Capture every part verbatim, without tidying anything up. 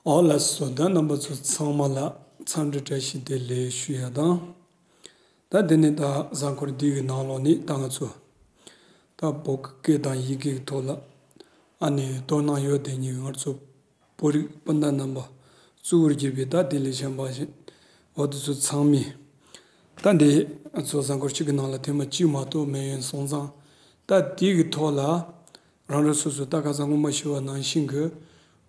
ཨོ་ལགས་སོ། ད་རྣམ་པ་ཚོ་ཚང་མ་ལ་འཚམས་འདྲི་བཀྲ་ཤིས་བདེ་ལེགས་ཞུ་ཡ་དང་། ད་དེ་ནས་ད་གཟའ་འཁོར་འདི་གི་ནང་ལོགས་ནས་ད་ང་ཚོ་ད་བོད་ཀྱི་སྐད་དང་ཡི་གེ་གི་ཐོག་ལ་ཨ་ནི་དོ་སྣང་ཡོད་དེ་ཉིད་ང་ཚོ་བོད་རིགས་སྤུན་ཟླ་རྣམ་པ་གཙོ་བོར་གྱུར་པའི་ད་དེ་ལས་གཞན་པ་ཞིག་འོ་དེ་ཚོ་ཚང་མས་ད་འདི་ང་ཚོ་གཟའ་འཁོར་གཅིག་གི་ནང་ལ་ཐེངས་མ་གཅིག་མ་གཏོགས་མེད་ཡོད་སོང་ཙང་། ད་དེ་གི་ཐོག་ལ་རང་རང་སོ་སོ་ད་ག་ས་སྔོན་མ་ཞུས་པ་ནང་བཞིན་གྱི་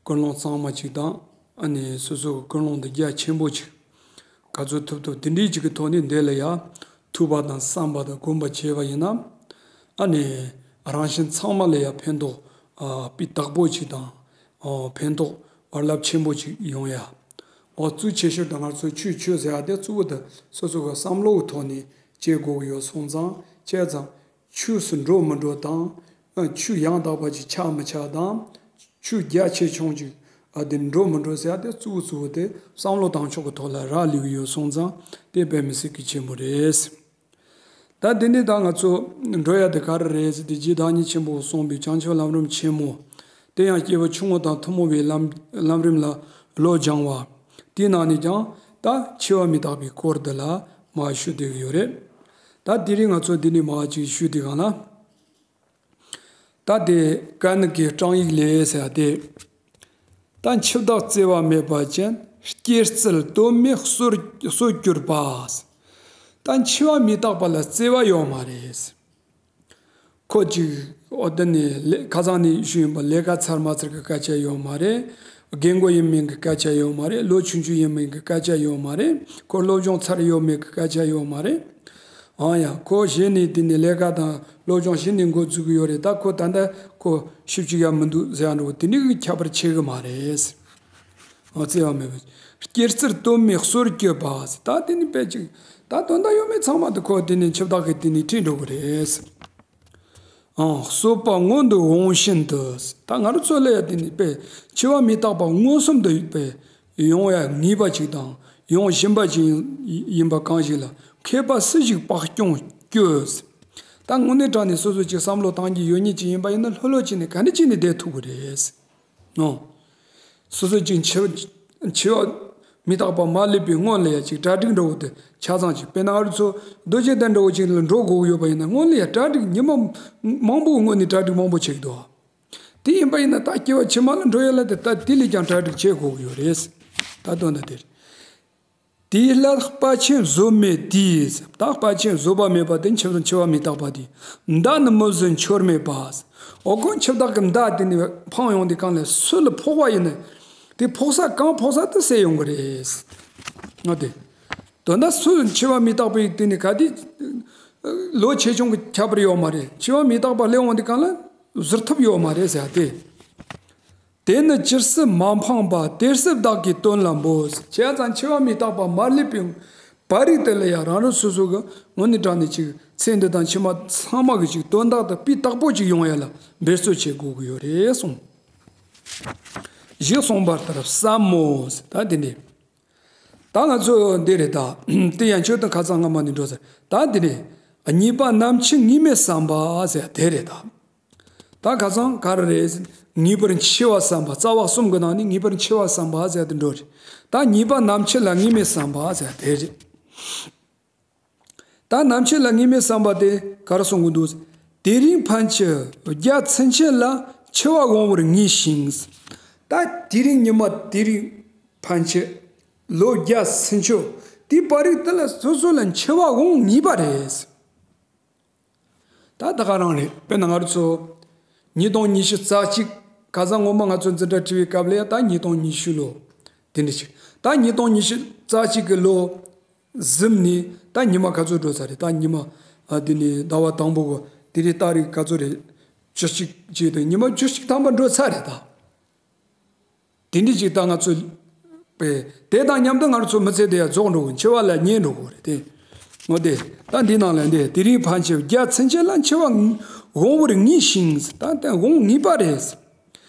ཀུན་སློང་གཙང་མ་ཅིག་དང་ཨ་ནི་སོ་སོ་གི་ཀུན་སློང་དེ་རྒྱ་ཆེན་པོ་ཅིག་ག་ཚོད་ཐུབ་ཐུབ་དེ་འདྲའི་ཅིག་གི་ཐོག་ནས་འདི་ལ་ཡ་ཐུགས་པ་དང་བསམ་པ་དང་སྒོམ་པ་བྱས་པ་ཡིན་ན། ཨ་ནི་རང་གཞན་ཚང་མ་ལ་ཡ་ཕན་ཐོགས་ཨ་སྤུས་དག་པོ་ཅིག་དང་ཨ་ཕན་ཐོགས་བར་རླབས་ཆེན་པོ་ཅིག་ཡོང་ཡ། འོ་གཙོ་ཆེ་ཤོས་དང་ང་ཚོ་ཆོས་ཆོས་ཟེར་ཡ་དེ་གཙོ་བོ་དེ་སོ་སོ་གི་བསམ་བློ་གི་ཐོག་ནས་བྱེད་དགོས་ཀྱི་ཡོད་སོང་ཙང་། བྱས་ཙང་ཆོས་སུ་འགྲོ་མི་འགྲོ་དང་། ཨ་ཆོས་ཡང་དག་པ་ཅིག་ཆགས་མི་ཆགས་དང་། ཆོས་རྒྱ་ཆེ་ཆུང་ཅིག་ཨ་དེ་འགྲོ་མི་འགྲོ་ཟེར་ཡ་དེ་གཙོ་བོ་གཙོ་བོ་དེ་བསམ་བློ་བཏང་ཕྱོགས་ཀྱི་ཐོག་ལ་རག་ལས་ཀྱི་ཡོད་སོང་ཙང་དེ་དཔེ་མི་སྲིད་ཀྱི་ཆེན་པོ་རེད། ད་དེ་ནས་ད་ང་ཚོ་འགྲོ་ཡ་དེ་ག་རེ་རེད་ཟེར་དུས་རྗེ་བདག་ཉིད་ཆེན་པོས་གསུངས་པའི་བྱང་ཆུབ་ལམ་རིམ་ཆེན་མོ། དེ་ཡང་སྐྱེས་བུ་ཆུང་ངུ་དང་ཐུན་མོང་བའི་ལམ་ལམ་རིམ་ལ་བློ་སྦྱང་བ། དེའི་ནང་ནས་ཀྱང་ད་འཆི་བ་མི་རྟག་པའི་སྐོར་འདི་ལ་མར་ཞུ་བསྡད་ཀྱི་ཡོད་རེད། ད་དེ་རིང་ང་ཚོ་འདི་ནས་མར་ཅིག་ཞུ་དུས་སྒང་ལ། ད་དེ་ཀ་ནི་གི་སྤྲང་ཡིག་ལས་ཟེར་ཡ་དེ། ད་འཆི་བདག་བརྩེ་བ་མེད་པ་ཅན། སྐྱེ་རྩལ་དོན་མེད་གསོད་གསོད་གྱུར་པ། ད་འཆི་བ་མི་རྟག་པ་ལ་བརྩེ་བ་ཡོད་མ་རེད། ཁོ་ཅིག་འོ་དེ་ནི་ལས་ཁ་སང་ནས་ཞུས་ཡིན་པ། ལས་ཀ་ཚར་མ་ཚར་གི་སྐད་ཆ་ཡོད་མ་རེད། རྒན་རྒོན་ཡིན་མིན་གི་སྐད་ཆ་ཡོད་མ་རེད། ལོ་ཆུང་ཆུང་ཡིན་མིན་གི་སྐད་ཆ་ཡོད་མ་རེད། ཁོ་སློབ་སྦྱོང་ཚར་ཡོད་མེད་གི་སྐད་ཆ་ཡོད་མ་རེད། ཨང་ཡ། ཁོ་གཞི་ནས་དེ་ནས་ལས་ཀ་དང་སློབ་སྦྱོང་གཞི་ནས་འགོ་འཛུགས་ཀྱི་ཡོད་རེད། ད་ཁོ་ད་ལྟ་ཁོ་ཤུགས་ཅིག་ཡ་མི་འདུག་ཟེར་ཡ་འགྲོ་དེ་འདྲའི་གི་ཁྱད་པར་ཕྱེ་གི་མ་རེད། ཨང་། བརྩེ་བ་མེད་པ། སྐྱེ་རྩལ་དོན་མེད་གསོད་གྱུར་པ། ད་དེ་ནི་དཔེ་ཅིག་ད་དོན་དག་ཡོད་མེད་ཚང་མ་དེ་ཁོ་དེ་ནས་འཆི་བདག་གིས་དེ་ནས་ཁྲིད་འགྲོ་གི་རེད། ཨང་། གསོད་པ་མངོན་དུ་འོང་བཞིན་དུ། ད་ང་རང་ཚོ་ལ་ཡ་དེ་ནི་དཔེ་འཆི་བ་མི་རྟག་པ་མངོན་སུམ་དུ་དཔེ་ཡོང་ཡ་ངེས་པ་ཅིག་དང་ཡོང་བཞིན་པ་ཅིག་ཡིན་པ་གང་ཞིག་ལ་མཁས་པ་སུ་ཞིག་བག་སྐྱོང་སྐྱོ། ད་དངོས་གནས་དྲང་ནས་སོ་སོ་ཅིག་བསམ་བློ་བཏང་རྒྱུ་ཡོད་མཁན་ཅིག་ཡིན་པ་ཡིན་ན་ལྷོད་ལྷོད་བྱས་ནས་ག་འདྲ་བྱས་ནས་བསྡད་ཐུབ་ཀྱི་རེད། ཨང་། སོ་སོ་ཅིག་འཆི་འཆི་བ་མི་རྟག་པ་མ་སླེབས་པའི་སྔོན་ལ་ཡ་ཅིག་གྲ་སྒྲིག་འདྲ་བོ་དེ་ཆ་ཚང་ཅིག་དཔེར་ན་ང་རང་ཚོ་རྡོ་རྗེ་གདན་འདྲ་བོ་ཅིག་ལ་འགྲོ་དགོས་ཀྱི་ཡོད་པ་ཡིན་ན་སྔོན་ལ་ཡ་གྲ་སྒྲིག་ཉི་མ་མང་པོའི་སྔོན་ནས་གྲ་སྒྲིག་མང་པོ་བྱེད་ཀྱི་འདུག་དེ་ཡིན་པ་ཡིན་ན་ད་སྐྱེ་བ་ཕྱི་མ་ལ་འགྲོ་ཡ་ལ་དེ་ད་དེ་ལས་ཀྱང་གྲ་སྒྲིག་བྱེད་དགོས་ཀྱི་ཡོད་རེད། ད་དོན་དག་དེ་རེད། དེའི་སླད་དཔའ་ཆེན་བཟོད་མེད་དེས། ད་དཔའ་ཆེན་བཟོད་པ་མེད་པ་དེ་འཆི་འཆི་བ་མི་རྟག་པ་དེ། མདའ་ནི་མི་བཟོད་འཆོར་མེད་པ། འོ་ཁོ་འཆི་བདག་གི་མདའ་དེ་ནི་འཕངས་ཡོང་དུས་སྒང་ལ་སུ་ལ་ཕོག་པ་ཡིན་ན། དེ་ཕོག་ས་གང་ཕོག་ས་དེ་བསད་ཡོང་གི་རེད། ང་དེ། དོན་དག་སུ་འཆི་བ་མི་རྟག་པའི་དེ་ནི་ག་དེ། ལོ་ཆེ་ཆུང་གི་ཁྱད་པར་ཡོད་མ་རེད། འཆི་བ་མི་རྟག་པ་སླེབས་འོང་དུས་སྒང་ལ་བཟོད་ཐུབ་ཡོད་མ་རེད་ཟེར་ཡ་དེ། དེ་ནི་ཇི་སྲིད་མ་འཕངས་པ་དེ་སྲིད་བདག་གིས་དོན་ལ་འབོད། བྱས་ཙང་འཆི་བ་མི་རྟག་པ་མ་སླེབས་པའི་བར་རིགས་དེ་ལ་ཡང་རང་རང་སོ་སོ་གི་དངོས་གནས་དྲང་ནས་ཅིག་ཚེ་འདི་དང་ཕྱི་མ་ཚང་མ་གི་ཅིག་དོན་དག་དང་སྤུས་དག་པོ་ཅིག་ཡོང་ཡ་ལ་འབད་རྩོལ་བྱེད་དགོས་ཀྱི་ཡོད་རེད་གསུངས། ཞེས་གསུངས་པ་ལྟར་བསམ་མོ། ད་དེ་ནས་ད་ང་ཚོ་འདི་རེད་ད། དེ་ཡང་ཆོས་དང་ཁ་སང་སྔ་མ་ནས་འགྲོ་ཟེར། ད་དེ་ནས་གཉིས་པ་ནམ་འཆི་ངེས་མེད་བསམ་པ་ཟེར་དེ་རེད་ད། ད་ཁ་སང་ག་རེ་རེད། ངེས་པར་འཆི་བ་བསམ་པ། རྩ་བ་གསུམ་གྱི་ནང་ནས་ངེས་པར་འཆི་བ་བསམ་པ་ཟེར་དེ་འགྲོ་རེད། ད་གཉིས་པ་ནམ་འཆི་ལ་ངེས་མེད་བསམ་པ་ཟེར་དེ་རེད། ད་ནམ་འཆི་ལ་ངེས་མེད་བསམ་པ་དེ་ག་རེ་གསུང་གི་འདུག་དེ་རིང་ཕན་ཆད་བརྒྱ་ཚུན་ཆད་ལ་འཆི་བ་འོང་བར་ངེས་ཤིང་། ད་དེ་རིང་ཉི་མ་དེ་རིང་ཕན་ཆད་ལོ་བརྒྱ་ཚུན་ཆད་དེའི་བར་རིགས་དེ་ལ་སོ་སོ་ལ་འཆི་བ་འོང་ངེས་པ་རེད། ད་ད་ག་རང་རེད། དཔེར་ན་ང་རང་ཚོ་ཉིས་སྟོང་ཉི་ཤུ་རྩ་གཅིག་ཁ་སང་སྔོན་མ་ང་ཚོ་འཛིན་གྲྭ་ཁྲིད་པའི་སྐབས་ལ་ཡ་ད་ཉིས་སྟོང་ཉི་ཤུ་ལོ་དེ་འདྲ་ཞིག་ད་ཉིས་སྟོང་ཉི་ཤུ་རྩ་གཅིག་གི་ལོ་གཟིམ་ནས་ད་ཉི་མ་ག་ཚོད་འགྲོ་ཚར་རེད། ད་ཉི་མ་ཨ་དེ་ནས་ཟླ་བ་དང་པོ་གོ་དེ་རིང་ཏ་རིག་ག་ཚོད་རེད། བཅུ་གཅིག་བྱས་ཏེ་ཉི་མ་བཅུ་གཅིག་ཐམ་པ་འགྲོ་ཚར་རེད་ད། དེ་འདྲ་ཅིག་ད་ང་ཚོ་པས་དེ་དང་མཉམ་དུ་ང་ཚོ་མི་ཚེ་དེ་ཡང་རྫོགས་འགྲོ་གི། འཆི་བ་ལ་ཉེ་འགྲོ་གི་རེད་དེ། འོ་དེ་ད་འདི་ནང་ལ་འདི་དེ་རིང་ཕན་ཆད་བརྒྱ་ཚུན་ཆད་ལ་འཆི་བ་འོང་བར་ངེས་ཤིང་། ད་དེ་འོང་ངེས་པ་རེད།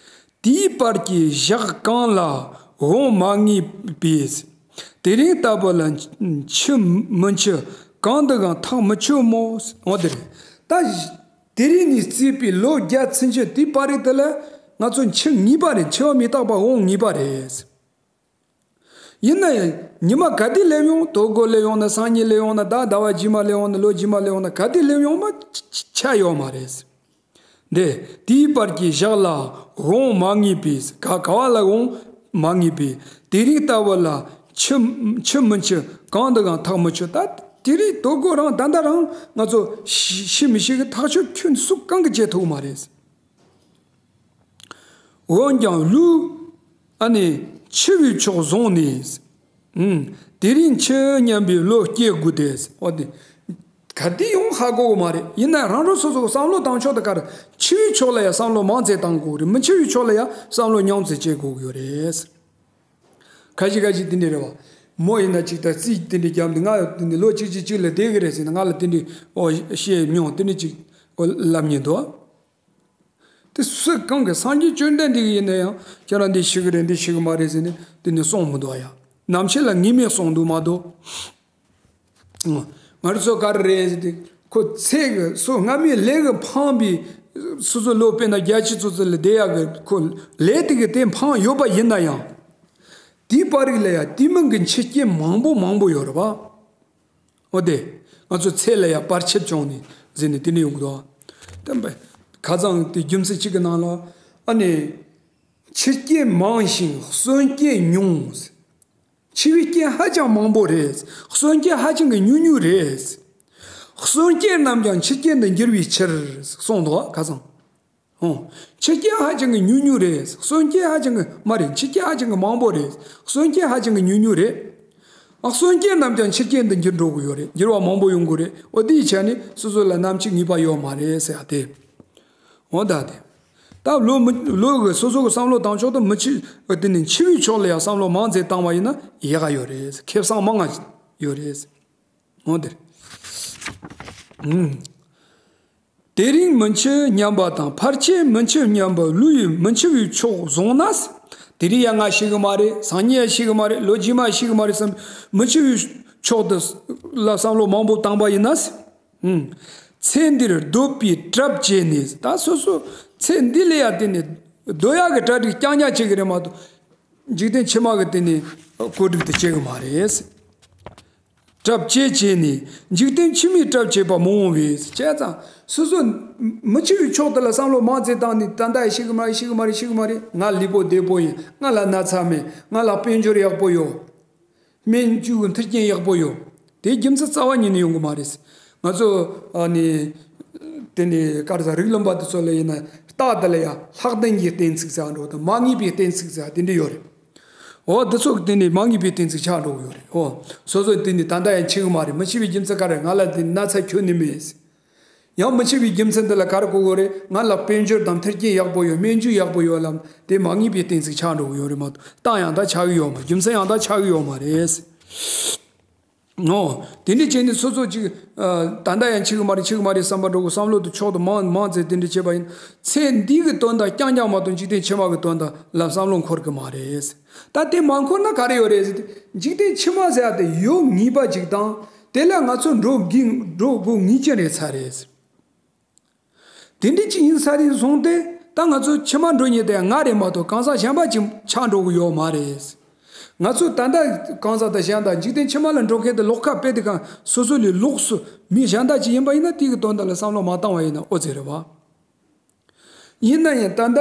དེའི་བར་གྱི་ཞག་གང་ལ་འོང་མ་ངེས་པས། དེ་རིང་ལྟ་བུ་ལ་འཆི་མི་འཆི་གང་དུའང་ཐག་མི་ཆོད་མོ། འོ་དེ་རེད་ད། དེ་རིང་ནས་བརྩིས་པའི་ལོ་བརྒྱ་ཚུན་ཆད་དེའི་བར་རིགས་དེ་ལ་ང་ཚོ་འཆི་ངེས་པ་རེད། འཆི་བ་མི་རྟག་པ་འོང་ངེས་པ་རེད། ཡིན་ན་ཡང་ཉི་མ་ག་དུས་སླེབས་ཡོང་། དོ་དགོང་སླེབས་ཡོང་ན། སང་ཉིན་སླེབས་ཡོང་ན། ད་ཟླ་བ་རྗེས་མ་སླེབས་ཡོང་ན། ལོ་རྗེས་མ་སླེབས་ཡོང་ན། ག་དུས་སླེབས་ཡོང་མ་ཆ་ཡོད་མ་རེད། འདི་དེའི་བར་གྱི་ཞག་ལ་དབང་མ་ངེས་པས། ག་ག་བ་ལ་དབང་མ་ངེས་པས། དེ་རིང་ལྟ་བུ་ལ་འཆི་འཆི་མི་འཆི། གང་དུ་གང་ཐག་མི་ཆོད། ད་དེ་རིང་དོ་དགོང་རང་ད་ལྟ་རང་ང་ཚོ་ཤི་ཤི་མི་ཤི་གི་ཐག་ཆོད་ཁྱོན་སུ་གང་གི་བྱེད་ཐུབ་མ་རེད། འོན་ཀྱང་ལུས་ཨ་ནི་འཆི་བའི་ཕྱོགས་བཟུང་ནས། ཨུམ། དེ་རིང་འཆི་སྙམ་པའི་བློ་སྐྱེ་དགོས་ཏེ། འོ་དེ། ག་དུས་ཡོང་ཧ་གོ་གི་མ་རེད། ཡིན་ན་རང་རང་སོ་སོ་གི་བསམ་བློ་བཏང་ཕྱོགས་དེ་ག་རེ། འཆི་བའི་ཕྱོགས་ལ་ཡང་བསམ་བློ་མང་ཙམ་བཏང་དགོས་རེད། མི་འཆི་བའི་ཕྱོགས་ལ་ཡང་བསམ་བློ་ཉུང་ཙམ་བྱེད་དགོས་ཀྱི་ཡོད་རེད། ཁ་ཤས་ཁ་ཤས་དེ་འདྲ་རེད་བ། མོ་ཡིན་ན་ཅིག་ད་རྩིས་དེ་འདྲ་བརྒྱབ་ནས། ང་དེ་འདྲ་ལོ་གཅིག་གཅིག་གཅིག་ལ་བསྡད་ཀྱི་རེད་ཟེར་ནས་ང་ལ་དེ་འདྲ་ཨོ་བཤད་མྱོང་། དེ་འདྲ་ཅིག་ཨོ་ལབ་མྱོང་འདུག། དེ་སུ་གང་གི་སངས་རྒྱས་བཅོམ་ལྡན་འདས་ཀྱི་ཡིན་ན་ཡང་ཁྱེད་རང་འདི་ཤི་གི་རེད། འདི་ཤི་གི་མ་རེད་ཟེར་ནས་དེ་ནས་གསུང་མི་འདུག་ཡ། ནམ་ཕྱེད་ལ་ངེས་མེད་གསུང་འདུག་མ་གཏོགས། ང་རང་ཚོ་ག་རེ་རེད་ཟེར་ཏེ། ཁོ་ཚེ་གི་སོ་སྔ་མའི་ལས་ཀྱིས་འཕངས་པའི། སོ་སོ་ལོ་དཔེར་ན་བརྒྱད་ཅུ་ཙམ་ཙམ་ལ་བསྡད་ཡག་གི་ཁོ་ལས་དེ་གི་དེ་འཕངས་ཡོད་པ་ཡིན་ན་ཡང་། དེའི་བར་རིགས་ལ་ཡང་དེ་མིན་གྱི་འཆི་རྐྱེན་མང་པོ་མང་པོ་ཡོད་རེད་པ། འོ་དེ། ང་ཚོ་ཚེ་ལ་ཡང་བར་ཆད་བྱུང་ནས་ཟེར་ནས་དེ་འདྲ་ཡོང་གི་འདུག། དེ་ཁ་སང་དེ་རྒྱུ་མཚན་གཅིག་གི་ནང་ལ། ཨ་ནི། འཆི་རྐྱེན་མང་ཞིང་གསོན་རྐྱེན་ཉུང་། འཆི་བའི་རྐྱེན་ཧ་ཅང་མང་པོ་རེད། གསོན་རྐྱེན་ཧ་ཅང་གི་ཉུང་ཉུང་རེད། གསོན་རྐྱེན་རྣམས་ཀྱང་འཆི་རྐྱེན་དུ་འགྱུར་བའི་ཕྱིར་གསུངས་འདུག་ཁ་སང་། ཨོ། འཆི་རྐྱེན་ཧ་ཅང་གི་ཉུང་ཉུང་རེད། གསོན་རྐྱེན་ཧ་ཅང་གི་མ་རེད། འཆི་རྐྱེན་ཧ་ཅང་གི་མང་པོ་རེད། གསོན་རྐྱེན་ཧ་ཅང་གི་ཉུང་ཉུང་རེད། ཨ། གསོན་རྐྱེན་རྣམས་ཀྱང་འཆི་རྐྱེན་དུ་འགྱུར་འགྲོ་གི་ཡོད་རེད། འགྱུར་བ་མང་པོ་ཡོང་གི་རེད། འོ་དེའི་ཆ་ནས་སོ་སོ་ལ་ནམ་འཆི་ངེས་པ་ཡོད་མ་རེད་ཟེར་ཡ་དེ། འོ་ད་དེ། ད་ལོ་མི་ལོ་གི་སོ་སོ་གི་བསམ་བློ་བཏང་ཕྱོགས་དེ་མི་འཆི། དེ་ནི་འཆི་བའི་ཕྱོགས་ལ་ཡང་བསམ་བློ་མང་ཙམ་བཏང་བ་ཡིན་ན་ཡག་ག་ཡོད་རེད། ཁེ་བཟང་མང་ང་ཡོད་རེད། འོ་དེ། ཨུམ། དེ་རིང་མི་འཆི་སྙམ་པ་དང་། ཕལ་ཆེར་མི་འཆི་སྙམ་པ་ལུས་མི་འཆི་བའི་ཕྱོགས་བཟུང་ན། དེ་རིང་ཡང་ང་ཤི་གི་མ་རེད། སང་ཉིན་ཡང་ཤི་གི་མ་རེད། ལོ་རྗེས་མ་ཤི་གི་མ་རེད་བསམ། མི་འཆི་བའི་ཕྱོགས་དེ་ལ་བསམ་བློ་མང་པོ་བཏང་པ་ཡིན་ན། ཨུམ། ཚེ་འདིར་འདོད་པའི་གྲབས་བྱས་ནས། ད་སོ་སོ་ཚེ་འདི་ལ་ཡང་དེ་ནས་འདོད་ཡག་གི་གྲ་སྒྲིག་རྐྱང་རྐྱང་བྱེད་གི་རེད་མ་གཏོགས། འཇིག་རྟེན་ཕྱི་མ་གི་དེ་ནས་གོ་སྒྲིག་དེ་བྱེད་གི་མ་རེད། གྲབས་བྱས་བྱས་ནས་འཇིག་རྟེན་ཕྱི་མའི་གྲབས་བྱེད་པ་མི་འོང་བས། བྱས་ཙང་སོ་སོ་མི་འཆི་བའི་ཕྱོགས་དེ་ལ་བསམ་བློ་མང་ཙམ་བཏང་ནས། ད་ལྟ་ཡང་ཤི་གི་མ་རེད། ཤི་གི་མ་རེད། ཤི་གི་མ་རེད། ང་ལུས་པོ་བདེ་པོ་ཡིན། ང་ལ་ན་ཚ་མེད། ང་ལ་དཔལ་འབྱོར་ཡག་པོ་ཡོད། སྨན་བཅོས་ཀྱི་མཐུན་རྐྱེན་ཡག་པོ་ཡོད། དེའི་རྒྱུ་མཚན་རྩ་བ་ཉིད་ནས་ཡོང་གི་མ་རེད། ང་ཚོ་ཨ་ནི་དེ་ནས་ག་རེ་ཟ། རིགས་ལམ་པ་དེ་ཚོ་ལ་ཡིན་ན་རྟགས་དེ་ལ་ཡང་ལྷག་ལྡན་གྱི་གཏན་ཚིགས་ཟེར་བ་འདྲ་བོ་དང་། མ་ངེས་པའི་གཏན་ཚིགས་ཟེར་བ་དེ་འདྲ་ཡོད་རེད། འོ་དེ་ཚོ་གི་དེ་ནས་མ་ངེས་པའི་གཏན་ཚིགས་ཆགས་འགྲོ་གི་ཡོད་རེད། འོ་སོ་སོ་དེ་ནས་ད་ལྟ་ཡང་འཆི་གི་མ་རེད། མི་འཆི་བའི་རྒྱུ་མཚན་ག་རེ། ང་ལ་དེ་ན་ཚ་ཁྱོན་ནས་མེད། ཡང་མི་འཆི་བའི་རྒྱུ་མཚན་འདི་ལ་ག་རེ་གོ་དགོས་རེད། ང་ལ་དཔལ་འབྱོར་དང་མཐུན་རྐྱེན་ཡག་པོ་ཡོད། སྨན་བཅོས་ཡག་པོ་ཡོད་ལབ། དེ་མ་ངེས་པའི་གཏན་ཚིགས་ཆགས་འགྲོ་གི་ཡོད་རེད་མ་གཏོགས། རྟགས་ཡང་དག་ཆགས་ཀྱི་ཡོད་མ། རྒྱུ་མཚན་ཡང་དག་ཆགས་ཀྱི་ཡོད་མ་རེད། ཨོ། དེ་འདྲ་བྱས་ནས་སོ་སོ་ཅིག་ཨ། ད་ལྟ་ཡང་འཆི་གི་མ་རེད། འཆི་གི་མ་རེད་བསམ་པ་འདྲ་བོ་བསམ་བློ་དེ་ཕྱོགས་དེ་མང་མང་ཙམ་དེ་འདྲ་བྱས་པ་ཡིན། ཚེ་འདི་གི་དོན་དག་རྐྱང་རྐྱང་མ་གཏོགས་འཇིག་རྟེན་ཕྱི་མ་གི་དོན་དག་ལ་བསམ་བློ་འཁོར་གི་མ་རེད། ད་དེ་མ་འཁོར་ན་ག་རེ་ཡོད་རེད་ཟེར་ཏེ། འཇིག་རྟེན་ཕྱི་མ་ཟེར་ཡ་དེ་ཡོད་ངེས་པ་ཅིག་དང་། དེ་ལ་ང་ཚོ་འགྲོ་དགོས་འགྲོ་དགོས་ངེས་ཅན་རེད་ཚར་རེད། དེ་འདྲ་ཅིག་ཡིན་ས་རེད་བཟུང་སྟེ། ད་ང་ཚོ་ཕྱི་མ་འགྲོ་མཁན་དེ་ང་རེད་མ་གཏོགས་གང་ཟག་གཞན་པ་ཅིག་ཆགས་འགྲོ་གི་ཡོད་མ་རེད། ང་ཚོ་ད་ལྟ་གང་ཟག་དང་གཞན་དང་འཇིག་རྟེན་ཕྱི་མ་ལ་འགྲོ་མཁན་དེ་ལོགས་ཁ་དཔེ་དེ་གང་སོ་སོ་ལས་ལོགས་སུ་མི་གཞན་དག་ཅིག་ཡིན་པ་ཡིན་ན། དེ་གི་དོན་དག་ལ་བསམ་བློ་མ་བཏང་བ་ཡིན་ན་ཨོ་ཙི་རེད་བ། ཡིན་ན་ཡང་ད་ལྟ་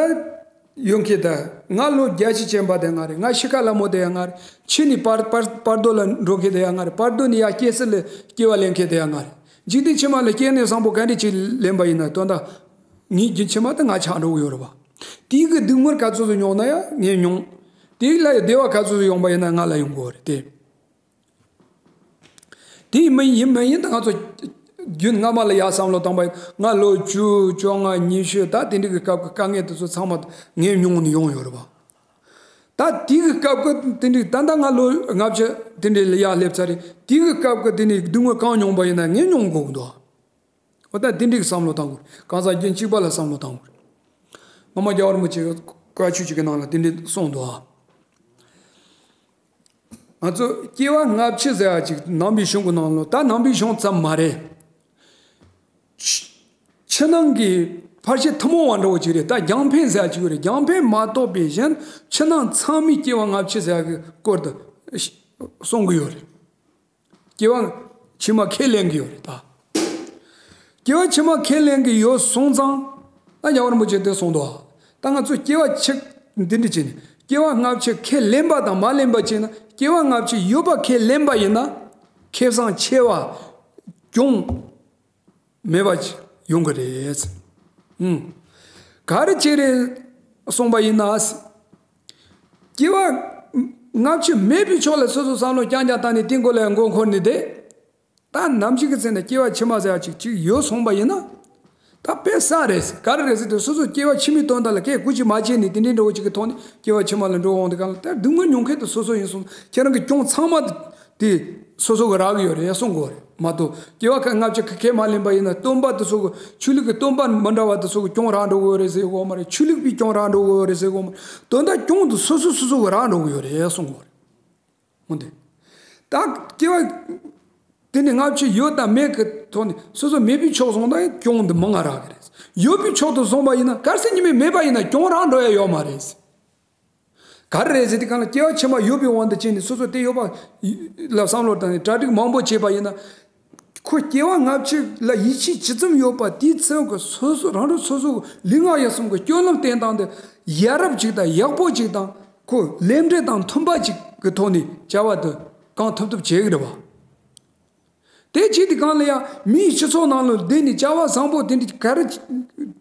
ཡོད་མཁན་དེ། ང་ལོ་བརྒྱད་ཅུ་ཅན་པ་དེ་ང་རེད། ང་ཤི་ཁ་ལ་མོ་དེ་ཡང་ང་རེད། འཆི་ནས་བར་བར་བར་དོ་ལ་འགྲོ་མཁན་དེ་ཡང་ང་རེད། བར་དོ་ནས་ཡར་སྐྱེ་སྲིད་ལ་སྐྱེ་བ་ལེན་མཁན་དེ་ཡང་ང་རེད། འཇིག་རྟེན་ཕྱི་མ་ལ་སྐྱེ་གནས་བཟང་པོ་ག་འདྲ་ཅིག་ལེན་པ་ཡིན་ན། དོན་དག་ངའི་རྒྱུན་ཕྱི་མ་དེ་ང་ཆགས་འགྲོ་གི་ཡོད་རེད་བ། དེའི་གི་སྡུག་བསྔལ་ག་ཚོད་ཚོད་མྱོང་ན་ཡང་ངས་མྱོང་། དེའི་ལ་ཡང་བདེ་བ་ག་ཚོད་ཚོད་ཡོང་པ་ཡིན་ན་ང་ལ་ཡོང་གི་ཡོད་རེད་དེ། དེ་མིན་ཡིན་མིན་ཡིན་ད་ང་ཚོ་རྒྱུན་སྔ་མ་ལ་ཡར་བསམ་བློ་བཏང་པ་ཡིན། ང་ལོ་བཅུ་བཅོ་ལྔ་ཉི་ཤུ་ད་དེ་འདྲ་གི་སྐབས་ཀྱི་དཀའ་ངལ་དེ་ཚོ་ཚང་མ་ངས་མྱོང་ནས་ཡོང་ཡོད་རེད་བ། ད་དེ་གི་སྐབས་ཀྱི་དེ་འདྲ་ད་ལྟ་ང་ལོ་ལྔ་བཅུ་དེ་འདྲ་ལ་ཡར་སླེབས་ཚར་རེད། དེ་གི་སྐབས་ཀྱི་དེ་འདྲ་སྡུག་བསྔལ་གང་མྱོང་པ་ཡིན་ན་ངས་མྱོང་དགོས་ཀྱི་འདུག། འོ་ད་དེ་འདྲ་གི་བསམ་བློ་བཏང་དགོས། གང་ཟག་རྒྱུན་གཅིག་པ་ལ་བསམ་བློ་བཏང་དགོས། སྔ་མ་རྒྱལ་བ་རིན་པོ་ཆེ་བཀའ་ཆོས་ཅིག་གི་ནང་ལ་དེ་འདྲ་གསུངས་འདུག་ཨ། ང་ཚོ་སྐྱེ་བ་སྔ་ཕྱི་ཟེར་ཡ་ཅིག་ནང་པའི་གཞུང་གི་ནང་ལོ། ད་ནང་པའི་གཞུང་ཙམ་མ་རེད། ཕྱི་ཕྱི་ནང་གི་ཕལ་ཆེར་ཐུན་མོང་བ་འདྲ་བོ་ཅིག་རེད། ད་རྒྱང་འཕེན་ཟེར་ཡ་ཅིག་ཡོད་རེད། རྒྱང་འཕེན་མ་གཏོགས་པའི་གཞན་ཕྱི་ནང་ཚང་མའི་སྐྱེ་བ་སྔ་ཕྱི་ཟེར་ཡ་གི་སྐོར་དུ་ གསུང་གི་ཡོད་རེད། སྐྱེ་བ་ཕྱི་མ་ཁས་ལེན་གི་ཡོད་རེད་ད། སྐྱེ་བ་ཕྱི་མ་ཁས་ལེན་གི་ཡོད་སོང་ཙང་། ད་རྒྱལ་བ་རིན་པོ་ཆེ་དེ་གསུངས་འདུག་ད་ང་ཚོ་སྐྱེ་བ་ཕྱི་འདི་འདྲ་བྱས་ནས་སྐྱེ་བ་སྔ་ཕྱི་ཁས་ལེན་པ་དང་མ་ལེན་པ་བྱས་ན། སྐྱེ་བ་སྔ་ཕྱི་ཡོད་པ་ཁས་ལེན་པ་ཡིན་ན། ཁེ་བཟང་ཆེ་བ་གྱོང་མེད་པ་ཅིག་ཡོང་གི་རེད། ཨུམ། ག་རེ་བྱས་རེད་གསུངས་པ་ཡིན་ན། སྐྱེ་བ་སྔ་ཕྱི་མེད་པའི་ཕྱོགས་ལ་སོ་སོ་བསམ་བློ་རྐྱང་རྐྱང་བཏང་ནས་དེ་མགོ་ལ་མགོ་འཁོར་ནས་བསྡད། ད་ནམ་ཞིག་གི་ཚེ་ན་སྐྱེ་བ་ཕྱི་མ་ཟེར་ཡ་ཅིག་ཅིག་ཡོད་སོང་པ་ཡིན་ན། ད་དཔེ་གསར་རེད་ཟེར། ག་རེ་རེད་ཟེར་དུས་སོ་སོ་སྐྱེ་བ་ཕྱི་མའི་དོན་དག་ལ་སྐད་ཀུ་ཅིག་མ་བྱས་ནས་དེ་འདྲའི་འདྲ་བོ་ཅིག་གི་ཐོག་ནས་སྐྱེ་བ་ཕྱི་མ་ལ་འགྲོ་འོང་དུས་གང་ལ། ད་སྡུག་བསྔལ་མྱོང་མཁན་དེ་སོ་སོ་ཡིན་སོང་། ཁྱེད་རང་གི་གྱོང་ཚང་མ་དེ་སོ་སོ་གི་རག་གི་ཡོད་རེད་གསུང་དགོས་རེད་མ་གཏོགས། སྐྱེ་བ་ཁ་སྔ་ཕྱི་ཁ་ཁས་མ་ལེན་པ་ཡིན་ན། སྟོན་པ་དེ་ཚོ་གི་ཆོས་ལུགས་ཀྱི་སྟོན་པ་མི་འདྲ་བ་དེ་ཚོ་གི་གྱོང་རག་འགྲོ་གི་ཡོད་རེད་ཟེར་གོ་མ་རེད། ཆོས་ལུགས་པའི་གྱོང་རག་འགྲོ་གི་ཡོད་རེད་ཟེར་གོ་མ་རེད། དོན་དག་གྱོང་དེ་སོ་སོ་སོ་སོ་གི་རག་འགྲོ་གི་ཡོད་རེད་གསུང་དགོས་རེད། འོན་ཏེ། ད་སྐྱེ་བ་དེ་ནི་སྔ་ཕྱི་ཡོད་དང་མེད་ཀྱི་ཐོག་ནས་སོ་སོ་མེད་པའི་ཕྱོགས་སོང་ན་གྱོང་འདི་མང་ང་རག་གི་རེད། ཡོད་པའི་ཕྱོགས་དུ་སོང་པ་ཡིན་ན། གལ་སྲིད་ཉི་མས་མེད་པ་ཡིན་ན་གྱོང་རག་འགྲོ་ཡ་ཡོད་མ་རེད། ག་རེ་རེད་ཟེར་དུས་གང་ལ་སྐྱེ་བ་ཕྱི་མ་ཡོད་པའི་དབང་དུ་བྱས་ནས་སོ་སོ་དེ་ཡོད་པ་ལ་བསམ་བློ་བཏང་ནས་གྲ་སྒྲིག་མང་པོ་བྱས་པ་ཡིན་ན། ཁོ་སྐྱེ་བ་སྔ་ཕྱི་ལ་ཡིད་ཆེས་ཇི་ཙམ་ཡོད་པ་དེའི་ཚད་ཀྱི་སོ་སོ་རང་རང་སོ་སོ་གི་ལུས་ངག་ཡིད་གསུམ་གྱི་སྤྱོད་ལམ་བསྟེན་སྟངས་དེ་ཡ་རབས་ཅིག་དང་ཡག་པོ་ཅིག་དང་། ཁོ་ལས་འབྲས་དང་མཐུན་པ་ཅིག་གི་ཐོག་ནས་བྱ་བ་དེ་གང་ཐུབ་ཐུབ་བྱེད་གི་རེད་བ། དེ་བྱེད་དུས་གང་ལ་ཡང་མིའི་སྤྱི་ཚོགས་ནང་ལ་བསྡད་ནས་བྱ་བ་བཟང་པོ་དེ་འདྲ་ག་རེ་བྱེད་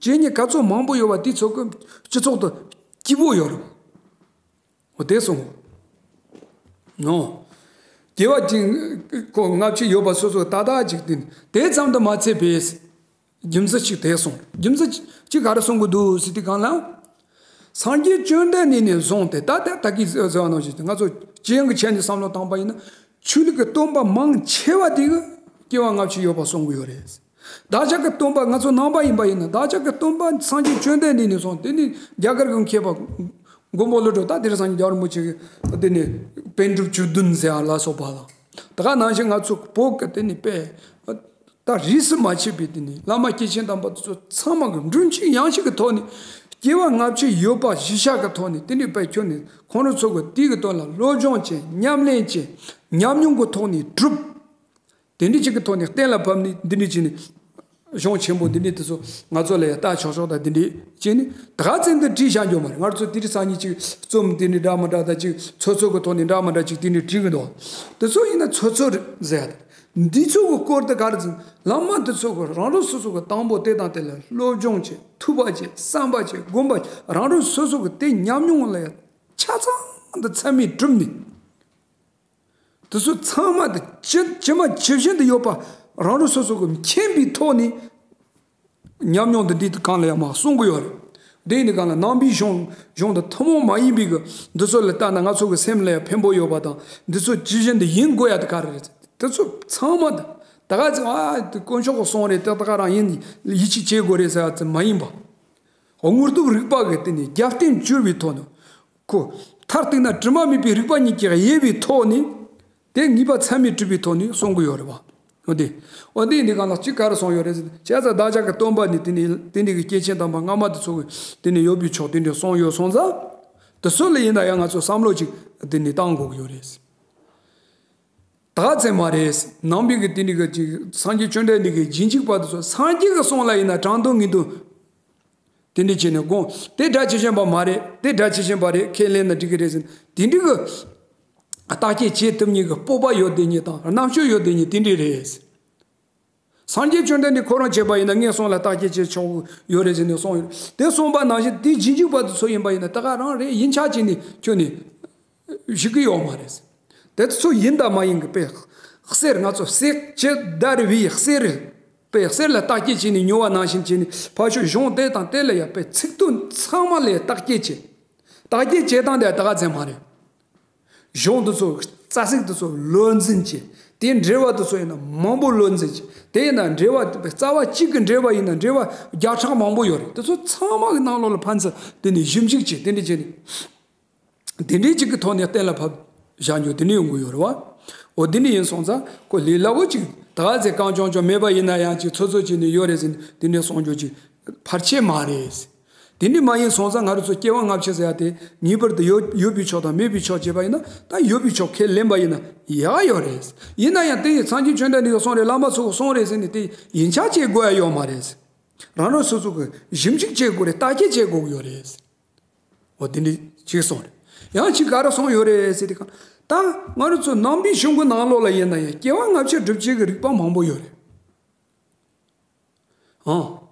མཁན་ག་ཚོད་མང་པོ་ཡོད་པ་དེ་ཚོ་གི་སྤྱི་ཚོགས་དེ་སྐྱིད་པོ་ཡོད་རེད། འོ་དེ་སོང་ངོ་། སྐྱེ་བ་གཅིག་ཁོ་སྔ་ཕྱི་ཡོད་པ་སོ་སོ་ཏག་ཏག་ཅིག་དེ་དེ་ཙམ་དུ་མ་ཚད་པས། རྒྱུ་མཚན་གཅིག་དེ་སོང་། རྒྱུ་མཚན་གཅིག་ག་རེ་གསུང་གི་འདུག་ཟེར་དུས་གང་ལ། སངས་རྒྱས་བཅོམ་ལྡན་འདས་ནས་བཟུང་སྟེ། ད་ལྟ་ད་གིན་ཟེར་བ་ནང་བཞིན་ང་ཚོ་སྤྱི་ཡོངས་ཀྱི་ཆ་ནས་བསམ་བློ་བཏང་པ་ཡིན་ན། ཆོས་ལུགས་ཀྱི་སྟོན་པ་མང་ཆེ་བ་དེ་གི་སྐྱེ་བ་སྔ་ཕྱི་ཡོད་པ་གསུང་གི་ཡོད་རེད། བདག་ཅག་གི་སྟོན་པ་ང་ཚོ་ནང་པ་ཡིན་པ་ཡིན་ན། བདག་ཅག་གི་སྟོན་པ་སངས་རྒྱས་བཅོམ་ལྡན་འདས་ནས་བཟུང་སྟེ་ནི་རྒྱ་གར་གྱི་མཁས་པ་མགོན་པོ་ཀླུ་སྒྲུབ། ད་དེང་སང་རྒྱལ་བ་རིན་པོ་ཆེ་གི་དེ་ནི་པཎ་གྲུབ་བཅུ་བདུན་ཟེར་ཡ་ལ་སོགས་པ་དང་། ད་ག་ནང་བཞིན་ང་ཚོ་བོད་ཀྱི་དེ་ནི་དཔེ་ད་རིས་སུ་མ་ཆད་པའི་དེ་ནི་བླ་མ་སྐྱེས་ཆེན་དམ་པ་དེ་ཚོ་ཚང་མ་གི་མགྲིན་གཅིག་དབྱངས་གཅིག་གི་ཐོག་ནས་སྐྱེ་བ་སྔ་ཕྱི་ཡོད་པ་གཞི་བཞག་གི་ཐོག་ནས་དེ་ནི་དཔེ་ཁྱོན་ནས་ཁོང་རང་ཚོ་གི་དེ་གི་དོན་ལ་སློབ་སྦྱོང་བྱས། ཉམས་ལེན་བྱས། ཉམས་མྱོང་གི་ཐོག་ནས་གྲུབ། དེ་འདྲ་ཅིག་གི་ཐོག་ནས་གཏན་ལ་ཕབ་ནས་འདི་འདྲ་བྱས་ནས་གཞུང་ཆེན་པོ་འདི་འདྲ་དེ་ཚོ་ང་ཚོ་ལ་ཡང་ལྟ་ཆོག་ཆོག་དང་འདི་འདྲ་བྱས་ནས་ད་ག་ཚད་འདི་བྲིས་བཞག་འགྱོ་མ་རེད། ང་ཚོ་དེ་རིང་སང་ཉིན་ཅིག་རྩོམ་འདི་འདྲ་འདྲ་མི་འདྲ་དང་ཅིག་ཚོད་ཚོད་ཀྱི་ཐོག་ནས་འདྲ་མི་འདྲ་ཅིག་དེ་འདྲ་བྲིས་གི་འདུག་དེ་ཚོ་ཡིན་ན་ཚོད་ཚོད་རེད་ཟེར་ཡ་དང་། འདི་ཚོ་གི་སྐོར་དེ་ག་རེ་ཟེར། བླ་མ་འདི་ཚོ་གི་རང་རང་སོ་སོ་གི་དང་པོ་དེ་དང་དེ་ལ་སློབ་སྦྱོང་བྱས། ཐོས་པ་བྱས། བསམ་པ་བྱས། སྒོམ་པ་བྱས། རང་རང་སོ་སོ་གི་དེ་ཉམས་མྱོང་ལ་ཡང་ཆ་ཚང་འདི་ཚད་མས་གྲུབ་ནས། དེ་ཚོ་ཚང་མ་དེ་ཇི་ཇི་མ་ཇི་བཞིན་དུ་ཡོད་པ་རང་རང་སོ་སོ་གི་མཁྱེན་པའི་ཐོག་ནས་ཉམས་མྱོང་འདི་འདྲའི་གང་ལ་ཡང་མ་གསུང་གི་ཡོད་རེད། དེ་ཡིན་དུས་གང་ལ་ནང་པའི་གཞུང་གཞུང་དང་ཐུན་མོང་མ་ཡིན་པའི་གི་འདི་ཚོ་ལ་ལྟ་ན་ང་ཚོ་གི་སེམས་ལ་ཡང་ཕན་པོ་ཡོད་པ་དང་། འདི་ཚོ་ཇི་བཞིན་དུ་ཡིན་དགོས་ཡ་དེ་ག་རེ་རེད། དེ་ཚོ་ཚང་མ་དེ་ད་ག་ཚོད་ཨ་དེ་དཀོན་མཆོག་གི་གསུང་རེད། དེ་ད་ག་རང་ཡིན་ཡིད་ཆེས་བྱེད་དགོས་རེད་ཟེར་ཡ་དེ་མ་ཡིན་པ། དངོས་སྟོབས་རིག་པ་གི་སྟེང་ནས་རྒྱབ་རྟེན་བཅོལ་བའི་ཐོག་ནས། ཁོ་མཐར་གཏུགས་ན་དྲི་མ་མེད་པའི་རིག་པ་ཉིད་ཀྱིས་དབྱེ་བའི་ཐོག་ནས། དེ་ངེས་པ་ཚད་མས་གྲུབ་པའི་ཐོག་ནས་གསུང་གི་ཡོད་རེད་བ། འོ་དེ། འོ་དེ་འདི་གང་ལ་གཅིག་ག་རེ་གསུངས་ཡོད་རེད་ཟེར་ན། བྱས་ཙང་བདག་ཅག་གི་སྟོན་པ་ནི་དེ་ནི་དེ་འདྲ་གི་སྐྱེས་ཆེན་དམ་པ་སྔ་མ་དེ་ཚོ་གི་དེ་ནི་ཡོད་པའི་ཕྱོགས་དེ་འདྲ་གསུངས་ཡོད་སོང་ཙང་། དེ་ཚོ་ལ་ཡིན་ན་ཡང་ང་ཚོ་བསམ་བློ་ཅིག་དེ་ནི་བཏང་དགོས་ཀྱི་ཡོད་རེད། ད་ཚད་མ་རེད། ནང་པའི་གི་དེ་འདྲ་གི་ཅིག་སངས་རྒྱས་བཅོམ་ལྡན་འདས་ཀྱི་རྗེས་འཇུག་པ་དེ་ཚོ་སངས་རྒྱས་ཀྱི་གསུང་ལ་ཡིན་ན་དྲང་དོན་ངེས་དོན། དེ་འདྲ་བྱས་ནས་དགོངས་དེ་སྒྲ་ཇི་བཞིན་པ་མ་རེད། དེ་སྒྲ་ཇི་བཞིན་པ་རེད། ཁས་ལེན་ན་འགྲིག་གི་རེད་ཟེར། དེ་འདྲ་གི་བརྟག་དཔྱད་བྱེད་ཐུབ་མཁན་གྱི་སྤོབས་པ་ཡོད་དེ་ཉིད་དང་རྣམ་དཔྱོད་ཡོད་དེ་ཉིད་དེ་འདྲ་རེད། སངས་རྒྱས་བཅོམ་ལྡན་འདས་ཁོ་རང་བྱས་པ་ཡིན་ན་ངའི་གསུང་ལ་བརྟག་དཔྱད་བྱེད་ཆོག་གི་ཡོད་རེད་ཟེར་ནས་གསུངས་ཡོད། དེ་གསུངས་པ་ནང་བཞིན་དེའི་རྗེས་འཇུག་པ་དེ་ཚོ་ཡིན་པ་ཡིན་ན་ད་ག་རང་རེད། ཡིན་ཆགས་བྱས་ནས་ཁྱོན་ནས་བཞུགས་ཀྱི་ཡོད་མ་རེད། དེ་ཚོ་ཡིན་དང་མ་ཡིན་གྱི་དཔེ་གསེར་ང་ཚོ་གསེར་ཇི་ལྟར་བའི་གསེར་རེད། དཔེ་གསེར་ལ་བརྟག་དཔྱད་བྱས་ནས་ཉོ་བ་ནང་བཞིན་བྱས་ནས་ཕར་ཕྱོགས་གཞུང་དེ་དང་དེ་ལ་ཡང་དཔེ་ཚིག་དོན་ཚང་མ་ལ་བརྟག་དཔྱད་བྱས། བརྟག་དཔྱད་བྱེད་སྟངས་དེ་ད་ག་ཚད་མ་རེད། གཞུང་དེ་ཚོ་རྩ་ཚིག་དེ་ཚོ་བློ་འཛིན་བྱས། དེའི་འགྲེལ་པ་དེ་ཚོ་ཡིན་ན་མང་པོ་བློ་འཛིན་བྱས། དེ་ཡིན་ན་འགྲེལ་པ་དེ་རྩ་བ་གཅིག་གི་འགྲེལ་པ་ཡིན་ན་འགྲེལ་པ་བརྒྱ་ཕྲག་མང་པོ་ཡོད་རེད། དེ་ཚོ་ཚང་མ་གི་ནང་ལོགས་ལ་ཕན་ཚུན་དེ་ནས་ཞིབ་འཇུག་བྱས། དེ་འདྲ་བྱས་ནས། དེ་འདྲའི་ཅིག་གི་ཐོག་ནས་གཏན་ལ་ཕབ་བཞག་རྒྱུ་དེ་འདྲ་ཡོང་གི་ཡོད་རེད་བ། འོ་དེ་འདྲ་ཡིན་སོང་ཙང་ཁོ་ལས་སླ་བོ་ཅིག་ད་ག་ཚད་རྐང་བྱུང་བྱུང་མེད་པ་ཡིན་ན་ཡང་ཅིག་ཚོད་ཚོད་བྱས་ནས་ཡོད་རེད་ཟེར་ནས་དེ་འདྲ་གསུང་རྒྱུ་ཅིག་ཕལ་ཆེར་མ་རེད། དེ་འདྲ་མ་ཡིན་སོང་ཙང་ང་རང་ཚོ་སྐྱེ་བ་སྔ་ཕྱི་ཟེར་ཡ་དེ་ངེས་པར་དུ་ཡོད་ཡོད་པའི་ཕྱོགས་དང་མེད་པའི་ཕྱོགས་བྱས་པ་ཡིན་ན། ད་ཡོད་པའི་ཕྱོགས་ཁས་ལེན་པ་ཡིན་ན་ཡག་ཡོད་རེད། ཡིན་ན་ཡང་དེ་ཡི་སངས་རྒྱས་བཅོམ་ལྡན་འདས་ཀྱིས་གསུངས་རེད། བླ་མ་ཚོས་གསུངས་རེད་ཟེར་ནས་དེ་ཡིན་ཆགས་བྱེད་དགོས་ཡ་ཡོད་མ་རེད། རང་རང་སོ་སོ་གི་ཞིབ་འཇུག་བྱེད་དགོས་རེད། བརྟག་དཔྱད་བྱེད་དགོས་ཀྱི་ཡོད་རེད། འོ་དེ་འདྲ་ཅིག་གསུངས་རེད། ཡང་ཅིག་ག་རེ་གསུངས་ཡོད་རེད་ཟེར་དུས་གང་ལ། ད་ང་རང་ཚོ་ནང་པའི་གཞུང་གི་ནང་ལོགས་ལ་ཡིན་ན་ཡང་སྐྱེ་བ་སྔ་ཕྱི་སྒྲུབ་བྱེད་ཀྱི་རིགས་པ་མང་པོ་ཡོད་རེད། ཨང་།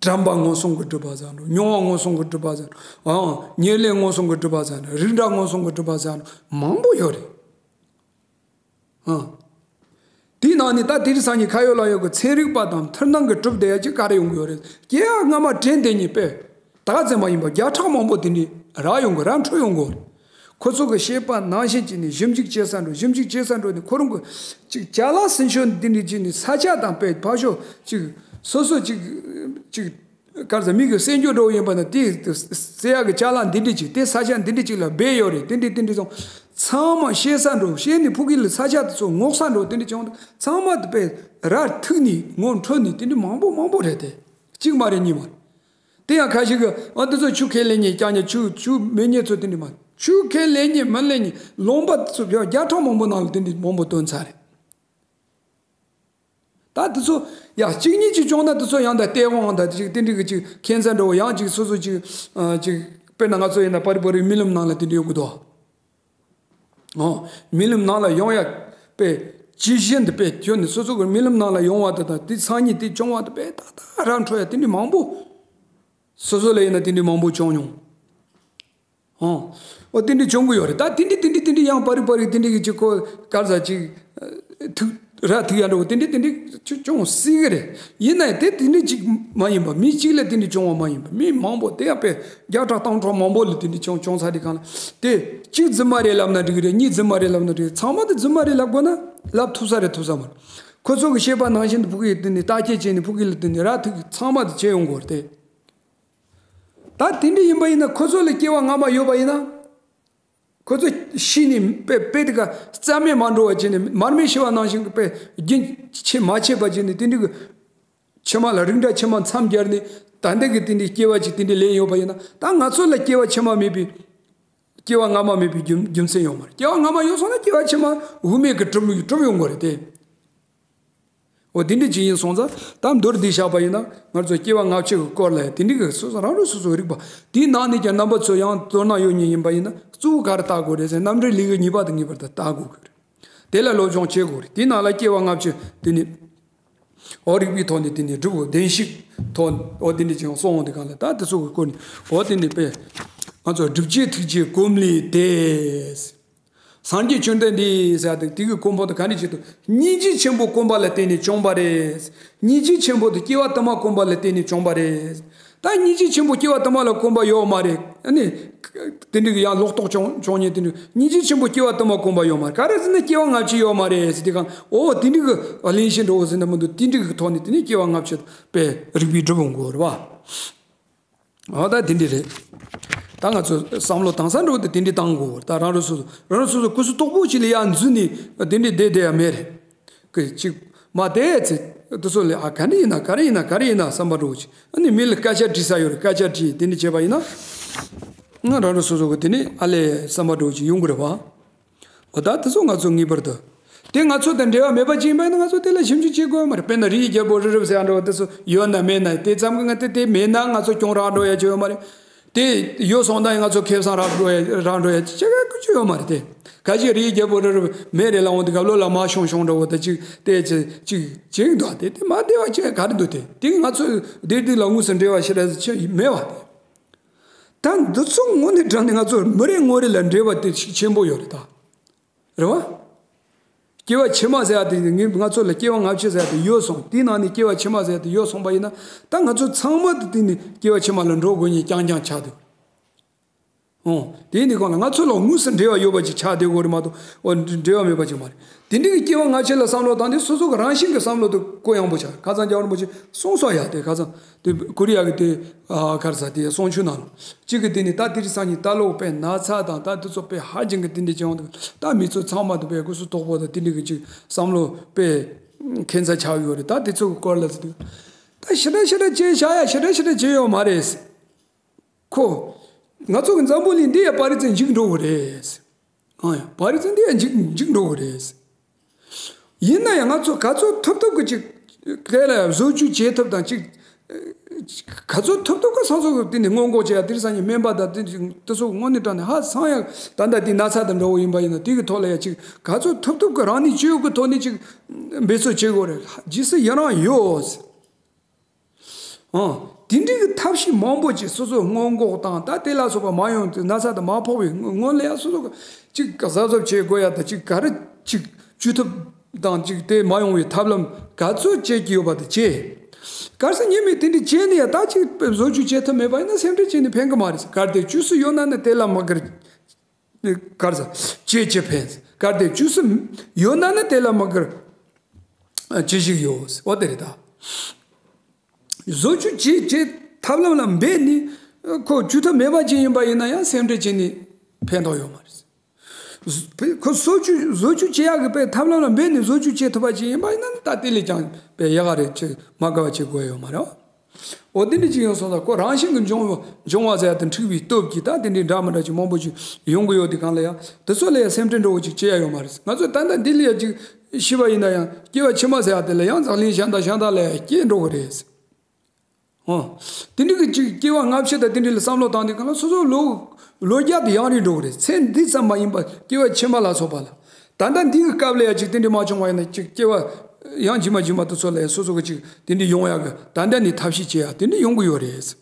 དྲན་པ་མངོན་སུམ་གྱིས་སྒྲུབ་པ་ཟེར་འགྲོ། མྱོང་བ་མངོན་སུམ་གྱིས་སྒྲུབ་པ་ཟེར་འགྲོ། ཨང་། ཉེར་ལེན་མངོན་སུམ་གྱིས་སྒྲུབ་པ་ཟེར་འགྲོ། རིགས་འདྲ་མངོན་སུམ་གྱིས་སྒྲུབ་པ་ཟེར་འགྲོ། མང་པོ་ཡོད་རེད། ཨང་། དེའི་ནང་ནས་ད་དེ་རིང་སང་ཉིན་ཁ་ཡོད་ལག་ཡོད་ཀྱི་ཚན་རིག་པ་དང་མཐུན་སྣང་གིས་གྲུབ་བསྡད་ཡ་ཅིག་ག་རེ་ཡོང་གི་ཡོད་རེད། སྐྱེ་བ་སྔ་མ་དྲན་བསྡད་མཁན་དཔེ་ད་ག་ཙམ་མ་ཡིན་པ་བརྒྱ་ཕྲག་མང་པོ་དེ་འདྲ་རག་ཡོང་གི། ར་འཕྲོད་ཡོང་གི་ཡོད་རེད། ཁོ་ཚོ་གི་བཤད་པ་ནང་བཞིན་བྱས་ནས་ཞིབ་འཇུག་བྱེད་ས་འགྲོ། ཞིབ་འཇུག་བྱེད་ས་འགྲོ་ནས་ཁོ་རང་གི་ཅིག་ཅ་ལག་ཟིན་ཆོག་འདི་འདྲ་བྱས་ནས་ས་ཆ་དང་དཔེ་ཕར་ཞོག་ཅིག་སོ་སོ་ཅིག་ཅིག་ག་རེ་ཟེར། མི་གི་སེམས་རྒྱུད་འགྲོ་ཡིན་པ་ན་དེ་ཟེར་ཡག་གི་ཅ་ལག་འདི་འདྲ་ཅིག་དེ་ས་ཆ་འདི་འདྲ་ཅིག་ལ་སྦས་ཡོད་རེད། དེ་འདྲ་དེ་འདྲ་སོང་ཚང་མ་བཤད་ས་འགྲོ། བཤད་ནས་ཕ་གི་ལ་ས་ཆ་དེ་ཚོ་སྔོག་ས་འགྲོ། དེ་འདྲ་བྱུང་ཚང་མ་དེ་དཔེ་ར་ཐུག་ནས་ངོ་འཕྲོད་ནས་དེ་འདྲ་མང་པོ་མང་པོ་རེད་དེ། གཅིག་མ་རེད་གཉིས་མ་རེད། དེ་ཡང་ཁ་ཤས་ཀྱིས་ཨ་འདི་ཚོ་ཆུ་ཁས་ལེན་མཁན་རྐྱང་རྐྱང་། ཆུ་ཆུ་མེད་མཁན་ཚོ་དེ་འདྲ་མ་རེད། ཆུ་ཁས་ལེན་མཁན་མི་ལེན་མཁན་ལུང་པ་དེ་ཚོ་བརྒྱ་ཕྲག་མང་པོ་ནང་ལ་དེ་འདྲ་མང་པོ་བཏོན་ཚར་རེད། ད་དེ་ཚོ་ཡ་གཅིག་གཉིས་ཅིག་བྱུང་ན་དེ་ཚོ་ཡང་ད་སྟེས་དབང་ད་ཅིག་དེ་འདྲ་གི་ཅིག་ཁྱད་མཚར་འདྲ་བོ། ཡང་ཅིག་སོ་སོ་ཅིག་ཨ་ཅིག་དཔེར་ན་ང་ཚོ་ཡིན་ན་པར་རིས་པར་རིས་རྨི་ལམ་ནང་ལ་དེ་འདྲ་ཡོང་གི་འདུག། ཨོ། རྨི་ལམ་ནང་ལ་ཡོང་ཡ་དཔེ་ཇི་བཞིན་དུ་དཔེ་ཁྱོད་ནི་སོ་སོ་གི་རྨི་ལམ་ནང་ལ་ཡོང་བ་དེ་དང་དེ་སང་ཉིན་དེ་བྱུང་བ་དེ་དཔེ་ད་ད་ར་འཕྲོད་ཡ་དེ་འདྲ་མང་པོ། སོ་སོ་ལ་ཡིན་ན་དེ་འདྲ་མང་པོ་བྱུང་མྱོང་། ཨོ། ཨོ་དེ་འདྲ་བྱུང་གི་ཡོད་རེད། ད་དེ་འདྲ་དེ་འདྲ་དེ་འདྲ་ཡང་པར་རིས་པར་རིས་དེ་འདྲ་གི་ཅིག་ཁོ་ག་རེ་ཟེར་ཅིག་ཐུག་ར་ཐུག་ཡ་འདྲ་བོ་དེ་འདྲ་དེ་འདྲ་ཅིག་བྱུང་སྲིད་གི་རེད། ཡིན་ནའི་དེ་དེ་འདྲ་ཅིག་མ་ཡིན་པ། མི་གཅིག་ལ་དེ་འདྲ་བྱུང་བ་མ་ཡིན་པ། མི་མང་པོ་དེ་ཡང་དཔེ་བརྒྱ་ཕྲག་སྟོང་ཕྲག་མང་པོ་ལ་དེ་འདྲ་བྱུང་བྱུང་ཚར་དུས་གང་ལ། དེ་གཅིག་རྫུན་མ་རེད་ལབ་ན་འགྲིག་གི་རེད། གཉིས་རྫུན་མ་རེད་ལབ་ན་འགྲིག་གི་རེད། ཚང་མ་དེ་རྫུན་མ་རེད་ལབ་དགོས་ན་ལབ་ཐུབ་ས་རེད། ཐུབ་ས་མ་རེད། ཁོ་ཚོ་གི་བཤད་པ་ནང་བཞིན་དུ་ཕ་གི་དེ་ནས་བརྟག་དཔྱད་བྱས་ནས་ཕ་གི་ལ་དེ་ནས་ར་ཐུག་ཚང་མ་དེ་བྱས་ཡོང་དགོས་རེད་དེ། ད་དེ་འདྲ་ཡིན་པ་ཡིན་ན་ཁོ་ཚོ་ལ་སྐྱེ་བ་སྔ་མ་ཡོད་པ་ཡིན་ན། ཁོ་ཚོ་ཤི་ནས་དཔེ་དཔེ་དེ་ག་རྩ་མེད་མ་འགྲོ་བ་བྱས་ནས། མར་མེ་ཤི་བ་ནང་བཞིན་གྱི་དཔེ་རྒྱུན་ཆད་མ་ཆད་པ་བྱས་ནས་དེ་འདྲ་གི་ཕྱི་མ་ལ་རིགས་འདྲ་ཕྱི་མ་མཚམས་སྦྱར་ནས་ད་ལྟ་གི་དེ་འདྲའི་སྐྱེ་བ་ཅིག་དེ་འདྲའི་ལེན་ཡོད་པ་ཡིན་ན། ད་ང་ཚོ་ལ་སྐྱེ་བ་ཕྱི་མ་མེད་པའི་སྐྱེ་བ་སྔ་མ་མེད་པའི་རྒྱུ་རྒྱུ་མཚན་ཡོད་མ་རེད། སྐྱེ་བ་སྔ་མ་ཡོད་སོང་ན་སྐྱེ་བ་ཕྱི་མ་དབུ་མེད་ཀྱིས་གྲུབ་གྲུབ་ཡོང་དགོས་རེད་དེ། འོ་དེ་འདྲ་ཅིག་ཡིན་སོང་ཙང་། ད་མདོར་བསྡུས་བཞག་པ་ཡིན་ན་ང་ཚོ་སྐྱེ་བ་སྔ་ཕྱི་གི་སྐོར་ལ་དེ་འདྲ་གི་སོ་སོ་རང་རང་སོ་སོའི་རིག་པ། དེའི་ནང་ནས་ཀྱང་རྣམ་པ་ཚོ་ཡང་དོ་སྣང་ཡོད་མཁན་ཡིན་པ་ཡིན་ན་གཙོ་བོ་ག་རེ་བལྟ་དགོས་རེད་ཟེར། རྣམ་འགྲེལ་ལེའུ་གཉིས་པ་དང་ངེས་པར་དུ་བལྟ་དགོས་ཀྱི་རེད། དེ་ལ་སློབ་སྦྱོང་བྱེད་དགོས་རེད། དེའི་ནང་ལ་སྐྱེ་བ་སྔ་ཕྱི་དེ་ནི་འོ་རིགས་པའི་ཐོག་ནས་དེ་ནི་སྒྲུབ་དགོས། བདེན་བཞིའི་ཐོག་འོ་དེ་འདྲ་ཅིག་གསུངས་འོང་དུས་གང་ལ། ད་དེ་ཚོ་གི་སྐོར་ནས་འོ་དེ་ནི་དཔེ་ང་ཚོ་སྒྲུབ་བྱེད་ཐེག་བྱེད་གོམས་ལས་འདས། སངས་རྒྱས་བཅོམ་ལྡན་འདས་ཟེར་ཡ་དེ་དེ་གི་གོ་འཕང་དེ་ག་འདྲ་ཅིག་འདུག། སྙིང་རྗེ་ཆེན་པོ་སྐོམ་པ་ལ་བརྟེན་ནས་བྱུང་བ་རེད། སྙིང་རྗེ་ཆེན་པོ་དེ་སྐྱེ་བ་དུ་མ་སྐོམ་པ་ལ་བརྟེན་ནས་བྱུང་བ་རེད། ད་སྙིང་རྗེ་ཆེན་པོ་སྐྱེ་བ་དུ་མ་ལ་སྐོམ་པ་ཡོད་མ་རེད། ཨ་ནི། དེ་འདྲ་གི་ཡང་ལོག་རྟོག་བྱུང་བྱུང་མཁན་དེ་འདྲ། སྙིང་རྗེ་ཆེན་པོ་སྐྱེ་བ་དུ་མ་སྐོམ་པ་ཡོད་མ་རེད། ག་རེ་ཟེར་ན་སྐྱེ་བ་སྔ་ཕྱི་ཡོད་མ་རེད་ཟེར་དུས་གང་འོ་དེ་འདྲ་གི་གླེང་གཞི་འདྲ་བོ་ཟེར་ན་མི་འདུག། དེ་འདྲ་གི་ཐོག་ནས་དེ་ནས་སྐྱེ་བ་སྔ་ཕྱི་དཔེ་རིགས་པས་སྒྲུབ་འོང་དགོས་རེད་བ། འོ་ད་དེ་འདྲ་རེད། ད་ང་ཚོ་བསམ་བློ་བཏང་ས་འདྲ་བོ་དེ་དེ་འདྲ་བཏང་དགོས། ད་རང་རང་སོ་སོ་རང་རང་སོ་སོ་སྐུ་གཟུགས་དོག་པོ་ཅིག་ལ་ཡར་འཛུལ་ནས་དེ་འདྲ་བསྡད་བསྡད་ཡ་མེད་རེད། ཀི་ཅིག་མ་བསྡད་ཚེ་དེ་ཚོ་ལ་ཨ་ག་འདྲ་ཡིན་ན་ག་རེ་ཡིན་ན་ག་རེ་ཡིན་ན་བསམ་པ་འདྲ་བོ་ཅིག། ཨ་ནི་མི་ལ་སྐད་ཆ་དྲིས་ས་ཡོད་རེད། སྐད་ཆ་དྲིས་དེ་འདྲ་བྱས་པ་ཡིན་ན། ང་རང་རང་སོ་སོ་གི་དེ་ནས་ཨ་ལས་བསམ་པ་འདྲ་བོ་ཅིག་ཡོང་གི་རེད་བ། འོ་ད་དེ་ཚོ་ང་ཚོ་ངེས་པར་དུ། དེ་ང་ཚོ་དང་འབྲེལ་བ་མེད་པ་ཅིག་ཡིན་པ་ཡིན་ན་ང་ཚོ་དེ་ལ་ཞིབ་འཇུག་བྱེད་དགོས་མ་རེད། དཔེར་ན་རིའི་རྒྱལ་པོ་རི་རབ་ཟེར་ཡ་འདྲ་བོ་དེ་ཚོ་ཡོད་ན་མེད་ན། དེ་ཙམ་གྱིས་ང་དེ་དེ་མེད་ན་ང་ཚོ་གྱོང་རག་འགྲོ་ཡ་ཅིག་ཡོད་མ་རེད། དེ་ཡོད་སོང་ད་ཡང་ང་ཚོ་ཁེ་བཟང་རག་འགྲོ་ཡ་རག་འགྲོ་ཡ་ཅིག་ཅི་ག་ཅིག་ཡོད་མ་རེད་དེ། ག་ཅིག་རིའི་རྒྱལ་པོ་རི་རབ་མེད་རེད་ལབ་འོང་དུས་སྐབས་ལོ་ལ་མ་ཤོང་ཤོང་འདྲ་བོ་དེ་ཅིག་དེ་ཅིག་ཅིག་ཅིག་འདུག། དེ་དེ་མ་བདེ་བ་ཅིག་ག་རེ་འདུག། དེ་དེ་ང་ཚོ་དེ་དེ་ལ་དངོས་སུ་འབྲེལ་བ་ཞེ་དྲག་ཅིག་མེད་བ་དེ། ད་འདི་ཚོ་དངོས་གནས་དྲང་གནས་ང་ཚོ་མི་རེ་ངོ་རེ་ལ་འབྲེལ་བ་དེ་ཞིག་ཆེན་པོ་ཡོད་རེད་ད། རེད་བ། སྐྱེ་བ་ཕྱི་མ་ཟེར་ཡ་དེ་ངས་ང་ཚོ་ལ་སྐྱེ་བ་སྔ་ཕྱི་ཟེར་ཡ་དེ་ཡོད་སོང་། དེའི་ནང་ནས་སྐྱེ་བ་ཕྱི་མ་ཟེར་ཡ་དེ་ཡོད་སོང་པ་ཡིན་ན། ད་ང་ཚོ་ཚང་མ་དེ་དེ་ནས་སྐྱེ་བ་ཕྱི་མ་ལ་འགྲོ་དགོས་ཉེན་རྐྱང་རྐྱང་ཆགས་འདུག། ཨོ། དེ་ནི་གང་ལ་ང་ཚོ་ལ་དངོས་སུ་འབྲེལ་བ་ཡོད་པ་ཅིག་ཆགས་བསྡད་དགོས་རེད་མ་གཏོགས། ཨོ། འབྲེལ་བ་མེད་པ་ཅིག་མ་རེད། དེ་འདྲ་གི་སྐྱེ་བ་སྔ་ཕྱི་ལ་བསམ་བློ་བཏང་དུས་སོ་སོ་གི་རང་བཞིན་གྱི་བསམ་བློ་དེ་གུ་ཡངས་པོ་ཆགས། ཁ་སང་རྒྱལ་བ་རིན་པོ་ཆེ་གསུངས་སོང་ཡ། དེ་ཁ་སང་དེ་ཀོ་རི་ཡ་གི་དེ་ཨ་ག་རེ་ཟེར་དེ་གསུང་ཆོས་ནང་ལ་གཅིག་གི་དེ་ནི་ད་དེ་རིང་སང་ཉིན་ལྟ་ལོག་པའི་ན་ཚ་དང་ད་དེ་ཚོ་དཔེ་ཧ་ཅང་གི་དེ་འདྲ་བྱུང་འདུག། ད་མི་ཚོ་ཚང་མ་དེ་དཔེ་སྐུ་གཟུགས་དོག་པོ་དང་དེ་འདྲ་གི་ཅིག་བསམ་བློ་དཔེ་ཁྱད་མཚར་ཆགས་ཡོད་རེད། ད་དེ་ཚོ་གི་སྐོར་ལ་ཟེར་དུས་ད་ཞེ་དྲག་ཞེ་དྲག་བྱས་བཞག་ཡ་ཞེ་དྲག་ཞེ་དྲག་བྱས་ཡོད་མ་རེད། ཁོ། ང་ཚོ་གི་འཛམ་བུ་གླིང་འདི་ཡང་པ་རི་ཚན་འཇིག་འགྲོ་གི་རེད། ཨང་ཡ། པ་རི་ཚན་འདི་ཡང་འཇིག་འཇིག་འགྲོ་གི་རེད། ཡིན་ན་ཡང་ང་ཚོ་ག་ཚོད་ཐུབ་ཐུབ་ཀྱི་ཅིག་དེ་ལ་བཟོ་བཅོས་བྱེད་ཐུབ་དང་ཅིག་ག་ཚོད་ཐུབ་ཐུབ་ཀྱི་སོ་སོ་གི་དེ་ནས་སྔོན་འགོག་བྱེད་ཡ། དེ་རིང་སང་ཉིན་སྨན་པ་དང་དེ་དེ་ཚོ་དངོས་གནས་དྲང་ནས་ཧ་སང་ཡ། ད་ལྟ་དེ་ན་ཚ་དང་འདྲ་བོ་ཡིན་པ་ཡིན་ན་དེ་གི་ཐོག་ལ་ཡ་ཅིག་ག་ཚོད་ཐུབ་ཐུབ་ཀྱི་རང་ནུས་ཅི་ཡོད་ཀྱི་ཐོག་ནས་ཅིག་འབད་རྩོལ་བྱེད་དགོས་རེད། ཇི་སྲིད་ཡུན་རིང་ཡོད། ཨང་། དེ་འདྲའི་གི་ཐབས་ཤེས་མང་པོ་ཅིག་སོ་སོ་སྔོན་འགོག་དང་ད་དེ་ལ་སོགས་པ་མ་ཡོང་དུས་ན་ཚ་དང་མ་ཕོག་པའི་སྔོན་ལ་ཡང་སོ་སོ་གཅིག་གཟབ་གཟབ་བྱེད་དགོས་ཡ་དང་གཅིག་ག་རེ་གཅིག་བཅོས་ཐུབ་དང་གཅིག་དེ་མ་ཡོང་བའི་ཐབས་ལམ་ག་ཚོད་བྱེད་ཀྱི་ཡོད་པ་དེ་བྱེད། གལ་སྲིད་ཉིན་མོའི་དེ་འདྲ་བྱས་ནས་ཡ་ད་གཅིག་བཟོ་བཅོས་བྱེད་ཐུབ་མེད་པ་ཡིན་ན་སེམས་ཁྲལ་བྱས་ནས་ཕན་གི་མ་རེད། གལ་ཏེ་བཅོས་སུ་ཡོད་ན་ནི་དེ་ལ་མ་དགར། གར་ས་ཅེ་ཅེ་ཕན། གར་དེ་བཅུ་གསུམ་ཡོད་ན་ནི་དེ་ལ་མ་གར་ཅི་ཞིག་ཡོད། འོ་དེ་རེད་ད། བཟོ་བཅོས་བྱེད་བྱེད་ཐབས་ལམ་ལ་འབད་ནི་ཁོ་བཅོས་ཐབས་མེད་པ་ཅིག་ཡིན་པ་ཡིན་ན་ཡང་སེམས་ཁྲལ་བྱེད་ནི་ཕན་ཐོགས་ཡོད་མ་རེད། ཁོ་བཟོ་བཅོས་བཟོ་བཅོས་བྱེད་ཡག་གི་པའི་ཐབས་ལམ་ལ་འབད་ནི་བཟོ་བཅོས་བྱེད་ཐུབ་པ་ཅིག་ཡིན་པ་ཡིན་ན་ནི་ད་དེ་ལས་ཀྱང་པའི་ཡག་ག་རེ་བྱེད་མ་དགའ་བ་བྱེད་དགོས་ཡོད་མ་རེད། འོ་དེ་འདྲ་ཅིག་ཡོང་སོང་ཙང་ཁོ་རང་བཞིན་གྱི་འབྱུང་བ་འབྱུང་བ་ཟེར་ཡ་དེ་འཁྲུག་པའི་སྟོབས་ཀྱིས་ད་དེ་འདྲའི་འདྲ་མི་འདྲ་ཅིག་མང་པོ་ཅིག་ཡོང་གི་ཡོད་དེ་གང་ལ་ཡང་དེ་ཚོ་ལ་ཡང་སེམས་ཁྲལ་འདྲ་བོ་ཅིག་བྱེད་ཡ་ཡོད་མ་རེད། ང་ཚོས་ད་ལྟ་འདི་ལ་ཡ་ཅིག་ཤི་བ་ཡིན་ན་ཡང་སྐྱེ་བ་ཕྱི་མ་ཟེར་ཡ་དེ་ལ་ཡང་འཛམ་གླིང་གཞན་དང་གཞན་དག་ལ་ཡང་སྐྱེ་འགྲོ་གི་རེད། འོ། དེ་འདྲ་གི་ཅིག་སྐྱེ་བ་སྔ་ཕྱི་དང་དེ་འདྲ་ལ་བསམ་བློ་བཏང་དུས་གང་ལ་སོ་སོ་ལོ་ལོ་བརྒྱ་དེ་ཡང་རིང་འགྲོ་གི་རེད། ཚེ་འདི་ཙམ་མ་ཡིན་པར་སྐྱེ་བ་ཕྱི་མ་ལ་སོགས་པ་ལ། ད་ལྟ་འདི་གི་སྐབས་ལ་ཡང་ཅིག་དེ་འདྲ་མ་བྱུང་བ་ཡིན་ན་ཅིག་སྐྱེ་བ་ཡང་རྗེས་མ་རྗེས་མ་དེ་ཚོ་ལ་ཡང་སོ་སོ་གི་ཅིག་དེ་འདྲ་ཡོང་ཡག་གི་ད་ལྟ་ནས་ཐབས་ཤེས་བྱེད་ཡག་དེ་འདྲ་ཡོང་གི་ཡོད་རེད།